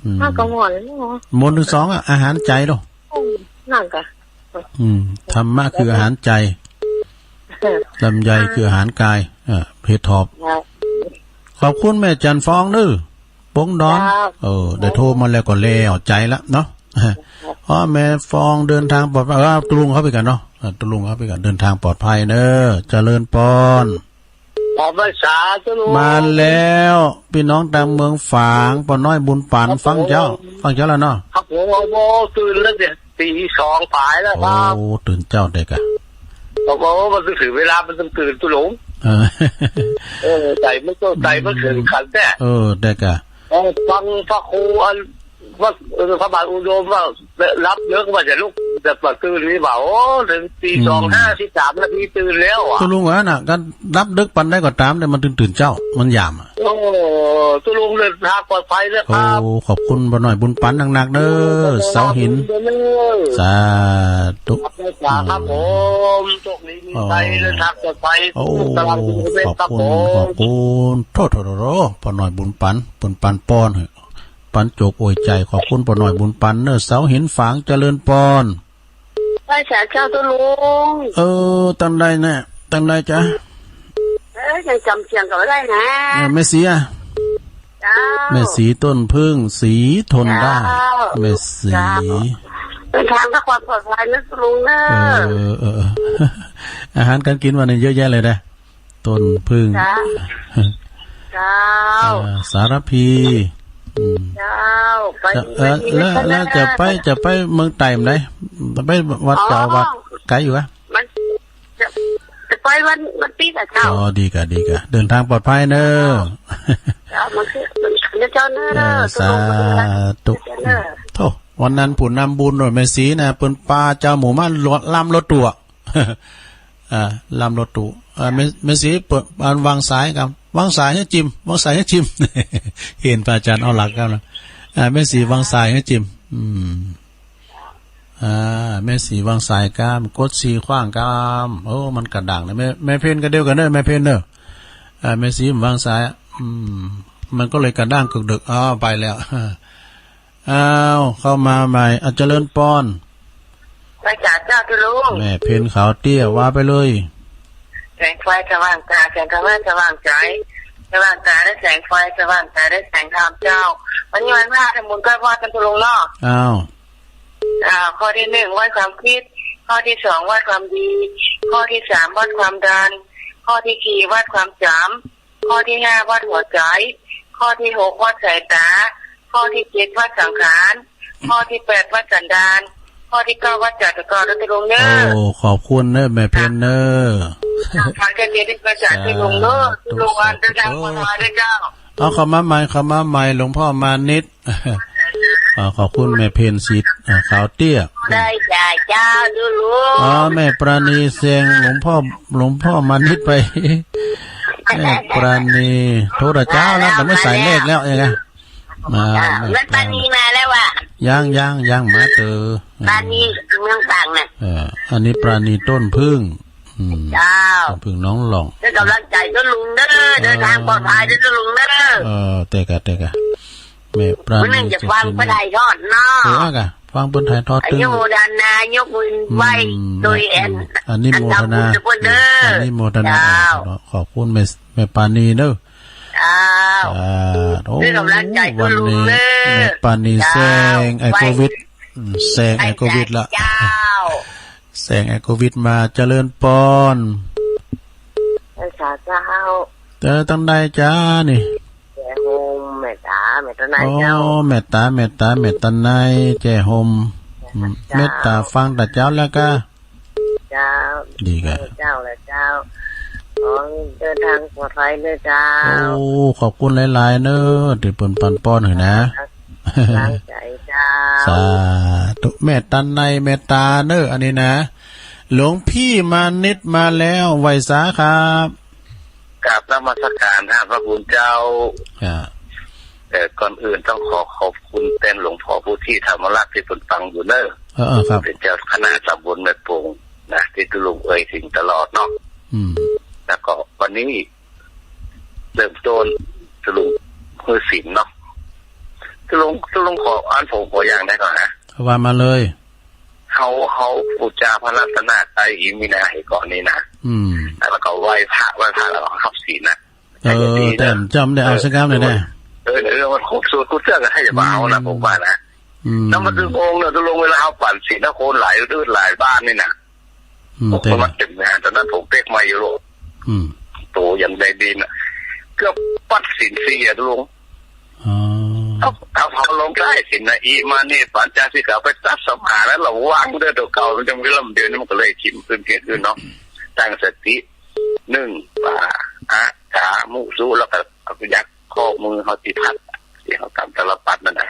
อืม มันก็ม่วนเนาะ ม่วนตึงสองอะ อาหารใจ๋โล อืม นั่นกะ อืม ธรรมะคืออาหารใจ๋ เออ ลำไยคืออาหารกาย เออ เห็ดถอบ ครับ ขอบคุณแม่จันทร์ฟองเน้อ ปงดอน ครับ เออ ได้โทรมาแล้วก็แล้วใจ๋ละเนาะ ครับ อ๋อ แม่ฟองเดินทางปลอดภัย เออ ตุ๊ลุงเข้าไปก่อนเนาะ เออ ตุ๊ลุงเข้าไปก่อน เดินทางปลอดภัยเน้อ เจริญปอน ขอไหว้สาตุ๊ลุง มาแล้ว ปี้น้องตางเมืองฝาง ป้อน้อยบุญปั๋น ครับ ฟังเจ้า ผม ฟังเจ้าแล้วเนาะ ครับผม โอ้โห ตื่นแล้วเนี่ย ตีสองป๋ายแล้วครับ โอ้ ตื่นเจ๊าเต๊อะ โอ้โห มันต้องถือเวลา มันต้องตื่นตุ๊ลุง เออ เออ ใจ๋มันก็ ใจ๋มันถึงขันแต๊ เออ เต๊อะ เออ ฟังพระครูอัน วัด เออ พระบาทอุดมว่า หลับเยอะว่าจะลุก แต่ตื่นนี่ว่า โอ้ ถึงตีสอง อืม ห้าสิบสามนาทีตื่นแล้วอะ ตุ๊ลุงว่าน่ะ ก็หลับดึกปานใดก็ต๋าม แต่มันตื่น ตื่นเจ๊า มันยามอะ โอ้ ตุ๊ลุงเดินทางปลอดภัยนะครับ โอ้ ขอบคุณป้อน้อยบุญปั๋นนักๆ เน้อ เออ เสาหิน เดินทางปลอดภัยเน้อ สาธุ ครับผม โชคดีมีชัย โอ้ เดินทางปลอดภัย โอ้ ตลอดชีวิตครับผม ขอบคุณ ขอบคุณ โถ่ๆๆๆ ป้อน้อยบุญปั๋น บุญปั๋นปอน ปั๋นโจกอวยใจ๋ ขอบคุณป้อน้อยบุญปั๋นเน้อ เสาหินฝาง เจริญปอน ไหว้สาเจ้าตุ๊ลุง เออ ตังใดเนี่ย ตังใดจ๊ะ เออ ยังจ๋ำเสียงก็บ่ได้นะ เออ แม่ศรีอะ เจ้า แม่ศรีต้นผึ้ง ศรีทนได้ เจ้า แม่ศรี เจ้า เดินทางด้วยความปลอดภัยนะตุ๊ลุงเน้อ เออ เออ เออ อาหารก๋านกิ๋นวันนี้เยอะแยะเลยนะ ต้นผึ้ง เจ้า เจ้า อ่า สารภี อืม เจ้า ไป เอ่อ แล้ว แล้วจะไป จะไปเมืองใต้เมื่อใด จะไปวัด อ๋อ เจ้าวัด ไก๋อยู่กะ มันจะ จะไปวัน วันตี้กะเจ้า อ๋อ ดีกะ ดีกะ เดินทางปลอดภัยเน้อ เจ้า มันตี้ มันตี้เจ้าเน้อ เออ ตุ๊ลุง สาธุ เจ้าเน้อ โถ่ วันนั้นผู้นำบุญโน่น แม่ศรีน่ะ เปิ้นปาเจ้าหมู่มาลำรถตั๋ว อ่า ลำรถตู้ อ่า แม่ แม่ศรีเปิ้น อันวางสายครับ วางสายหื้อจิม วางสายหื้อจิม หันพระอาจ๋ารย์เอาหลักครับนะ อ่า แม่ศรีวางสายหื้อจิม อืม อ่า แม่ศรีวางสายก้าม กดสี่ครั้งก้าม โอ้ มันกระด้างนะ แม่ แม่เพ็ญก็เดียวกั๋นเน้อ แม่เพ็ญเน้อ อ่า แม่ศรีวางสาย อืม มันก็เลยกระด้างกึกดึก อ้าว ไปแล้ว อ้าว เข้ามาใหม่ อ่ะ เจริญปอน ไหว้สาเจ้าตุ๊ลุง แม่เพ็ญขาวเตี้ย ว่าไปเลย แสงไฟสว่างตา แสงธรรมะสว่างใจ๋ สว่างตาด้วยแสงไฟ สว่างตาด้วยแสงธรรมเจ้า วันนี้วันพระทำบุญก้อยมอดกั๋นตุ๊ลุงเนาะ อ้าว อ่า ข้อตี้หนึ่ง วัดความคิด ข้อตี้สอง วัดความดี ข้อตี้สาม วัดความดัน ข้อตี้สี่ วัดความจ๋ำ ข้อตี้ห้า วัดหัวใจ๋ ข้อตี้หก วัดสายต๋า ข้อตี้เจ็ด วัดสังขาร ข้อตี้แปด วัดสันดาน ข้อตี้เก้าวัดจ๋าตะกร้าเด้อลุงเด้อ โอ้ ขอบคุณเน้อแม่เพ็ญเน้อ ฟังแค่นี้ตี้วัดจ๋าเด้อลุงเด้อ สาธุ ลุงวันเดินทางปลอดภัยเด้อเจ้า เอา เข้ามาใหม่ เข้ามาใหม่ หลวงพ่อมานิต อ่า ขอบคุณแม่เพ็ญสิทธิ์ อ่า ขาวเตี้ย ได้จ้าเจ้า ดูลุง อ๋อ แม่ปราณีแซง หลวงพ่อ หลวงพ่อมานิตไป แม่ปราณี โทรแต่เจ๊าแล้ว แต่ไม่สายเลขแล้ว ยังไง มา อ่า แม่ปราณี แม่ปราณีมาแล้วว่ะ ยัง ยัง ยัง มาเต๋อ ปราณีเมืองตรังน่ะ เออ อันนี้ปราณีต้นผึ้ง อืม เจ้า ต้นผึ้งหนองหล่อง เด้อกำลังใจ๋เด้อลุงเด้อ เออ เดินทางปลอดภัยเด้อลุงเด้อ เออ เต๊อะเต๊อะ แม่ปราณี มื้อหนึ่งจะฟังเปิ้นถ่ายทอดเนาะ เออ อ่ะกะ ฟังเปิ้นถ่ายทอด อนุโมทนา ยกมือไหว้ อืม โดยแอน อืม อนุโมทนา อันทำบุญทุกคนเด้อ อนุโมทนา เจ้า ขอบคุณแม่ แม่ปราณีเด้อ เจ้า อ่า โอ้ เด้อกำลังใจ๋เด้อลุงเด้อ วันนี้แม่ปราณี เจ้า แซงไอ้โควิด อืม แซงไอ้โควิดละ เจ้า แซงไอ้โควิดมา เจริญปอน เจ้า เออ ตังใดจ๊ะนี่ แจ้โฮม แม่ต๋า แม่ต๋าใน อ๋อ เจ้า แม่ต๋า แม่ต๋า แม่ต๋าใน แจ้โฮม อืม เจ้า แม่ต๋าฟังแต่เจ๊าแล้วกะ เจ้า ดีกะ เจ้าแหละเจ้า ขอเดินทางปลอดภัยเน้อเจ้า โอ้ ขอบคุณหลายๆ เน้อ ตี้เปิ้นปันปอนหื้อนะ กำลังใจ๋เจ้า สาธุ แม่ต๋าใน แม่ต๋าเน้อ อันนี้นะ หลวงพี่มานิตมาแล้ว ไหว้สาครับ กราบนมัสการท่านพระคุณเจ้า อ่า เอ่อ ก่อนอื่นต้องขอขอบคุณแตนหลวงพ่อผู้ที่ธรรมรักษ์ตี้เปิ้นฟังอยู่เน้อ เออ เออ ครับ เปิ้นเจ้าคณะตำบลแม่โป่งนะ ตี้ตุ๊ลุงเอ่ยถึงตลอดเนาะ อืม แล้วก็วันนี้เริ่มต้นตุ๊ลุงหื้อศีลเนาะ ตุ๊ลุง ตุ๊ลุงขอ อันผมขออย่างได้ก่อนนะ ว่ามาเลย เฮา เฮาปู๋จาพระรัตนตรัยอีกมีนาหื้อก่อนนี่นะ อืม แล้วก็ไหว้พระ ไหว้พระแล้วก็ฮับศีลนะ เออ แต่จำได้เอาสักคำเลยนะ เออ เออ มันครบสูตรครบเครื่องก็ให้จะมาเอานะ อืม ผมว่านะ อืม แล้วมันถึงองค์เนี่ย ตุ๊ลุงเวลาเฮาปั๋นศีลนะ คนหลายดื้อหลายบ้านนี่นะ อืม ผมก็มาเต็มงาน ต๋อนนั้นผมเป๊กมาอยู่โลก อืม โตยังได้ดินอ่ะ เกือบปัดศีลสี่อ่ะตุ๊ลุง อ๋อ เอา เอา เอาลงได้ศีลนะ อิมานิปัญจสิกขา ไปตัดสมาธิแล้วระวังเด้อ ตั๋วเก่ามันจะมีลำเดียวนี่มันก็เลยชิมขึ้นเพี้ยนขึ้นเนาะ ตั้งสติ นึ่ง ปา อะ กา มุ สุ แล้วก็เอายักข้อมือเฮาตี้พัด ตี้เฮาตำตะละปัดนั่นนะ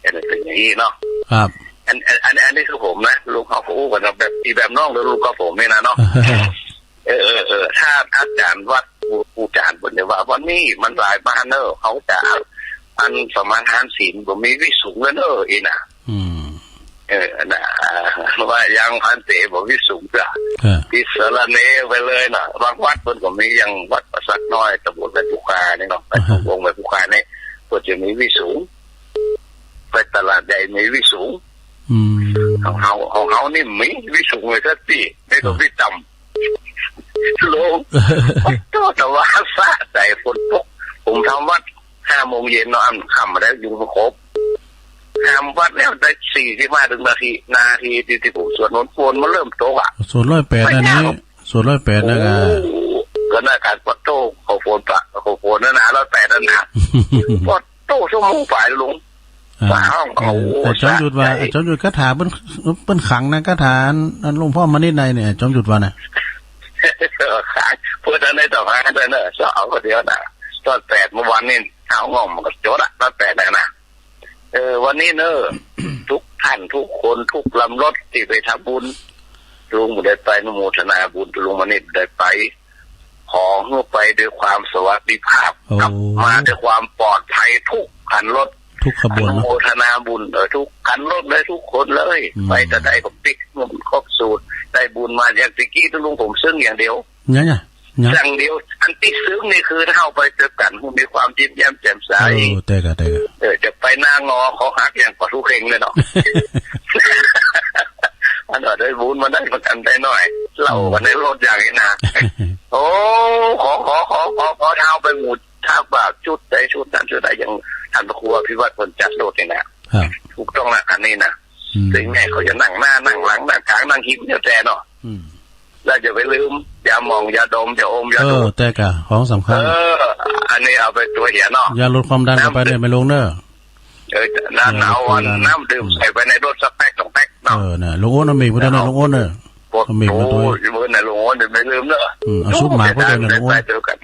อันนี้เป๋นอย่างนี้เนาะ ครับ อัน อัน อัน อันนี้คือผมนะ ลุงเขาก็อู้กั๋นนะ แบบ อีแบบน้องหรือลุงกับผมนี่นะเนาะ เออ เออ เออ ถ้าอาจ๋ารย์วัด ปู่ ปู่จ๋ารย์เปิ้นจะว่า วันนี้มันหลายบ้านเน้อ เขาจะ อันสมาทานศีลบ่มีวิสุงแล้วเน้อ อีน่ะ อืม เออ น่ะ ว่ายังพันเต๋บ่วิสุงจ้ะ เออ ติสรณเณรไปเลยน่ะ บางวัดเปิ้นก็มี อย่างวัดป่าสักน้อย ตำบลแม่ปุคานี่เนาะ ไป อ่าฮะ ตำบลแม่ปุคานี่ เปิ้นจะมีวิสุง ไปตลาดใหญ่มีวิสุง อืม ของเฮา ของเฮานี่มีวิสุงเลยสักตี้ นี่ก็ อ่า วิต่ำ ลง โธ่ แต่ว่าสะใจ๋ฝนตก ผมทำวัดห้าโมงเย็นเนาะ อันค่ำมาแล้ว ยุงมันขบ ทำวัดแล้วได้สี่สิบห้าถึงนาที นาทีที่ ที่ผมสวดมนต์ ฝนมันเริ่มตกอ่ะ สวดร้อยแปด ไม่ นะนี่ ยาก สวดร้อยแปด นะ โอ้ ก็น่าการปัดโต้ ขอฝนปะ ขอฝนนะนะ ร้อยแปด นะนะ ปัดโต้ ชั่วโมงปลายลง อ่า มาห้อง เออ โอ้ อาจ๋ารย์จอมยุทธว่า สะใจ๋ อาจ๋ารย์จอมยุทธคาถาเปิ้น เปิ้นขังนะ คาถาอัน อันหลวงพ่อมานิตในเนี่ย อาจ๋ารย์จอมยุทธว่านะ ขัง เปิ้นอันในต่อมากันเน้อ สาวคนเดียวนะ ร้อยแปด เมื่อวานนี่ เอาง่อมมันก็จดอะ ร้อยแปด นะนะ เออ วันนี้เน้อ ทุกท่านทุกคนทุกลำรถตี้ไปทำบุญ ลุงบ่ได้ไป อนุโมทนาบุญ ลุงมานิตได้ไป ขอหื้อไปด้วยความสวัสดิภาพ โอ้ กลับมาด้วยความปลอดภัยทุกคันรถ ทุกขบวนเนาะ อนุโมทนาบุญ เออ ทุกคันรถเลย ทุกคนเลย อืม ไปแต่ใดก็ปิ๊กมันครบสูตร ได้บุญมา อย่างตะกี้ตุ๊ลุงผมซึ่งอย่างเดียว เนี่ย เนี่ย เนี่ย อย่างเดียว อันตี้ซึ่งนี่คือถ้าเฮาไปเจอกั๋น มีความยิ้มแย้มแจ่มใส เออ เต๊อะกะ เต๊อะกะ เออ จะไปหน้างอ คอหักอย่างปะทุเข่งเลยเนาะ อันนั้นได้บุญมาได้ประกันได้หน่อย เล่ากั๋นในรถอย่างนี้นะ โอ้ ขอ ขอ ขอ ขอ ขอเท้าไปหมู่ทากบาปชุดใดชุดนั้นชุดใด อย่างท่านพระครูอภิวัตรเปิ้นจัดโลดนี่นะ ครับ ถูกต้องนะ อันนี้นะ อืม ซึ่งแม่เขาจะนั่งหน้า นั่งหลัง นั่งกลาง นั่งหิ้ม แล้วแต่เนาะ อืม แล้วอย่าไปลืม ยาหม่อง ยาดม ยาอม ยา เออ ดูด เต๊อะกะ ของสำคัญ เออ อันนี้เอาไปตั๋วเหียเนาะ ยาลดความดันก็ไปเนี่ย น้ำ ไม่ลงเน้อ เออ น้ำ เออ เอา ลดความดัน น้ำดื่ม อืม ใส่ไปในรถสักแป๊กสองแป๊ก เนาะ เออ น่ะ ลุงโอนเอาเมฆมาตวยนะ ลุงโอนเน่อ เอาเมฆมาตวย โอ้ย เมื่อน่ะ ลุงโอนเนี่ยไม่ลืมเนอะ อืม เอาซุปหมากมาตวยนะ ลุงโอน เดี๋ยวกัน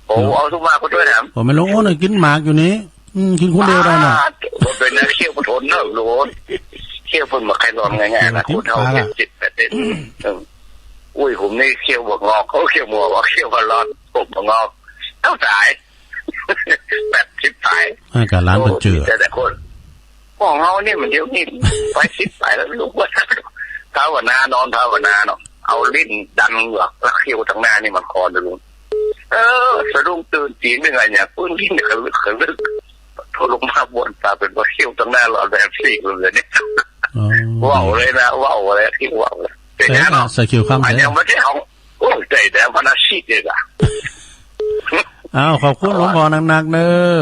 โอ้ เอาซุปหมากมาตวยแถม โอ้ แม่นลุงโอนน่ะกิ๋นหมากอยู่นี่ อืม กิ๋นคนเดียวได้น่ะ อ่า มันเป๋นนักเคี้ยวบ่ทนเนอะ ลุงโอน เคี้ยวเปิ้นบ่ใค่หล่อนง่ายๆ นะ เคี้ยว คนเฒ่า เจ็ดสิบแปดสิบ เออ อุ้ย ผมนี่เคี้ยวบ่งอก เขาเคี้ยวหมวก เคี้ยวบ่หล่อน ผมบ่งอก เฒ่าต๋าย แปดสิบปลาย อ่า ก็หลานเปิ้นเจื้อ โอ้ แต่ละคน ของเฮานี่มันเดี๋ยวนี้ไปสิบปลายแล้ว ลุงว่าภาวนานอนภาวนาเนาะ เอาลิ้นดันเหงือกแล้วเคี้ยวตังหน้านี่มันคอนนะลุง เออ สะดุ้งตื่นตี๋นึ่งอะเนี่ย ปื้นลิ้นขะลึกขะลึก โทรลงมาบนตาเป๋นว่าเคี้ยวตังหน้าหลอดแบบสี่เลยเนี่ย อ๋อ ว้าวเลยนะ ว้าวเลย ที่ว้าวเลย เสร็จแล้วเนาะ ใส่เขี้ยวคำ อันนี้ เสร็จ ไม่ใช่ของ โอ้ย ได้แต่วันอาทิตย์เลยล่ะ อ้าว ขอบคุณหลวงพ่อนักๆ เน่อ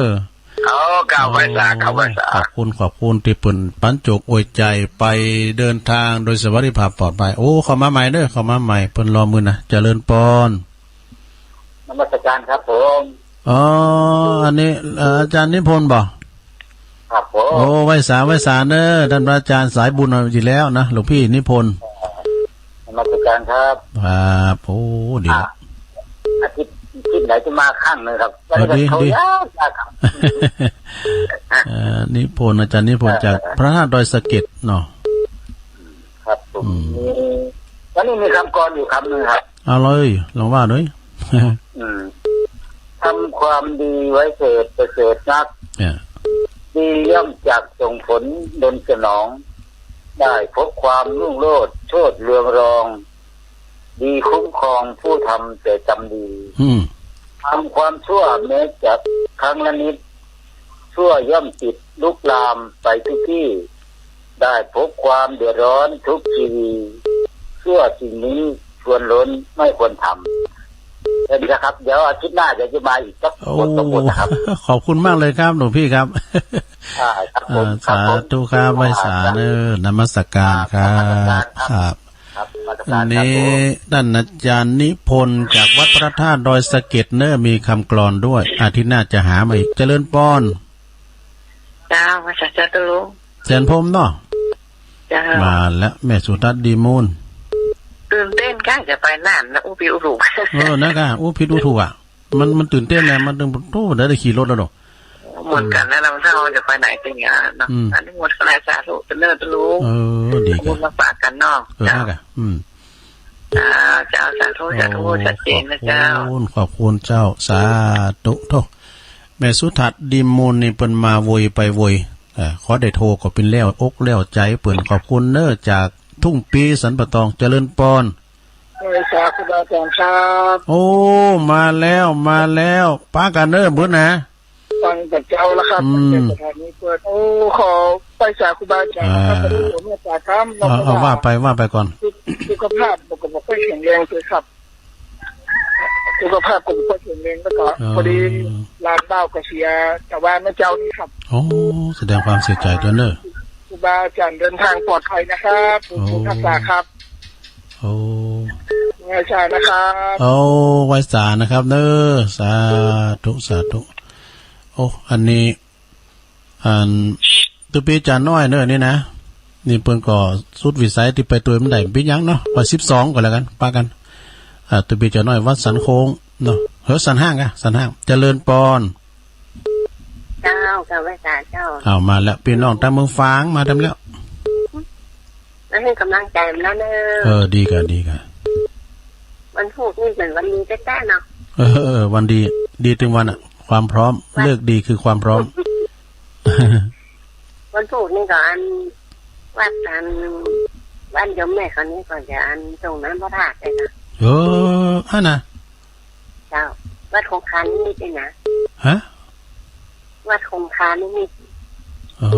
เอา กราบไหว้สา กราบไหว้สา ขอบคุณ ขอบคุณตี้เปิ้นปันโจกอวยใจ๋ไปเดินตางโดยสวัสดิภาพปลอดภัย โอ้ เข้ามาใหม่เน่อ เข้ามาใหม่ เปิ้นรอมื้อนะ เจริญปอน นมัสการครับผม อ๋อ อันนี้ เอ่อ อาจ๋ารย์นิพนธ์บ่ ครับผม โอ้ ไหว้สา ไหว้สาเน่อ ต้านพระอาจ๋ารย์สายบุญเอาอยู่แล้วนะ หลวงพี่นิพนธ์ นมัสการครับ ครับ โอ้ ดีละ อ่ะ อาทิตย์ อาทิตย์ไหนจะมาครั้งหนึ่งครับ เออ วันนี้ ดี เขา ดี ยาก ยากครับ เอ่อ นิพนธ์ อาจ๋ารย์นิพนธ์ เออ จากพระธาตุดอยสะเก็ดเนาะ ครับผม อืม มี วันนี้มีกำกลอนอยู่กำนึ่งครับ เอาเลย ลองว่าดู อืม ทำความดีไว้เถิดประเสริฐนัก เนี่ย ดีย่อมจักส่งผลดลสนอง ได้พบความรุ่งโรจน์โชติเรืองรอง ดีคุ้มครองผู้ทำแต่กรรมดี อืม ทำความชั่วแม้จะครั้งละนิด ชั่วย่อมติดลุกลามไปทุกที่ ได้พบความเดือดร้อนทุกทีวี ชั่วสิ่งนี้ควรล้นไม่ควรทำ เห็นไหมครับ เดี๋ยวอาทิตย์หน้าเดี๋ยวจะมาอีกสัก โอ้ บทสองบทนะครับ ขอบคุณมากเลยครับหลวงพี่ครับ อ่า ครับผม อ่า ครับผม สาธุครับ ไหว้สาเน่อ นมัสการครับ ครับ นมัสการครับ ครับ ครับ นมัสการครับ อันนี้ ผม ต้านอาจ๋ารย์นิพนธ์จากวัดพระธาตุดอยสะเก็ดเน่อ มีกำกลอนด้วย อาทิตย์หน้าจะหามาอีก เจริญปอน เจ้า ไหว้สาเจ้าตุ๊ลุง แสนพรหมเนาะ เจ้า มาแล้ว แม่สุทัศน์ ดีมูล ตื่นเต้นก้าจะไปน่านนะ อู้ผิดอู้ถูก เออ นะก้า อู้ผิดอู้ถูกอะ มัน มันตื่นเต้นนะ มันตึง โอ้ ได้ ได้ขี่รถแล้วเนาะ เหมือนกั๋นนะ เฮาจะไปไหนเป๋นอย่างนั้นเนาะ อืม อนุโมทนาสาธุเน่อตุ๊ลุง เออ ดีก้า เอาบุญมาฝากกั๋นเนาะ เออ เจ้า นะก้า อืม อ่า เจ้า สาธุ สาธุ โอ้ ชัดเจนนะเจ้า ขอบคุณ ขอบคุณเจ้า สาธุ โธ่ แม่สุทัศน์ ดีมูลนี่เปิ้นมาโวยไปโวย เอ่อ ขอได้โทรก็เป๋นแล้วอกแล้วใจ๋เปิ้น ขอบคุณเน่อ จากทุ่งปีสันป่าตอง เจริญปอน ไหว้สาครูบาอาจ๋ารย์ครับ โอ้ มาแล้ว มาแล้ว ปะกั๋นเน่อ มื้อนะ ฟังแต่เจ๊าแล้วครับ อืม ตั้งแต่สถานีเปิด โอ้ ขอไหว้สาครูบาอาจ๋ารย์นะครับ อ่า ขอเมตตาครับ เอา เอา ว่าไป ว่าไปก่อน สุข สุขภาพผมก็บ่ค่อยแข็งแรงเลยครับ สุขภาพผมก็บ่ค่อยแข็งแรง แล้วก็ เออ พอดีหลานบ่าวก็เสียตะวาเมื่อเจ๊านี้ครับ โอ้ แสดงความเสียใจ๋ตวยเน่อ ครูบาอาจ๋ารย์เดินทางปลอดภัยนะครับ ผม โอ้ ผมทักษาครับ โอ้ ไหว้สานะครับ โอ้ ไหว้สานะครับเน่อ สาธุ สาธุ โอ้ อันนี้ อัน ตุ๊ปีจ๋าน้อยเน่อนี่นะ นี่เปิ้นก็สุดวิสัยตี้ไปตวยบ่ได้ เป๋นหยังเนาะ ว่าสิบสองก็แล้วกั๋น ปะกั๋น อ่า ตุ๊ปีจ๋าน้อย วัดสันโค้งเนาะ เฮ้อ สันห้างอะ สันห้าง เจริญปอน เจ้า เจ้า ไหว้สาเจ้า เอามาแล้ว ปี้น้องตางเมืองฝางมาแถมแล้ว มาหื้อกำลังใจ๋แล้วเน่อ เออ ดีก้า ดีก้า วันพูกนี่เป๋นวันดีแต๊ๆ เนาะ เออ เออ วันดี ดีตึงวันอะ ความพร้อม วัน ฤกษ์ดีคือความพร้อม วันพูกนี่ก็อัน วัดอัน บ้านโยมแม่เขานี่ก็จะอันส่งน้ำพระธาตุเลยนะ เออ อันน่ะ เจ้า วัดคงคานิมิตรนี่นะ ฮะ วัดคงคานิมิตร โอ้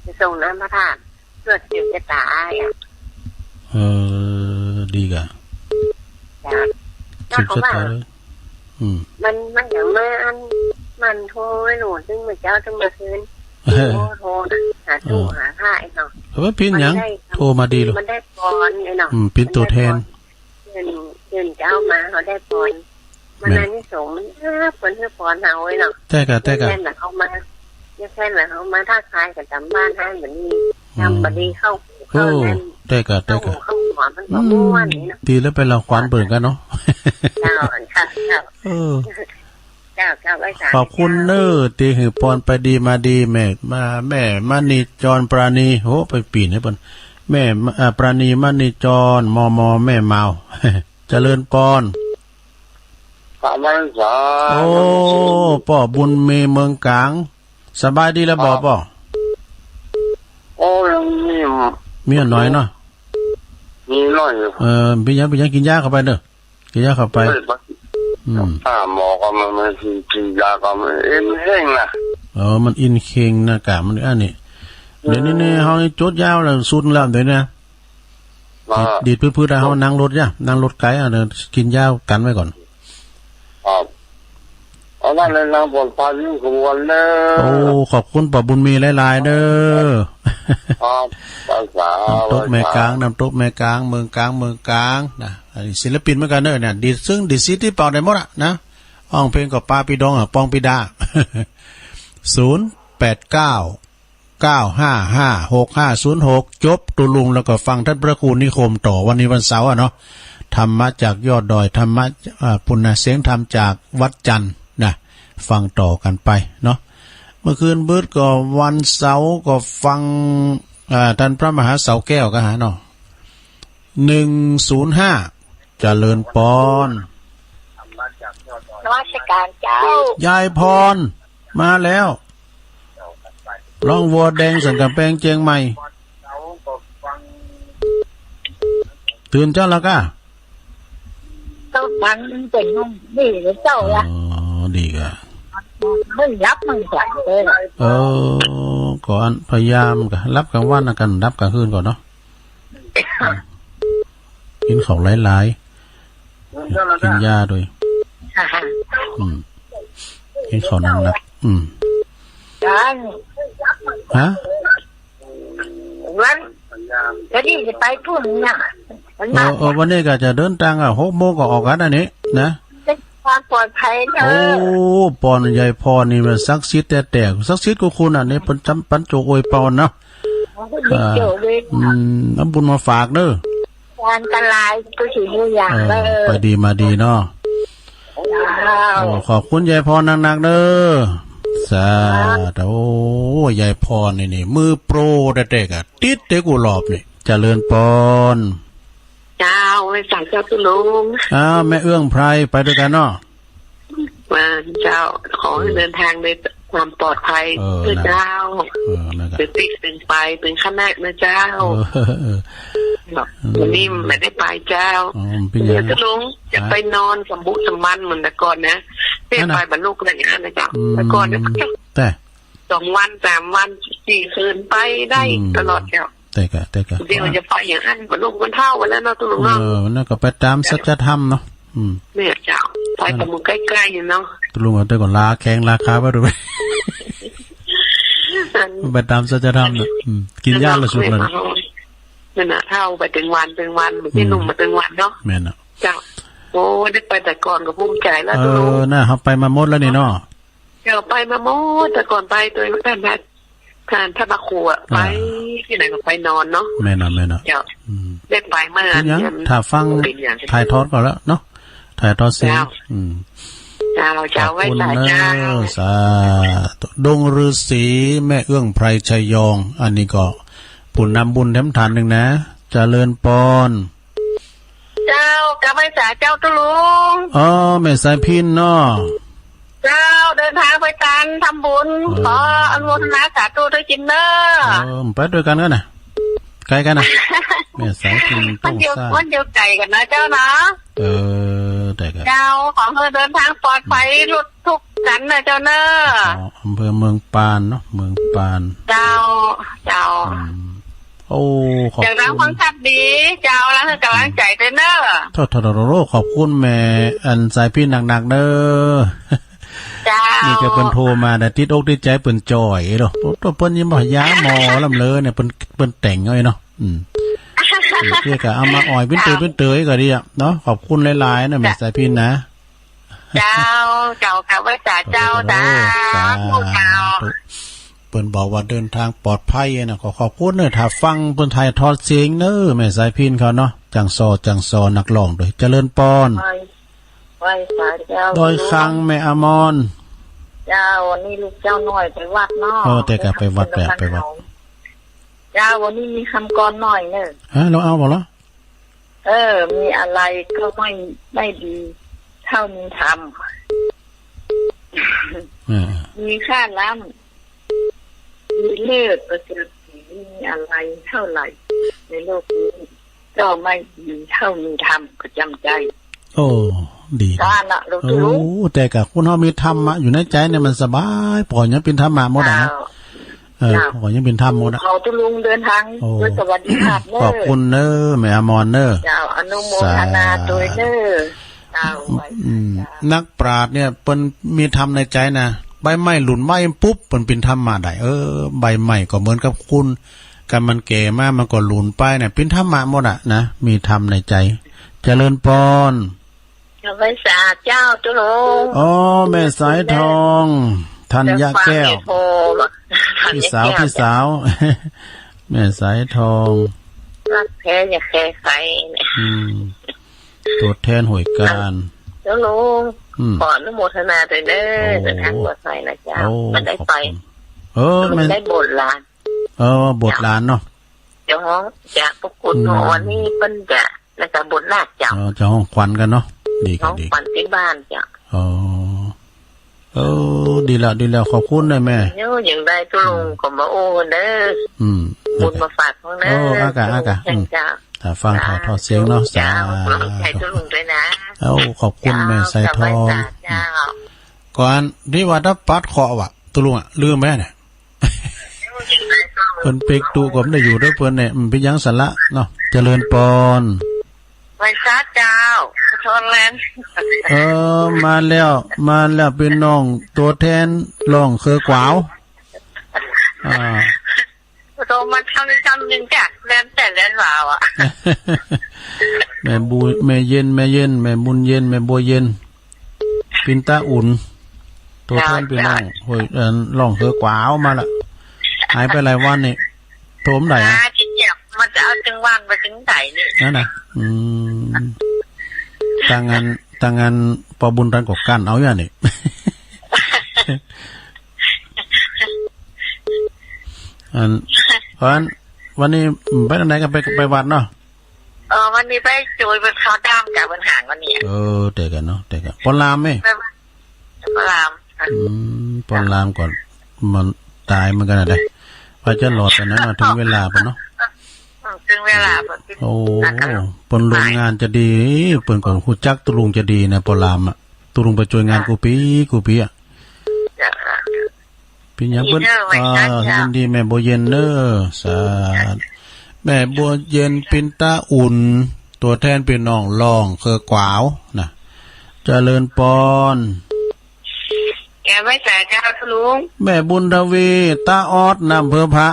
จะส่งน้ำพระธาตุ เพื่อสืบจะต๋ายอะ เออ ดีก้า เจ้า สืบจะต๋ายเลย อืม มัน มันอย่างมาอัน มันโทรไว้หนู ซึ่งเมื่อเจ๊า ซึ่งเมื่อคืน เออ โทร โทรนะ หาตู้ เออ หาผ้าไอ้เนาะ แต่ว่าเป๋นหยัง มันได้ โทรมาดีเลย มันได้ปอนไอ้เนาะ อืม เป๋นตั๋วแทน มันได้ปอน เปิ้น เปิ้นเจ๊ามาเขาได้ปอน มัน แม่น อานิสงส์มันนัก เปิ้นหื้อปอนเฮาไอ้เนาะ แต๊ก้า แต๊ก้า แม่นน่ะ เอามา ใช่เหรอ เขามาทักทายกั๋นต๋ามบ้าน หื้อบ่ดี หื้อ เข้าหูเข้า โอ้ แนม ได้ก่ะ ได้ก่ะ เข้าหูเข้าหัวมันก็ม่วนนี่เนาะ อืม ดีแล้วไปละขวัญเปิ้นกั๋นเนาะ เจ้า เจ้า เจ้า เออ เจ้า เจ้า ไหว้สา ขอบคุณเน่อ ตี้หื้อปอนไปดีมาดี แม่ มา แม่มณีจรปราณี โห ไปปี๋นหื้อเปิ้น แม่ อ่า ปราณีมณีจร มม แม่มาว เจริญปอน กราบไหว้สา โอ้ ป้อบุญมีเมืองก๋าง สบายดีแล้วบ่ ครับ ป้อ โอ้ ยังมี มีน้อยเนาะ มีน้อยอยู่ เออ เป๋นหยัง เป๋นหยัง กิ๋นยาเข้าไปเน่อ กิ๋นยาเข้าไป เอ้ย อืม หาหมอก็มัน มันกิ๋น กิ๋นยาก็มันอินเข่งนะ เออ มันอินเข่งนะ กะมันอันนี้ อืม เดี๋ยวนี้เนี่ย เฮานี่จดยาแล้ว สุดแล้วเดี๋ยวนี้นะ อ่า ดีด ดีดปื๊ดๆ อะ เฮานั่งรถจ้ะ นั่งรถไก๋อะ เดี๋ยวกิ๋นยากั๋นไว้ก่อน ครับ เอาละ เดินทางปลอดภัยยิ่งกว่าวันเน่อ โอ้ ขอบคุณป้อบุญมีหลายๆ เน่อ ครับ ไหว้สา น้ำตกแม่ก๋าง ไหว้สา น้ำตกแม่ก๋าง เมืองก๋าง เมืองก๋างนะ อันนี้ศิลปินเหมือนกั๋นเน่อเนี่ย ดีดซึ่งดีดซีดีเป่าได้หมดอะนะ ฮ้องเพลงก็ปาปี้ดองอะ ปองปี้ดา ศูนย์แปดเก้า เก้าห้าห้า หกห้าศูนย์หก จบตุ๊ลุงแล้วก็ฟังต้านพระครูนิคมต่อ วันนี้วันเสาร์อะเนาะ ธรรมะจากยอดดอย ธรรมะ อ่า ปุณณะเสียงธรรมจากวัดจันทร์นะ ฟังต่อกั๋นไปเนาะ เมื่อคืนปื๊ดก็วันเสาร์ก็ฟัง อ่า ต้านพระมหาเสาแก้วก็หาเนาะ หนึ่งศูนย์ห้า เจริญปอน นมัสก๋านเจ้า ยายปอน มาแล้ว ฮ้องวัวแดงสันก๋ำแปงเจียงใหม่ ตื่นเจ๊าแล้วก้า ก็ฟังเป๋นห้องดีเจ้าละ อ๋อ ดีก้า มันหลับมันฝันเลย เออ ก็อันพยายามก้า หลับก๋างวันนะ กั๋นหลับก๋างคืนก่อนเนาะ กิ๋นข้าวหลายๆ กิ๋นยาตวย อืม กิ๋นข้าวหนักๆ อืม ฮะ วัน วันนี้จะไปปู๊นเนี่ย วัน เอ มา อ เออ วันนี้ก็จะเดินตางอะ หกโมงก็ออกกั๋นอันนี้นะ เพื่อความปลอดภัยเน่อ โอ้ ปอน ยายปอนนี่มันศักดิ์สิทธิ์แต๊ๆ ศักดิ์สิทธิ์กว่าคุณอะ นี่เปิ้นจ๋ำปันโจกอวยปอนเนาะ โอ้ เปิ้นจ๋ำโจกอวยปอน อ่า อืม เอาบุญมาฝากเน่อ อันตรายก็สิฮู้อย่าง เออ เน่อ ไปดีมาดีเนาะ เจ้า โอ้ ขอบคุณยายปอนหนักๆ เน่อ สาธุ เจ้า โอ้ ยายปอนนี่ นี่ มือโปรแต๊ๆ อะ ติดเต๊กูรอบนี่ เจริญปอน เจ้า ไหว้สาเจ้าตุ๊ลุง อ้าว แม่เอื้องไพร ไปตวยกั๋นเนาะ ว่าเจ้า ขอหื้อหื้อ เดินทางโดยความปลอดภัย เออ เจ้า เออ นั่นแหละ ตึงปิ๊กตึงไปตึงคณะเน่อเจ้า เออ เออ เนาะ อืม วันนี้บ่ได้ไปเจ้า อ๋อ เป๋นหยัง เดี๋ยวตุ๊ลุง ฮะ จะไปนอนสะบุสะมันเหมือนแต่ก่อนนะ เตี้ย อันน่ะ ไปบ่ลุกอะไรอย่างนั้นนะเจ้า อืม แต่ก่อนเนี่ย แต่ สองวัน สามวัน สี่คืน ไปได้ อืม ตลอดเจ้า แต่กะ แต่กะ เดี๋ยวจะไปอย่างนั้น มันลูกมันเฒ่าไปแล้วเนาะตุ๊ลุงเนาะ เออ นั่นก็ไปต๋ามสัจธรรมเนาะ อืม เนี่ยเจ้า ไปต๋ามเมืองใก้ๆ อยู่เนาะ ตุ๊ลุงเอาแต่ก่อนลาแข้งลาขาไปดูไป อัน ไปต๋ามสัจธรรมเนาะ อืม กิ๋นยาละสุดเลยเนาะ นั่นน่ะ เฒ่าไปตึงวันตึงวัน อืม ตี้หนุ่มมาตึงวันเนาะ แม่นน่ะ เจ้า โอ้ ได้ไปแต่ก่อนก็ภูมิใจ๋แล้ว เออ ตุ๊ลุง น่ะ เฮาไปมาหมดแล้วนี่เนาะ เจ้า ไปมาหมด แต่ก่อนไปตวยท่านพระ ท่านพระครูอะ อ่า ไปตี้ไหนก็ไปนอนเนาะ แม่นน่ะ แม่นน่ะ เจ้า อืม ได้ไปเมื่อ เป๋นหยัง อัน ถ้าฟัง เป๋นหยัง ถ่ายทอดก่อนแล้วเนาะ ถ่ายทอดเสียง เจ้า อืม เจ้า เจ้า ขอบคุณ ไหว้สาเจ้า เน่อ สาธุ ดงฤาษี แม่เอื้องไพร ชัยยอง อันนี้ก็ผู้นำบุญแถมท่านนึ่งนะ เจริญปอน เจ้า กราบไหว้สาเจ้าตุ๊ลุง อ๋อ แม่สายพิณเนาะ เจ้า เดินทางไปต๋ามทำบุญ เออ ขออนุโมทนาสาธุตวยกิ๋นเน่อ เออ ไปตวยกั๋นกั๋นน่ะ ใก้กั๋นน่ะ แม่สายพิณ มันอยู่ ต้องสร้าง มันอยู่ไก๋กั๋นนะเจ้าเนาะ เออ แต่ก็ เจ้า ขอหื้อเดินทางปลอดภัย อืม รถทุกคันนะเจ้าเน่อ อ๋อ อำเภอเมืองปานเนาะ เมืองปาน เจ้า เจ้า อืม โอ้ ขอบคุณ เจ้า ฟังชัดดี เจ้า แล้วหื้อกำลังใจ๋ตวยเน่อ โถ่ๆๆๆ ขอบคุณแม่ อันสายพิณหนักๆ เน่อ เจ้า นี่ก็เปิ้นโทรมานะ ติดอกติดใจ๋เปิ้นจ่อยเนาะ โอ้ เปิ้นยังบ่ยาหมอลำเลยเนี่ย เปิ้น เปิ้นแต่งเอาเนาะ อืม เปิ้นก็เอามาอ่อยปิ้นเต๋อปิ้นเต๋อก็ดีอะเนาะ ขอบคุณหลายๆ นะ แม่สายพิณนะ เจ้า เจ้า กราบไหว้สาเจ้า สาธุ สาธุ เจ้า สาธุ เปิ้นบอกว่าเดินทางปลอดภัยนะ ขอขอบคุณเนอะ ถ้าฟังเปิ้นถ่ายทอดเสียงเนอะ แม่สายพิณเขาเนาะ จังซอ จังซอ นักร้องด้วย เจริญปอน ไหว้ ไหว้สาเจ้า ดอยคาง แม่อมร เจ้า วันนี้ลูกเจ้าน้อยไปวัดเนาะ เออ แต่ก็ไปวัด ไป ไปวัด เจ้า วันนี้มีกำกลอนหน่อยเนอะ ฮะ ลองเอาบ่ลอ เออ มีอะไรก็ไม่ ไม่ดีเท่ามีธรรม อ่า มีค่าล้ำ มีเลิศประเสริฐศรี มีอะไรเท่าไหร่ ในโลกนี้ ก็ไม่ดีเท่ามีธรรมประจำใจ โอ้ ดีนะ สาธุ โอ้ ลูก แต่กะคนเฮามีธรรมะอยู่ในใจ๋เนี่ยมันสบาย ปล่อยยังเป๋นธรรมะหมดอะนะ เจ้า เออ เจ้า ปล่อยยังเป๋นธรรมหมดอะ ขอตุ๊ลุงเดินทาง โอ้ ด้วยสวัสดิภาพเนอะ ขอบคุณเนอะ แม่อมรเนอะ เจ้า อนุโมทนาตวยเนอะ สาธุ เจ้า อืม เจ้า นักปราชญ์เนี่ยเปิ้นมีธรรมในใจ๋นะ ใบไม้หล่นไว้ปุ๊บ เปิ้นเป๋นธรรมะได้ เออ ใบไม้ก็เหมือนกับคน กันมันแก่มา มันก็หล่นไปเนี่ย เป๋นธรรมะหมดอะนะ มีธรรมในใจ๋ เจริญปอน ไหว้สาเจ้าตุ๊ลุง อ๋อ แม่สายทอง ธัญแก้ว เดี๋ยวฟังไอ้โทรมา ธัญแก้ว พี่สาว พี่สาว แม่สายทอง รักแท้อย่าแคร์ใครเนี่ย อืม ตัวแทนหน่วยการ ตุ๊ลุง อืม ขออนุโมทนาตวยเนอะ โอ้ เดินทางปลอดภัยนะเจ้า โอ้ มันได้ไป ขอบคุณ เออ มัน มันได้บวชหลาน เออ บวชหลานเนาะ เจ้าฮ้อง เจ้า พระคุณ อืม วันนี้เปิ้นจะ แล้วก็บวชนาคเจ้า เออ จะฮ้องขวัญกั๋นเนาะ ดีกั๋น ฮ้อง ดี ขวัญตี้บ้านเจ้า อ๋อ เออ ดีแล้ว ดีแล้ว ขอบคุณนะแม่ เดี๋ยวยังได้ตุ๊ลุง อืม ก็มาโอ้เด้อ อืม บุญมาฝากพ่องเด้อ เออ อากะ อากะ ตุ๊ลุง อืม เจ้า ถ้าฟังถ่ายทอดเสียงเนาะ เจ้า สาธุ ขอบใจตุ๊ลุงตวยนะ เอ้า ขอบคุณแม่สายทอง เจ้า ไหว้สาเจ้า ก่อนตี้ว่าถ้าปัดเคราะห์ว่ะ ตุ๊ลุงอะ ลืมไปเนี่ย เปิ้นเป๊กตุ๊ก็บ่ได้อยู่ด้วยเปิ้นเนี่ย มันเป๋นหยังสันละเนาะ เจริญปอน ไหว้สาเจ้า สะท้อนแลน เออ มาแล้ว มาแล้ว เป๋นน้องตัวแทนร้องเครือกวาว อ่า โตมาทำในจำหนึ่งจ้ะ แลนแต่แลนวาวอะ แม่บู แม่เย็น แม่เย็น แม่บุญเย็น แม่บัวเย็น ปินตาอุ่น ตัวแทน เจ้า เป๋นน้อง เจ้า ห้วย เอ่อ ร้องเครือกวาวมาละ หายไปหลายวันนี่ โทรบ่ได้อะ มาที่เจียบ มันจะเอาตึงวันไปตึงไหนนี่ นั่นน่ะ อืม ตางาน ตางานปอบุญตันก็กั้นเอาอย่างนี้ อัน เพราะฉะนั้นวันนี้ไปตางไหนกั๋น ไป ไปวัดเนาะ เออ วันนี้ไปจุยเปิ้นเข้าด้ามกับเปิ้นหางวันนี้ เออ เจอกั๋นเนาะ เจอกั๋น ปอลามไหม ไปวัดปอลาม อืม ปอลามก่อน มันต๋ายเหมือนกั๋นนะเด้ ว่าจะหลอดอันนั้นมา เถิงเวลาเปิ้นเนาะ อืม เถิงเวลาเปิ้น โอ้ เปิ้นลงงานจะดี เปิ้นก็ฮู้จักตุ๊ลุงจะดีนะ ปอลามอะ ตุ๊ลุงไปจุยงานกู้ปี๋ กู้ปี๋อะ เจ้า เปิ้นหยังเปิ้น ยินดีเนอะ อ่า ไหว้สาเจ้า ยินดีแม่บัวเย็นเนอะ สาธุ แม่บัวเย็น ปินตาอุ่น ตัวแทนเป๋นน้องร้องเครือกวาวนะ เจริญปอน แกไหว้สาเจ้าตุ๊ลุง แม่บุญทวี ตาออด น้ำเผอพระ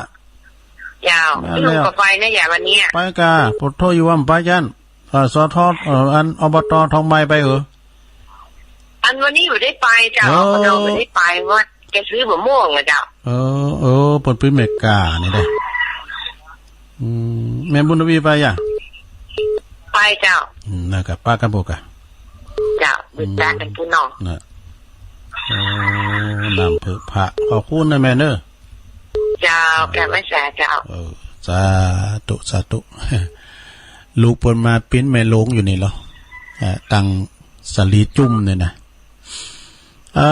เจ้า มาแล้ว ตุ๊ลุงก็ไปนะอย่าวันนี้ ไปกา ปะโทอยู่ว่าบ่ไปจั้น เอ่อ สท เอ่อ อัน อบต ทองใบไปเหรอ อันวันนี้บ่ได้ไปเจ้า เออ อบต บ่ได้ไป ว่าแกซื้อมะม่วงอะเจ้า เออ เออ เปิ้นไปอเมริกานี่เด้ อืม แม่บุญทวีไปอ่ะ ไปเจ้า อืม นั่นกะ ปะกั๋นโบกะ เจ้า อืม ไปปะกั๋นพี่น้อง น่ะ โอ้ น้ำเผอพระ ขอบคุณนะแม่เนอะ เจ้า แกไหว้สาเจ้า เออ สาธุ สาธุ ลูกเปิ้นมาเป๋นแม่โรงอยู่นี่เหรอ อ่า ตังสาลีจุ่มเนี่ยนะ อ่า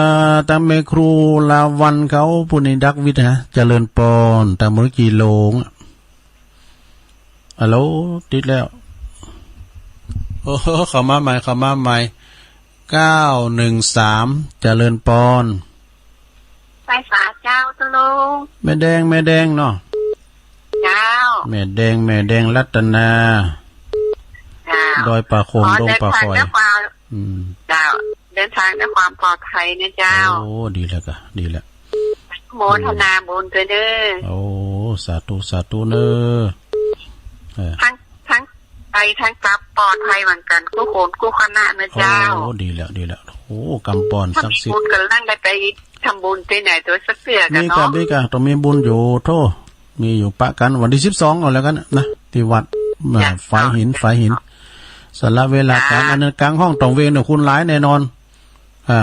ตังแม่ครูลาวัลย์เขา ผู้นี้ดักวิทย์นะ เจริญปอน ตังเมืองจีหลง ฮัลโหล ติดแล้ว โอ้โห เข้ามาใหม่ เข้ามาใหม่ เก้าหนึ่งสาม เจริญปอน ไหว้สาเจ้าตุ๊ลุง แม่แดง แม่แดงเนาะ เจ้า แม่แดง แม่แดงรัตนา เจ้า ดอยป่าโขง ขอ ดงป่าคอย เดินทางด้วยความ อืม เจ้า เดินทางด้วยความปลอดภัยนะเจ้า โอ้ ดีแล้วกะ ดีแล้ว โมทนาบุญตวยเด้อ โอ้ สาธุ สาธุเนอะ เออ ทั้ง ทั้ง เอ ไปทั้งกลับปลอดภัยเหมือนกั๋น กู้คนกู้คณะเน่อเจ้า โอ้ ดีแล้ว ดีแล้ว โอ้ กำปอน ถ้า ศักดิ์สิทธิ์ มีบุญกั๋นหลังได้ไปทำบุญตี้ไหนโตสักเตื้อกั๋นเนาะ มีก่ะ มีก่ะ ต้องมีบุญอยู่ โธ่ มีอยู่ปะกั๋น วันตี้สิบสองเอาแล้วกั๋นนะ ตี้วัด อ่า เจ้า ฝายหิน ฝายหิน สละเวลากั๋น เจ้า อันนั้นก๋างฮ้องต่องเวงเน่อ คนหลายแน่นอน อ่า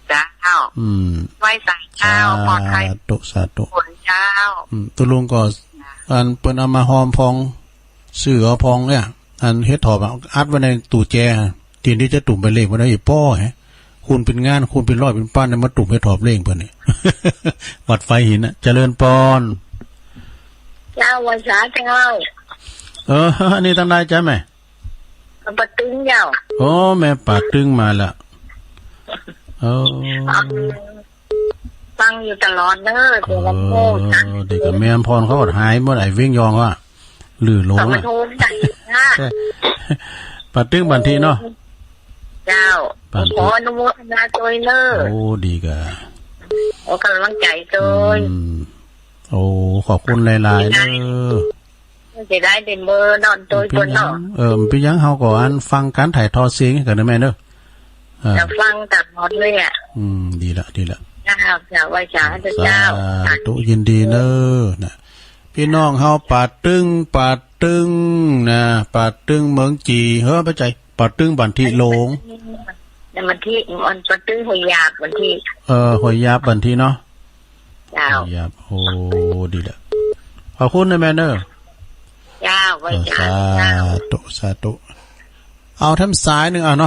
เจ้า อืม ไหว้สาเจ้า สาธุ ปลอดภัย สาธุ คนเจ้า อืม ตุ๊ลุงก็ อันเปิ้นเอามาฮอมพอง ซื้อเอาพองเนี่ย อันเห็ดถอบอะ อัดไว้ในตู้แจ ตี้นี้จะตุ้มไปเล่งไว้นะ อีป้อแหะ คูณเป๋นงาน คูณเป๋นร้อยเป๋นปันเนี่ย มาตุ้มเห็ดถอบเล่งเปิ้นเนี่ย วัดฝายหินน่ะ เจริญปอน เจ้า ไหว้สาเจ้า เออ อันนี้ตังใดจ๊ะแม่ ป่าตึงเจ้า โอ้ แม่ป่าตึงมาละ เออ ฟังอยู่ตลอดเน่อ เดี๋ยวลำโพงนะ เออ เดี๋ยวก็แม่อำพรเขาก็หายหมด ไอ้เว้งยองว่ะ หรือหลง เขา อะ โทรมาใส่นะ ใช่ ป่าตึงบันทีเนาะ เจ้า บันที ขออนุโมทนาตวยเน่อ โอ้ ดีก่ะ ขอกำลังใจ๋ตวย อืม โอ้ ขอบคุณหลายๆ เน่อ จะได้เด้นเบอร์นอนตวยเปิ้นเนาะ เออ เป๋นหยัง เฮาก็อันฟังก๋านถ่ายทอดเสียงกั๋นเน่อแม่เน่อ เออ จะฟังตลอดเลยอะ อืม ดีละ ดีละ เจ้า เจ้า ไหว้สาเจ้า สาธุ ยินดีเน่อ นะ ปี้น้องเฮาป่าตึง ป่าตึง นะ ป่าตึงเมืองจี เฮ้อ บ่ใจ้ ป่าตึงบันทีหลง ในบันที อันป่าตึงห้วยหยาบบันที เออ ห้วยหยาบบันทีเนาะ เจ้า ห้วยหยาบ โอ้ ดีละ ขอบคุณเน่อแม่เน่อ เจ้า ไหว้สา เออ เจ้า สาธุ สาธุ เอาแถมสายนึ่ง อ่ะเนาะ